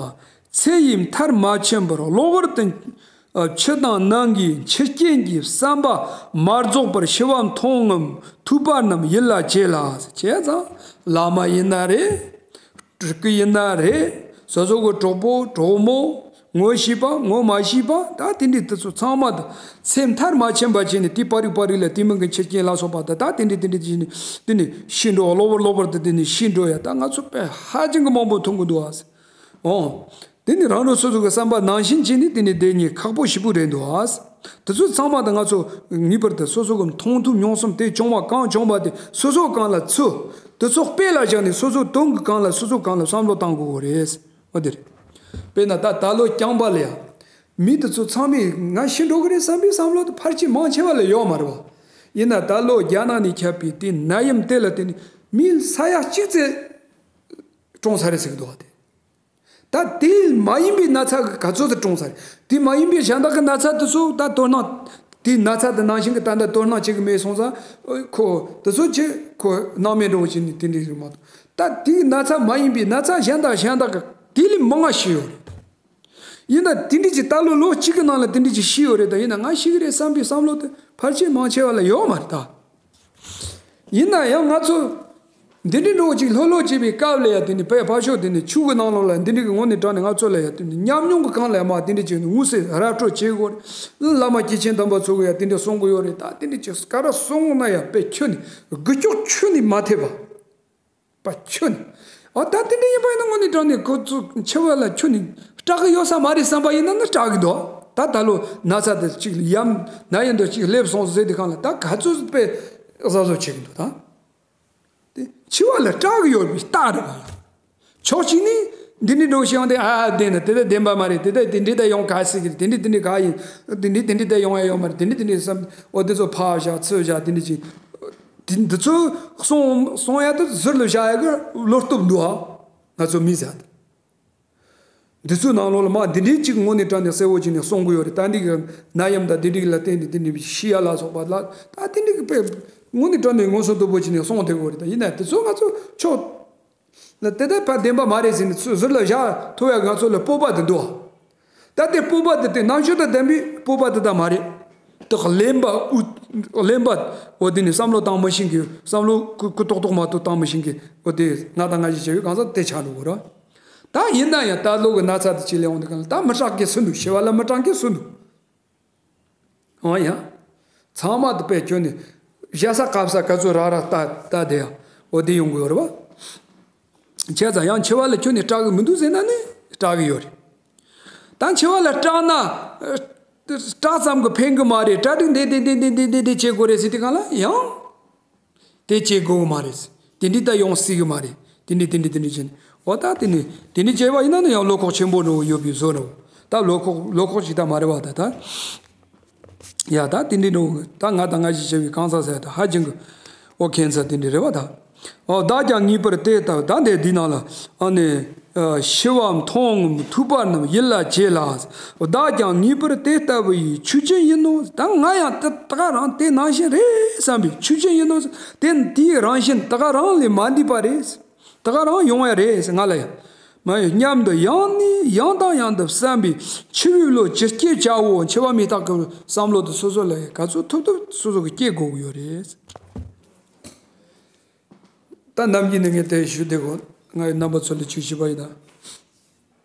ཚེ་ཡི་མཐར་མ་ཕྱིན་པར་གློ་བུར་དུ་འཆི་དང་ནང་གི་འཆི་རྐྱེན་གྱི་བསམ་པ་མ་རྫོགས་པར་ཤི་བ་མཐོང་ངམ་ཐོས་པ་རྣམས་ཡིད་ལ་བྱེད་ལ། བྱས་ཙང་བླ་མ་ཡིན་ན་རེད། སྤྲུལ་སྐུ་ཡིན་ན་རེད། སོ་སོ་གི་གྲོགས་པོ་གྲོགས་མོ། ངོ་ཤེས་པ་ངོ་མ་ཤེས་པ། ད་དེ་འདྲའི་དེ་ཚོ་ཚང་མ་དང་ཚེ་མཐར་མ་ཕྱིན་པ་བྱས་ནས་དེ་པ་རིག་པ་རིག་ལ་དེ་མིན་གྱི་འཆི་རྐྱེན་ལ་སོགས་པ་དང་ད་དེ་འདྲའི་དེ་འདྲའི་བྱས་ནས་དེ་ནས་ཤི་འགྲོ། གློ་བུར་གློ་བུར་དུ་དེ་ནས་ཤི་འགྲོ་ཡ། ད་ང་ཚོ་དཔེ་ཧ་ཅང་གི་མང་པོ་མཐོང་གི་འདུག་ཨ། འོང་། དེ་ནི་རང་རང་སོ་སོ་གི་བསམ་པ་ནང་བཞིན་བྱས་ནས་དེ་ནས་བསྡད་མཁན་ཁག་པོ་ཞེ་པོ་རེད་འདུག་ཨ། དེ་ཚོ་ཚང་མ་དང་ང་ཚོ་ངེས་པར་དུ་སོ་སོ་གི་མཐོང་ཐོས་མྱོང་གསུམ་དེ་བྱུང་བ་གང་བྱུང་བ་དེ་སོ་སོ་གང་ལ་ཚུད། དེ་ཚོ་དཔེ་ལ་བཞག་ནས་སོ་སོ་དོན་གྱི་གང་ལ་སོ་སོ་གང་ལ་བསམ་བློ་བཏང་དགོས་རེད། འོ་དེ་རེད། དཔེར་ན་ད་ད་ལོ་རྐྱང་པ་ལ་ཡང་མི་དེ་ཚོ་ཚང་མས་ང་ཤི་འགྲོ་གི་རེད་བསམ་པའི་བསམ་བློ་དེ་ཕལ་ཆེར་མང་ཆེ་བ་ལ་ཡོད་མ་རེད་བ། ཡིན་ན་ད་ལོ་རྒྱ་ནག་ནས་ཁྱབ་པའི་དེ་ནད་ཡམས་དེ་ལ་བརྟེན་ནས་མི་ས་ཡ་གཅིག་ཙམ་གྲོངས་ཚར་རེད་ཟེར་གི་འདུག་བ་དེ། ད་དེ་མ་ཡིན་པའི་ན་ཚ་ག་ཚོད་དུ་གྲོངས་ཚར། དེ་མ་ཡིན་པའི་གཞན་དག་གི་ན་ཚ་དེ་ཚོ་ད་དོ་སྣང་། དེའི་ན་ཚ་དེ་ནང་བཞིན་གྱི་ད་ལྟ་དོ་སྣང་བྱེད་ཀྱི་མེད་སོང་ཙང་། ཁོ་དེ་ཚོ་ཆེ་ཁོ་སྣང་མེད་འགྲོ་བྱས་ནས་དེ་འདྲའི་རིགས་མ་གཏོགས། ད་དེའི་ན་ཚ་མ་ཡིན་པའི་ན་ཚ་གཞན་དག་གཞན་དག་གི་དེ་ལས་མང་བ་ཤི་ཡོད་རེད། ཡིན་ན་དེ་འདྲའི་ཅིག་ད་ལོ་ལོ་གཅིག་གི་ནང་ལ་དེ་འདྲའི་ཅིག་ཤི་ཡོད་རེད། ད་ཡིན་ན་ང་ཤི་གི་རེད་བསམ་པའི་བསམ་བློ་དེ་ཕལ་ཆེར་མང་ཆེ་བ་ལ་ཡོད་མ་རེད་ད། ཡིན་ན་ཡང་ང་ཚོ་འདི་འདྲའི་འགྲོ་ཅིག་ལྷོད་ལྷོད་བྱེད་པའི་སྐབས་ལ་ཡ་དེ་ནི་དཔེ་ཕར་ཕྱོགས་དེ་ནི་ཆོས་ཀྱི་ནང་ལོགས་ལ་འདི་འདྲའི་གི་ངོ་ནས་དྲངས་ནས་ང་ཚོ་ལ་ཡ་དེ་ནི་ཉམས་མྱོང་གི་སྒང་ལ་ཡ་མ་དེ་འདྲའི་ཅིག་ནི་དངོས་སུ་ར་སྤྲོད་བྱེད་དགོས་རེད། བླ་མ་སྐྱེས་ཆེན་དམ་པ་ཚོ་གི་ཡ་དེ་འདྲ་གསུང་གི་ཡོད་རེད། ད་དེ་འདྲའི་ཅིག་ག་ར་གསུང་ན་ཡ་དཔེ་ཁྱོན་ནས་དགུ་སྐྱོག་ཁྱོན་ནས་མ་ཐེབས་པ། པ་ཁྱོན། ཨ་ད་དེ་འདྲ་ཡིན་པ་ཡིན་ན་དངོས་གནས་དྲང་གནས་ཁོ་ཚོ་འཆི་བ་ལ་ཁྱོན་ནས་སྐྲག་གི་ཡོད་ས་མ་རེད་བསམ་པ་ཡིན་ན་ནི་སྐྲག་གི་འདུག་ད་ད་ལོ་ན་ཚ་དེ་གཅིག་ཡམས་ན་ཡིན་འདུག་གཅིག་སླེབས་སོང་ཟེར་དུས་སྒང་ལ་ད་ག་ཚོད་དཔེ་གཟབ་གཟབ་བྱེད་གི་འདུག་ད་དེ་འཆི་བ་ལ་སྐྲག་གི་ཡོད་པའི་རྟགས་རེད་པ། ཕྱོགས་གཅིག་ནས་འདི་འདྲའི་འགྲོ་ཞིང་དེ་ཨ་བདེན་ན་དེ་ལྟར་བདེན་པ་མ་རེད། དེ་ལྟར་དེ་འདྲའི་ད་ཡོང་ག་སྲིད་གི་རེད། དེ་འདྲའི་དེ་འདྲའི་ག་ཡིན། དེ་འདྲའི་དེ་འདྲའི་ད་ཡོང་ཡ་ཡོད་མ་རེད། དེ་འདྲའི་དེ་འདྲའི་བསམ་འོ་དེ་ཚོ་ཕར་བཞག་ཚུར་བཞག་དེ་འདྲའི་ཅིག་དེ་འདི་ཚོ་གསུང་གསུང་ཡ་དེ་ཟུར་ལ་བཞག་ཡ་གི་བློ་སྟོབས་འདུག་ཨ། ང་ཚོ་མི་ཟེར་ཡ་དེ། འདི་ཚོའི་ནང་ལོགས་ལ་མ་འདི་འདྲའི་ཅིག་དངོས་གནས་དྲང་གནས་གསལ་བོ་བྱས་ནས་གསུང་གི་ཡོད་རེད། ད་འདི་གི་ན་ཡམས་དང་འདི་འདྲའི་ལ་བརྟེན་ནས་འདི་འདྲའི་ཤི་ཡ་ལ་སོགས་པ་ལ་ད་འདི་འདྲའི་གི་དཔེ་དངོས་གནས་དྲང་གནས་ངོ་སོ་དོད་པོ་བྱས་ནས་གསུང་བསྡད་ཀྱི་ཡོད་རེད། ད་ཡིན་ན་དེ་ཚོ་ང་ཚོ་ཕྱོགས་ལ་དེ་ལྟར་ཕར་བདེན་པ་མ་རེད་ཟེར་ནས་ཚུར་ཟུར་ལ་བཞག་ཐུབ་ཡ་ང་ཚོ་ལ་སྤོབས་པ་དེ་འདུག་ཨ། ད་དེ་སྤོབས་པ་དེ་དེ་རྣམ་དཔྱོད་དང་ལྡན་པའི་སྤོབས་པ་དེ་ད་མ་རེད། དེ་གླེན་པ་དབུ་གླེན་པ་འོ་དེ་ནས་བསམ་བློ་བཏང་མི་ཤེས་མཁན། བསམ་བློ་གུ་གུ་ཏོག་ཏོག་མ་གཏོགས་བཏང་མི་ཤེས་མཁན་འོ་དེ་ང་དང་ང་ཞིག་བྱས་པའི་གང་ཟག་དེ་ཆགས་འགྲོ་གི་རེད། ད་ཡིན་ན་ཡང་ད་ལོ་གི་ན་ཚ་དེ་ཅིག་སླེབས་འོང་དུས་གང་ལ་ད་མི་སྐྲག་མཁན་སུ་འདུག་ཤི་བ་ལ་མི་སྐྲག་མཁན་སུ་འདུག་འོ་ཡ། ཚང་མ་དེ་པས་ཁྱོད་ནི་བཞག་ས་བཀབ་ས་ག་ཚོད་རག་རག་ལྟ་ལྟ་དེ་ཡང་འོ་དེ་ཡོང་གི་ཡོད་རེད་བ། བྱས་ཙང་ཡང་འཆི་བ་ལ་ཁྱོད་ནི་སྐྲག་གི་མི་འདུག་ཟེར་ན་ནི་སྐྲག་གི་ཡོད་རེད། ད་འཆི་བ་ལ་སྐྲག་ན་སྐྲག་ཙམ་གྱིས་ཕན་གི་མ་རེད། གྲ་སྒྲིག་འདི་འདི་འདི་འདི་འདི་འདི་བྱེད་དགོས་རེད་ཟེར་དུས་སྒང་ལ་ཡང་དེ་བྱེད་དགོས་གི་མ་རེད། དེ་འདྲའི་ད་ཡོང་སྲིད་གི་མ་རེད། དེ་འདྲའི་དེ་འདྲའི་དེ་འདྲའི་བྱས་ནས་འོ་ད་དེ་ནི་དེ་འདྲའི་བྱས་པ་ཡིན་ན་ནི་ཡང་བློ་ཁོག་ཆེན་པོ་འགྲོ་གི་ཡོད་པའི་བཟོ་འགྲོ། ད་བློ་ཁོག་བློ་ཁོག་ཅིག་ད་མ་རེད་བ་ད་ད། ཡ་ད་དེ་འདྲའི་འགྲོ་གི་ད་ང་དང་ང་ཞིག་བྱས་པའི་གང་ཟག་ཟེར་ད་ཧ་ཅང་གི་འོ་ཁྱད་མཚར་དེ་འདྲའི་རེད་བ་ད། འོ་བདག་ཀྱང་ངེས་པར་དེ་ལྟ་བུ་ད་འདི་འདི་ནང་ལ་ཨ་ནི། ཨ་ཤི་བ་མཐོང་ངམ་ཐོས་པ་རྣམས་ཡིད་ལ་བྱེད་ལ། བདག་ཀྱང་ངེས་པར་དེ་ལྟ་བུ་ཡི་ཆོས་ཅན་ཡིན་ནོ། ད་ང་ཡང་དེ་ད་ག་རང་དེ་ནང་བཞིན་རེད་བསམ་པའི་ཆོས་ཅན་ཡིན་ནོ། དེ་དེའི་རང་བཞིན་ད་ག་རང་ལས་མ་འདས་པ་རེད། ད་ག་རང་ཡོང་བ་རེད་ང་ལ་ཡང་། མ་ཡོང་སྙམ་དུ་ཡང་ནས་ཡང་དང་ཡང་དུ་བསམ་པའི་འཆི་བའི་བློ་ཇི་སྐྱེ་བྱའོ། འཆི་བ་མི་རྟག་གི་བསམ་བློ་དེ་སོ་སོ་ལ་ག་ཚོད་ཐུབ་ཐུབ་སོ་སོ་གི་སྐྱེ་དགོས་ཀྱི་ཡོད་རེད། ད་ནམ་རྒྱུན་ནས་ངས་དེ་ཞུ་བདེ་གོ་ང་ཡི་རྣམ་པ་ཚོ་ལ་ཆོས་ཞུ་བ་ཡིན་ན།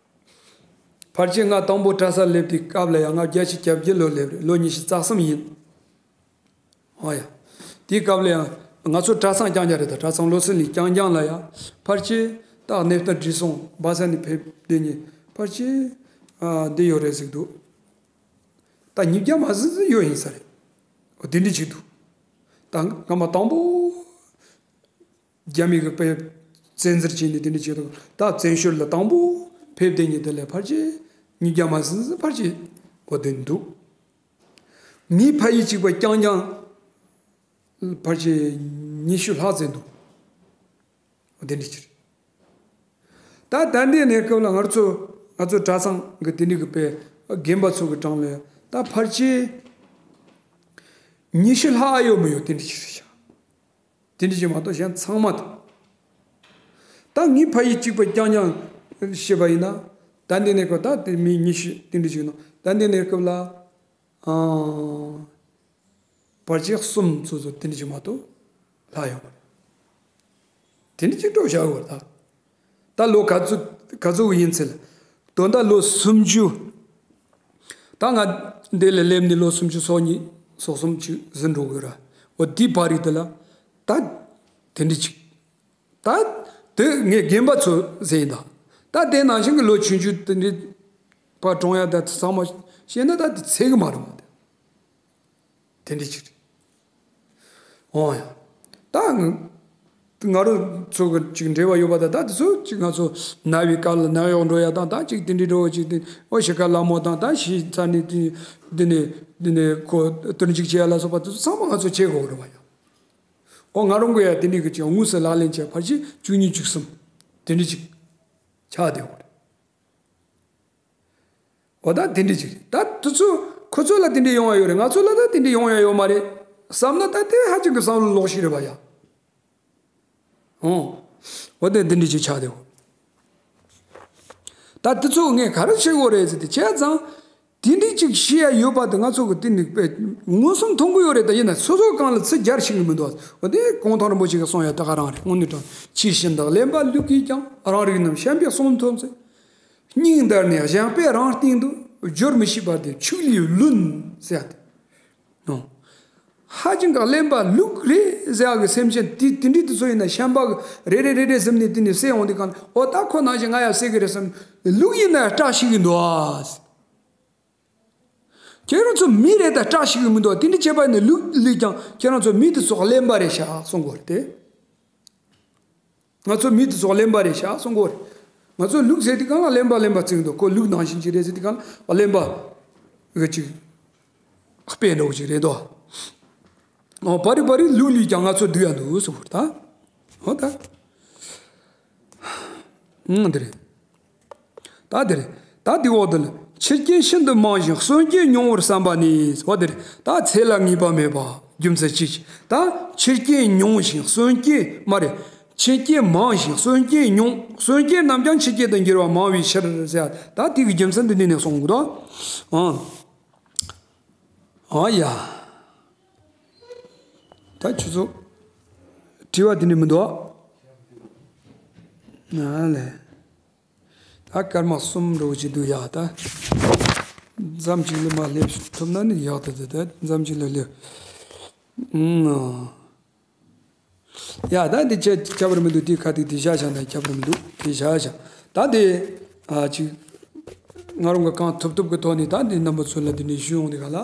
ཕལ་ཆེར་ང་དང་པོ་གྲྭ་སར་སླེབས་དུས་སྐབས་ལ་ཡང་ང་བརྒྱད་ཅུ་གྱ་བརྒྱད་ལོ་སླེབས་རེད། ལོ་ཉི་ཤུ་རྩ་གསུམ་ཡིན། ཨོ་ཡ། དེའི་སྐབས་ལ་ཡང་ང་ཚོ་གྲྭ་ཚང་རྐྱང་རྐྱང་རེད་ད། གྲྭ་ཚང་བློ་གསལ་གླིང་རྐྱང་རྐྱང་ལ་ཡང་ཕལ་ཆེར་ད་གནས་བརྟན་བགྲེས་སོང་སྦ་ས་ནས་ཕེབས་བསྡད་ཉིན་ཕལ་ཆེར་ཨ་འདི་ཡོད་རེད་ཟེར་གི་འདུག་ད་ཉིས་བརྒྱ་མ་ཟིན་ཟིན་ཡོད་ཡིན་ས་རེད། འོ་དེ་འདྲ་ཅིག་འདུག་ད་སྔ་མ་དང་པོ་རྒྱ་མི་གི་དཔེ་བཙན་འཛུལ་བྱས་ནས་དེ་འདྲ་བྱས་འདུག་ད་བཙན་བྱོལ་ལ་དང་པོ་ཕེབས་བསྡད་ཉིན་དེ་ལས་ཕལ་ཆེར་ཉིས་བརྒྱ་མ་ཟིན་ཟིན་ཕལ་ཆེར་འོ་དེ་འདུག་ངའི་ཕ་ཡུལ་གཅིག་པ་རྐྱང་རྐྱང་ཕལ་ཆེར་ཉི་ཤུ་ལྷག་ཙམ་འདུག་འོ་དེ་འདྲ་ཅིག་རེད། ད་ད་ལྟའི་གནས་སྐབས་ལ་ང་ཚོ་ང་ཚོ་གྲྭ་ཚང་གི་དེ་འདྲ་གི་དཔེ་རྒན་པ་ཚོ་གི་གྲངས་ལ་ད་ཕལ་ཆེར་ཉི་ཤུ་ལྷག་ཡོད་མི་ཡོད་དེ་འདྲ་ཅིག་རེད་ཤག་དེ་འདྲ་ཅིག་མ་གཏོགས་གཞན་ཚང་མ་དང་། ད་ངའི་ཕ་ཡུལ་གཅིག་པ་རྐྱང་རྐྱང་བཤད་པ་ཡིན་ན་ད་ལྟའི་གནས་སྐབས་ད་དེ་མི་ཉི་ཤུ་དེ་འདྲ་ཅིག་ནང་ད་ལྟའི་གནས་སྐབས་ལ་ཨང་། བར་ཆད་གསུམ་ཚོ་ཚོ་དེ་འདྲ་ཅིག་མ་གཏོགས་ལྷག་ཡོང་བ་རེད། དེ་འདྲ་ཅིག་སྤྲོ་བཞག་ཡོད་པ་རེད་ད། ད་ལོ་ག་ཚོད་ག་ཚོད་ཡིན་ཚེ་ལ་དོན་དག་ལོ་སུམ་ཅུ། ད་ང་འདི་ལ་སླེབས་ནས་ལོ་སུམ་ཅུ་སོ་གཉིས་སོ་གསུམ་ཅིག་ཟིན་འགྲོ་གི་ར། འོ་དེའི་བར་རིག་དེ་ལ་ད་དེ་འདྲ་ཅིག་ད་དེ་ངས་རྒན་པ་ཚོ་ཟེར་ཡིན་ད། ད་དེ་ནང་བཞིན་གྱི་ལོ་ཆུང་ཆུང་དེ་འདྲའི་ཕར་གྲོངས་ཡ་ད་ཚང་མ་བཤད་ན་ད་དེ་ཚད་གི་མ་རེད་མ་དེ། དེ་འདྲ་ཅིག་རེད། འོ་ཡ། ད་ང་ང་རང་ཚོ་གི་ཅིག་འབྲེལ་བ་ཡོད་པ་དང་ད་དེ་ཚོ་ཅིག་ང་ཚོ་ན་བའི་སྐབས་ལ་ན་གཡོག་འགྲོ་ཡ་དང་ད་ཅིག་དེ་འདྲའི་འགྲོ་བ་ཅིག་དེ་འོ་ཤི་ཁ་ལ་མོ་དང་ད་ཤི་ཚ་ནི་དེ་འདི་ནས་འདི་ནས་ཁོ་དུར་འཇུག་བྱེད་ཡ་ལ་སོགས་པ་དེ་ཚོ་ཚང་མ་ང་ཚོ་བྱེད་དགོས་རེད་བ་ཡ། འོ་ང་རང་གི་ཡ་དེ་འདྲའི་གི་ཅིག་དངོས་སུ་ལག་ལེན་བྱས་ཕལ་ཆེར་བཅུ་གཉིས་བཅུ་གསུམ་དེ་འདྲའི་ཅིག་ཆགས་བསྡད་ཡོད་རེད། འོ་ད་དེ་འདྲ་ཅིག་རེད། ད་དེ་ཚོ་ཁོ་ཚོ་ལ་དེ་འདྲ་ཡོང་བ་ཡོད་རེད། ང་ཚོ་ལ་ད་དེ་འདྲ་ཡོང་ཡ་ཡོད་མ་རེད་བསམ་ན་ད་དེ་ཧ་ཅང་གི་བསམ་བློ་ལོག་ཤིག་རེད་པ་ཡ། ཨོ། འོ་དེ་དེ་འདྲ་ཅིག་ཆགས་བསྡད་ཡོད། ད་དེ་ཚོ་ངས་ག་རེ་བྱེད་དགོས་རེད་ཟེར་ཏེ་བྱས་ཙང་། དེ་འདྲ་ཅིག་ཤེས་ཡ་ཡོད་པ་དེ་ང་ཚོ་གི་དེ་ནི་དཔེ་མངོན་སུམ་མཐོང་གི་ཡོད་རེད། ད་ཡིན་ན་སོ་སོ་གང་ལ་ཚིག་སྦྱར་ཤེས་གི་མི་འདུག་འོ་དེ་གུང་ཐང་རིན་པོ་ཆེ་གིས་གསུངས་ཡ་ད་ག་རང་རེད། དངོས་གནས་དྲང་ཕྱི་བཞིན་དུ་གླེན་པ་ལུག་གིས་ཀྱང་རང་རིགས་རྣམས་བཤན་པས་གསུངས་ཐོབ་ཚེ། སྙིང་འདར་ནས་གཞན་པས་རང་སྟེང་དུ་སྦྱོར་མི་ཤེས་པ་དེ་ཕྱུགས་ལས་བླུན་ཟེར་ཡ་དེ། ཧ་ཅང་གི་གླེན་པ་ལུག་རེད་ཟེར་ཡ་གི་སེམས་ཅན་དེ་དེ་འདྲའི་དེ་ཚོ་ཡིན་ན་བཤན་པ་གི་རེ་རེ་རེ་རེ་ཟིན་ནས་དེ་ནས་བསད་འོང་དུས་གང་ལ་འོ་ད་ཁོ་ནང་བཞིན་ང་ཡང་བསད་གི་རེད་བསམ། ལུག་ཡིན་ན་ཡང་སྐྲག་ཤེས་གི་འདུག་ཨ། ཁྱེད་རང་ཚོ་མི་རེད་ད་སྐྲག་ཤེས་གི་མི་འདུག་དེ་འདྲ་བྱས་པ་ཡིན་ན་ལུག་ལུག་ཀྱང་ཁྱེད་རང་ཚོ་མི་དེ་ཚོ་གླེན་པ་རེད་ཤག་གསུང་གི་ཡོད་རེད་དེ། ང་ཚོ་མི་དེ་ཚོ་གླེན་པ་རེད་ཤག་གསུང་གི་ཡོད་རེད། ང་ཚོ་ལུག་ཟེར་དུས་གང་ལ་གླེན་པ་གླེན་པ་བརྩི་གི་འདུག་ཁོ་ལུག་ནང་བཞིན་ཅིག་རེད་ཟེར་དུས་གང་ལ་གླེན་པ་གི་ཅིག་དཔེ་འདྲ་བོ་ཅིག་རེད་དོ། འོ་བ་རི་བ་རི་ལུག་ལུག་ཀྱང་ང་ཚོ་སྡུག་ཡ་འདུག་གསུང་གི་ཡོད་རེད་ད། འོ་ད། ཨང་། འདི་རེད། ད་འདི་རེད། ད་འདི་འོག་ཏུ་ལ་ཆུ་རྐྱེན་ཤིན་ཏུ་མང་ཞིང་གསོན་རྐྱེན་ཉུང་བར་བསམ་པ་ནི། འོ་འདི་རེད། ད་ཚེ་ལ་ངེས་པ་མེད་པ་རྒྱུ་མཚན་ཅི། ད་ཆུ་རྐྱེན་ཉུང་ཞིང་གསོན་རྐྱེན་མ་རེད། ཆུ་རྐྱེན་མང་ཞིང་གསོན་རྐྱེན་ཉུང་། གསོན་རྐྱེན་རྣམས་ཀྱང་ཆུ་རྐྱེན་དུ་འགྱུར་བ་མང་བའི་ཕྱིར་ཟེར། ད་དེ་གི་རྒྱུ་མཚན་འདི་འདི་ནས་གསུང་གི་འདུག་ཨང་། ཨ་ཡ། ད་ཁྱོད་ཚོ་དྲི་བ་དེ་འདྲ་མི་འདུག་ཨ་ལེ། ད་སྐར་མ་གསུམ་འགྲོ་གི་འདུག་ཡ་ད། མཚམས་གཅིག་ལ་མར་སླེབས་ཐུབ་ན་ནི་ཡག་ད་ད་ད་མཚམས་གཅིག་ལ་སླེབས། ཨང་། ཡ་ད་འདི་ཁྱད་ཁྱད་པར་མི་འདུག་དེ་ཁ་ཐུག་དེ་བཞག་བཞག་ན་ཁྱད་པར་མི་འདུག་དེ་བཞག་བཞག་ད་དེ་ཨ་ཅིག་ང་རང་གི་གང་ཐུབ་ཐུབ་ཀྱི་ཐོག་ནས་ད་འདི་རྣམ་པ་ཚོ་ལ་འདི་ནས་ཞུ་ཡོང་དེ་ག་ལ།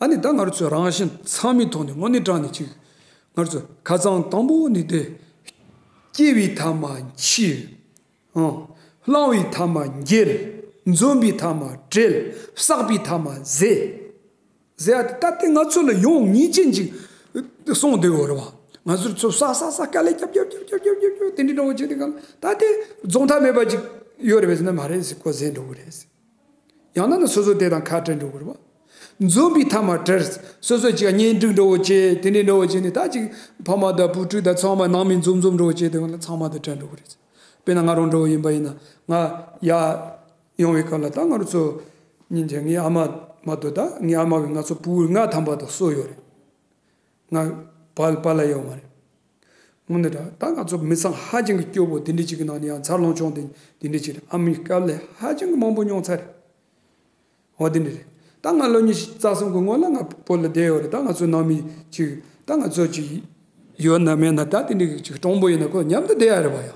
ཨ་ནི་ད་ང་རང་ཚོ་རང་བཞིན་ཚང་མའི་ཐོག་ནས་དངོས་གནས་དྲང་ནས་ཅིག་ང་རང་ཚོ་ཁ་སང་དང་པོ་ནས་དེ་སྐྱེ་བའི་ཐ་མ་འཆི། ཨང་། བླང་བའི་ཐ་མ་འགྱེལ། འཛོམས་པའི་ཐ་མ་བྲལ། བསགས་པའི་ཐ་མ་ཟད། ཟེར་ཡ་དེ་ད་ལྟ་ང་ཚོ་ལ་ཡོང་ངེས་ཅན་ཅིག་གསུངས་བསྡད་ཡོད་རེད་བ། ང་ཚོར་ཚོ་ས་ས་ས་དཀའ་ལས་རྒྱབ་རྒྱབ་རྒྱབ་རྒྱབ་རྒྱབ་རྒྱབ་རྒྱབ་དེ་འདྲའི་འདྲ་བོ་བྱེད་དུས་གང་ད་དེ་རྫོགས་མཐའ་མེད་པ་ཅིག་ཡོད་རེད་པས་ཟེར་ན་མ་རེད་ཟེར་ཁོ་ཟད་འགྲོ་གི་རེད་ཟེར། ཡང་ན་ནི་སོ་སོ་དེ་དང་ཁ་བྲལ་འགྲོ་གི་རེད་བ། འཛོམས་པའི་ཐ་མ་བྲལ། སོ་སོ་ཅིག་གཉེན་སྒྲིག་འགྲོ་བོ་བྱེད་དེ་འདྲའི་འགྲོ་བོ་བྱེད་ནས་ད་ཅིག་ཕ་མ་དང་བུ་ཕྲུག་དང་ཚང་མ་ནང་མི་འཛོམས་འཛོམས་འགྲོ་བོ་བྱེད་དེ་གང་ལ་ཚང་མ་དང་བྲལ་འགྲོ་གི་རེད་ཟེར། དཔེར་ན་ང་རང་འདྲ་བོ་ཡིན་པ་ཡིན་ན་ང་ཡ། ཡོང་བའི་སྐབས་ལ་ད་ང་རང་ཚོ་ཉིན་བྱེད་ངའི་ཨ་མ་མ་གཏོགས་ད་ངའི་ཨ་མ་གིས་ང་ཚོ་ཕྲུ་གུ་ལྔ་ཐམ་པ་དང་གསོ་ཡོད་རེད། ང་པཱ་པཱ་ལགས་ཡོད་མ་རེད། དངོས་གནས་ད་ད་ང་ཚོ་མི་ཚང་ཧ་ཅང་གི་སྐྱོ་པོ་དེ་འདྲ་ཅིག་གི་ནང་ནས་ཡང་འཚར་ལོངས་བྱུང་དེ་དེ་འདྲ་ཅིག་རེད། ཨ་མའི་སྐབས་ལས་ཧ་ཅང་གི་མང་པོ་མྱོང་ཚར་རེད། འོ་དེ་འདྲ་རེད། ད་ང་ལོ་ཉི་ཤུ་རྩ་གསུམ་གི་སྔོན་ལ་ང་བོད་ལ་བསྡད་ཡོད་རེད། ད་ང་ཚོ་ནང་མི་ཅིག་ད་ང་ཚོ་ཅིག་ཡོད་ན་མེད་ན་ད་དེ་འདྲ་ཅིག་གྲོང་པོ་ཡིན་ན་ཁོ་མཉམ་དུ་བསྡད་ཡ་རེད་བ་ཡ།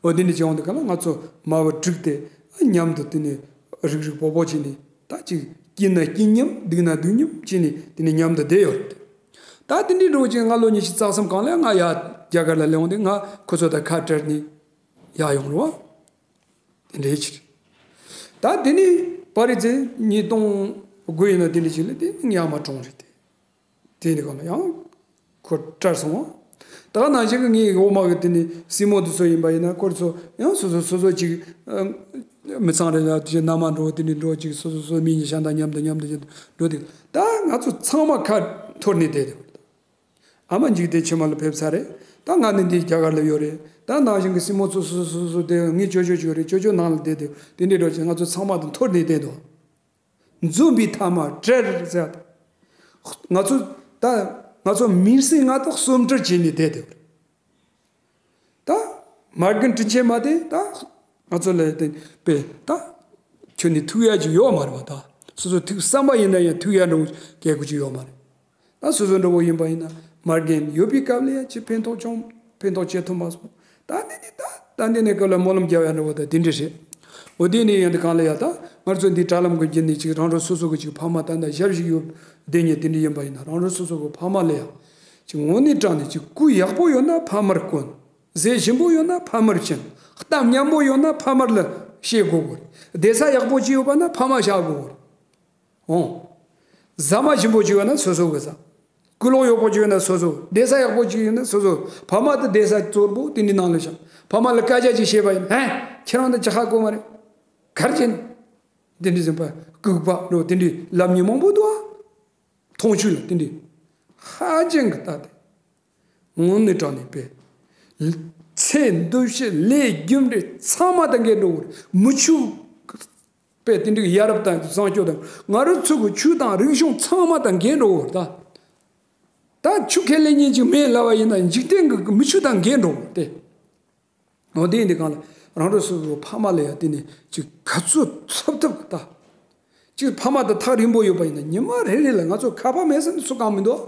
འོ་དེ་འདྲ་བྱུང་དུས་ག་ལ་ང་ཚོ་མ་བུ་དྲུག་དེ་མཉམ་དུ་དེ་ནས་རིག་རིག་པོ་པོ་བྱས་ནས་ད་ཅིག་སྐྱིད་ན་སྐྱིད་མཉམ་སྡུག་ན་སྡུག་མཉམ་བྱས་ནས་དེ་ནས་མཉམ་དུ་བསྡད་ཡོད་རེད། ད་དེ་འདྲའི་འགྲོ་ཅིག་ང་ལོ་ཉི་ཤུ་རྩ་གསུམ་གང་ལ་ང་ཡ་རྒྱ་གར་ལ་སླེབས་འོང་དུས་ང་ཁོ་ཚོ་དང་ཁ་བྲལ་ནས་ཡར་ཡོང་རེད་བ། དེ་འདྲའི་ཕྱིར། ད་དེ་ནས་པར་རིས་ཚེ་ཉིས་སྟོང་དགུ་ཡིན་ན་དེ་འདྲ་ཅིག་ལ་དེ་ངའི་ཨ་མ་གྲོངས་རེད་དེ། དེ་ནི་གང་ལ་ཡང་ཁོ་བཀྲར་སོང་བ། ད་ག་ནང་བཞིན་གྱི་ངའི་འོག་མ་གི་དེ་ནི་སྲིང་མོ་དེ་ཚོ་ཡིན་པ་ཡིན་ན་ཁོ་ཚོ་ཡང་སོ་སོ་སོ་སོ་ཅིག་ཨ། མི་ཚང་རེ་ལ་དེ་མནའ་མ་འགྲོ་དེ་འདྲ་འགྲོ་ཅིག་སོ་སོ་སོ་མི་གཉིས་ཤ་འདང་མཉམ་དུ་མཉམ་དུ་མཉམ་དུ་འགྲོ་དེ་ད་ང་ཚོ་ཚང་མ་ཁ་འཐོར་ནས་བསྡད་དེ། ཨ་མ་འཇིག་རྟེན་ཕྱི་མ་ལ་ཕེབས་ཚར་རེད། ད་ང་ནི་འདི་རྒྱ་གར་ལ་ཡོད་རེད། ད་ནང་བཞིན་གྱི་སྲིང་མོ་ཚོ་སོ་སོ་སོ་སོ་དེ་ངའི་ཅོ་ཅོ་ཅིག་ཡོད་རེད། ཅོ་ཅོ་ནང་ལ་བསྡད་དེ་དེ་འདྲའི་འགྲོ་ཅིག་ང་ཚོ་ཚང་མ་དང་འཐོར་ནས་བསྡད་དོ། འཛོམས་པའི་ཐ་མ་བྲལ་ཟེར། ང་ཚོ་ད་ང་ཚོ་མིང་སྲིང་ང་དང་གསུམ་བྲལ་བྱས་ནས་བསྡད་དེ། ད་མ་རྒན་དྲིན་ཆེན་མ་དེ་ད་ང་ཚོ་ལ་དེ་པས་ད་ཁྱོད་ནི་ཐུག་ཡ་ཅིག་ཡོད་མ་རེད་པ། ད་སོ་སོ་ཐུག་བསམ་པ་ཡིན་ན་ཡང་ཐུག་ཡ་འགྲོ་སྐད་ཁུ་ཅིག་ཡོད་མ་རེད། ད་སོ་སོ་འདྲ་བོ་ཡིན་པ་ཡིན་ན་མ་རྒན་ཡོད་པའི་སྐབས་ལ་ཡ་ཅི་ཕན་ཐོགས་བྱུང་ཕན་ཐོགས་བྱེད་ཐུབ་མ་སོང་། ད་འདི་ནི་ད་ད་འདི་ནས་སྐབས་ལ་སྨོན་ལམ་རྒྱབ་ཡ་འདྲ་བོ་ད་དེ་འདྲ་རེད། འོ་དེ་ནས་ཡང་འདི་གང་ལ་ཡ་ད་ང་ཚོ་འདི་དྲ་ལམ་གི་བརྒྱུད་ནས་ཅིག་རང་རང་སོ་སོ་གི་ཅིག་ཕ་མ་ད་ད་ཞབས་ཞུ་ཡོད་བསྡད་ཉེ་དེ་འདྲ་ཡིན་པ་ཡིན་ན་རང་རང་སོ་སོ་གི་ཕ་མ་ལ་ཡ་ཅིག་དངོས་གནས་དྲང་ནས་ཅིག་སྐུ་ཡག་པོ་ཡོད་ན་ཕ་མར་དཀོན། ཟས་ཞིམ་པོ་ཡོད་ན་ཕ་མར་བྱིན། གཏམ་སྙན་པོ་ཡོད་ན་ཕ་མར་ལ་བཤད་དགོས་གོ་རེད། བསྡད་ས་ཡག་པོ་ཅིག་ཡོད་པ་ན་ཕ་མ་བཞག་དགོས་གོ་རེད། འོང་། ཟ་མ་ཞིམ་པོ་ཅིག་ཡོད་ན་སོ་སོ་གི་ཟ། སྐུ་ལོག་ཡག་པོ་ཅིག་ཡོད་ན་སོ་སོ། བསྡད་ས་ཡག་པོ་ཅིག་ཡོད་ན་སོ་སོ། ཕ་མ་དེ་བསྡད་ས་གཙོ་བོ་དེ་འདྲའི་ནང་ལ་བཞག་ཕ་མ་ལ་སྐད་ཆ་ཅིག་བཤད་པ་ཡིན་ཧན། ཁྱེད་རང་དེ་ཅི་ཧ་གོ་མ་རེད། གར་ཅན། དེ་འདྲའི་ཟིན་པ་ལྐུགས་པ་ལོ་དེ་འདྲའི་ལབ་མཁན་མང་པོ་འདུག་ཨ། མཐོང་ཆོས་ལ་དེ་འདྲའི་ཧ་ཅང་གི་ལྟ་སྟེ། དངོས་གནས་དྲང་གནས་པས། ཚེ་འདུ་ཤེས་ལས་རྒྱུ་འབྲས་ཚང་མ་དང་འགལ་འགྲོ་བར་མི་ཆོས་པས་དེ་འདྲའི་ཡ་རབས་དང་བཟང་སྤྱོད་དང་ང་རང་ཚོ་གི་ཆོས་དང་རིག་གཞུང་ཚང་མ་དང་འགལ་འགྲོ་བར་ད། ད་ཆོས་ཁས་ལེན་མཁན་ཅིག་མེད་ལབ་པ་ཡིན་ན་འཇིག་རྟེན་གི་མི་ཆོས་དང་འགལ་འགྲོ་བར་ཏེ། འོ་དེ་ཡིན་དུས་གང་ལ་རང་རང་སོ་སོའི་ཕ་མ་ལ་ཡང་དེ་ནས་ཅིག་ག་ཚོད་ཐུབ་ཐུབ་ལྟ། ཅིག་ཕ་མ་དང་ཐག་རིང་པོ་ཡོད་པ་ཡིན་ན་ཉི་མ་རེ་རེ་ལ་ང་ཚོ་ཁ་པར་མེད་ཟེར་ནས་སུ་གང་མི་འདུག་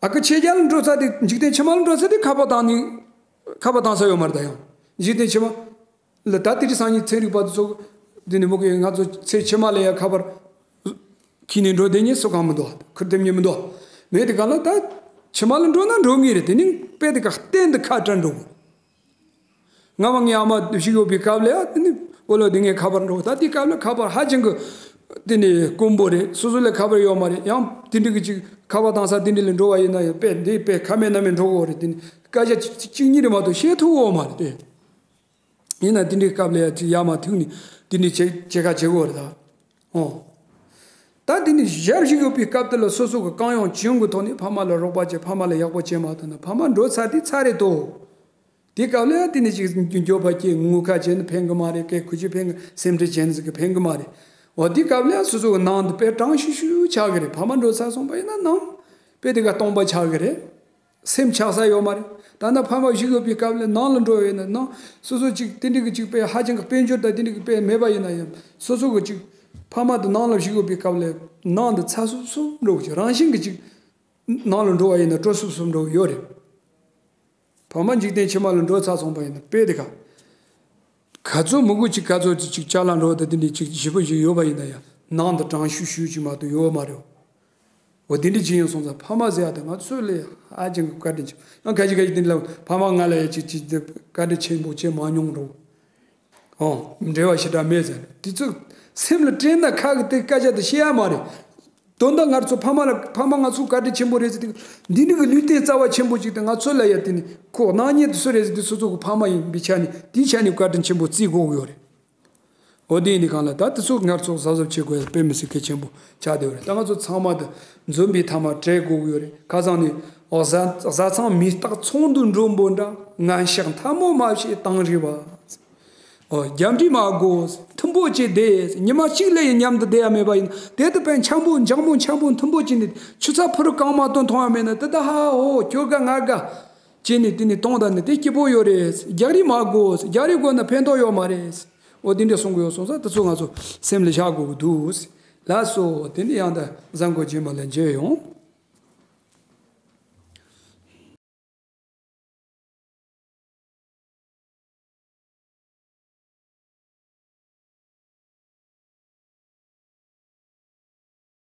ཨ་ཁུ་ཕྱི་རྒྱལ་ལ་འགྲོ་ཚར་དུས་འཇིག་རྟེན་ཕྱི་མ་ལ་འགྲོ་ཚར་དུས་ཁ་པར་བཏང་ནས་ཁ་པར་བཏང་ས་ཡོད་མ་རེད་ད་ཡང་འཇིག་རྟེན་ཕྱི་མ་ལ་ད་དེ་རིང་སང་ཉིན་ཚན་རིག་པ་དེ་ཚོ་དེ་ནས་མོ་གིས་ང་ཚོ་ཚེ་ཕྱི་མ་ལ་ཡང་ཁ་པར་ཁྱེར་ནས་འགྲོ་བསྡད་མཁན་སུ་གང་མི་འདུག་ཁུར་འདེམས་མཁན་མི་འདུག་མེད་དེ་ག་ལ་ད་ཕྱི་མ་ལ་འགྲོ་ན་འགྲོ་ངེས་རེད། དེ་ནི་དཔེ་དེ་ག་གཏན་དུ་ཁ་བྲལ་འགྲོ་དགོས། སྔ་མ་ངའི་ཨ་མ་ཞིག་ཡོད་པའི་སྐབས་ལ་ཡང་དེ་ནི་ཨོ་ལོ་དེ་ངའི་ཁ་པར་འགྲོ། ད་དེའི་སྐབས་ལ་ཁ་པར་ཧ་ཅང་གི་དེ་ནི་དཀོན་པོ་རེད། སོ་སོ་ལ་ཁ་པར་ཡོད་མ་རེད། ཡང་དེ་འདྲ་གི་ཅིག་ཁ་པར་བཏང་ས་དེ་འདྲ་ལ་འགྲོ་བ་ཡིན་ན་ཡང་དཔེ་འདི་དཔེ་ཁ་མེད་སྣ་མེད་འགྲོ་གི་ཡོད་རེད། དེ་ནི་སྐད་ཆ་གཅིག་གཅིག་གཉིས་རེ་མ་གཏོགས་བཤད་ཐུབ་ཡོད་མ་རེད་དེ། ཡིན་ན་དེ་འདྲའི་སྐབས་ལ་ཡང་ཅིག་ཡར་མར་ཐུག་ནས་དེ་འདྲའི་བྱེད་བྱེད་ཁ་བྱེད་གི་ཡོད་རེད་ད། ཨོ། ད་དེ་ནི་ཞབས་ཞུ་ཡོད་པའི་སྐབས་དེ་ལ་སོ་སོ་གི་གང་ཡོང་ཅི་ཡོང་གི་ཐོག་ནས་ཕ་མ་ལ་རོགས་པ་བྱེད། ཕ་མ་ལ་ཡག་པོ་བྱེད་མ་ཐུབ་ན་ཕ་མ་འགྲོ་ཚར་དུས་ཚར་རེད་དོ། དེའི་སྐབས་ལ་ཡང་དེ་ནི་ཅིག་འགྱོད་པ་སྐྱེ། ངུ་ཁ་བྱས་ན་ཕན་གི་མ་རེད། སྐད་ཁུ་ཅི་ཕན་གི་སེམས་ཁྲལ་བྱས་ན་ཟིག་གི་ཕན་གི་མ་རེད། འོ་དེའི་སྐབས་ལ་ཡང་སོ་སོ་གི་ནང་དུ་དཔེ་གྲང་ཤུ་ཤུ་ཆགས་གི་རེད། ཕ་མ་འགྲོ་ཚར་སོང་པ་ཡིན་ན་ནང་དཔེ་དེ་ག་སྟོང་པ་ཆགས་གི་རེད། སེམས་ཆགས་ས་ཡོད་མ་རེད། ད་ནི་ཕ་མ་ཞིག་ཡོད་པའི་སྐབས་ལ་ནང་ལ་འགྲོ་བས་ན་ནང་སོ་སོ་ཅིག་དེ་འདྲ་གི་ཅིག་དཔེ་ཧ་ཅང་གི་དཔལ་འབྱོར་དང་དེ་འདྲ་གི་དཔེ་མེད་པ་ཡིན་ན་ཡང་སོ་སོ་གི་ཅིག་ཕ་མ་དང་ནང་ལ་ཞིག་ཡོད་པའི་སྐབས་ལ་ནང་དུ་ཚ་སུབ་སུབ་འགྲོ་གི་ཅིག་རང་བཞིན་གི་ཅིག་ ནང་ལ་འགྲོ་བ་ཡིན་ན་སྤྲོ་སུབ་སུབ་འགྲོ་གི་ཡོད་རེད། ཕ་མ་འཇིག་རྟེན་ཕྱི་མ་ལ་འགྲོ་ཚར་སོང་པ་ཡིན་ན་དཔེ་དེ་ག་ག་ཚོད་མི་དགོས་ཅིག་ག་ཚོད་ཅིག་ཅ་ལག་འགྲོ་ད་དེ་འདྲའི་ཅིག་ཞེ་པོ་ཞིག་ཡོད་པ་ཡིན་ན་ཡང་ནང་དུ་གྲང་ཤུར་ཤུར་ཅིག་མ་གཏོགས་ཡོད་མ་རེད། འོ་དེ་འདྲ་ཅིག་ཡིན་སོང་ཙང་ཕ་མ་ཟེར་ཡ་དེ་ང་ཚོ་ལ་ཧ་ཅང་གི་བཀའ་དྲིན་ཆེ། ཡང་ཁ་ཅིག་ཁ་ཅིག་དེ་འདྲ་ལ་ཕ་མ་ང་ལ་ཡ་ཅིག་ཅིག་དེ་བཀའ་དྲིན་ཆེན་པོ་བྱེད་མ་མྱོང་རོགས། ཨོ་འབྲེལ་བ་ཞེ་དྲག་མེད་ཟེར། དེ་ཚོ་སེམས་ལ་དྲན་ན་ཁ་གི་དེ་སྐད་ཆ་དེ་བཤད་ཡ་མ་རེད། དོན་དག་ང་ཚོ་ཕ་མ་ལ་ཕ་མ་ང་ཚོ་བཀའ་དྲིན་ཆེན་པོ་རེད་ཟེར་དུས། འདི་ནི་གི་ལུས་རྟེན་རྩ་བ་ཆེན་པོ་ཅིག་དེ་ང་ཚོ་ལ་ཡ་དེ་ནི་ཁོ་ནག་ཉེས་དེ་སུ་རེད་ཟེར་དུས་སོ་སོ་གི་ཕ་མ་ཡིན་པའི་ཆ་ནས་དེའི་ཆ་ནས་བཀའ་དྲིན་ཆེན་པོ་བརྩི་དགོས་ཀྱི་ཡོད་རེད། འོ་དེ་ཡིན་དུས་གང་ལ་ད་དེ་ཚོ་ང་ཚོ་གཟབ་གཟབ་བྱེད་དགོས་ཡ་དཔེ་མི་སྲིད་གལ་ཆེན་པོ་ཆགས་བསྡད་ཡོད་རེད། ད་ང་ཚོ་ཚང་མ་དེ་འཛོམས་པའི་ཐ་མ་བྲལ་དགོས་ཀྱི་ཡོད་རེད། ཁ་སང་ནས་བཟའ་བཟའ་ཚང་མི་རྟག་ཚོགས་འདུ་འགྲོ་འབོད་འདྲ། ངན་ཤག་མཐའ་མོ་མ་བྱེད་དང་རེད་བ། ཨོ་རྒྱབ་འདྲི་མ་དགོས། མཐུན་པོ་བྱས་བསྡད། ཉི་མ་གཅིག་ལས་ཡིན་མཉམ་དུ་བསྡད་ཡ་མེད་པ་ཡིན། དེ་དུ་པན་འཆམ་པོ་འཇང་མོ་འཆམ་པོ་མཐུན་པོ་བྱས་ནས་ཆུ་ཚ་ཕུ་རུ་གང་མ་བཏོན་མཐོང་ཡ་མེད་ན་དེ་ད་ཧ་ཧོ་ཁྱོད་དགའ་ང་དགའ་བྱས་ནས་དེ་ནས་གཏོང་ད་ནི་དེ་སྐྱིད་པོ་ཡོད་རེད། རྒྱག་རེས་མ་དགོས། རྒྱག་རེས་དགོས་ན་ཕན་ཐོགས་ཡོད་མ་རེད། ཨོ་དེ་འདྲ་གསུང་གི་ཡོད་སོང་ཙང་དེ་ཚོ་ང་ཚོ་སེམས་ལ་བཞག་དགོས་ཀྱི་འདུག་ལགས་སོ། དེ་ནས་ཡང་ད་གཟའ་འཁོར་རྗེས་མ་ལ་མཇལ་ཡོང་།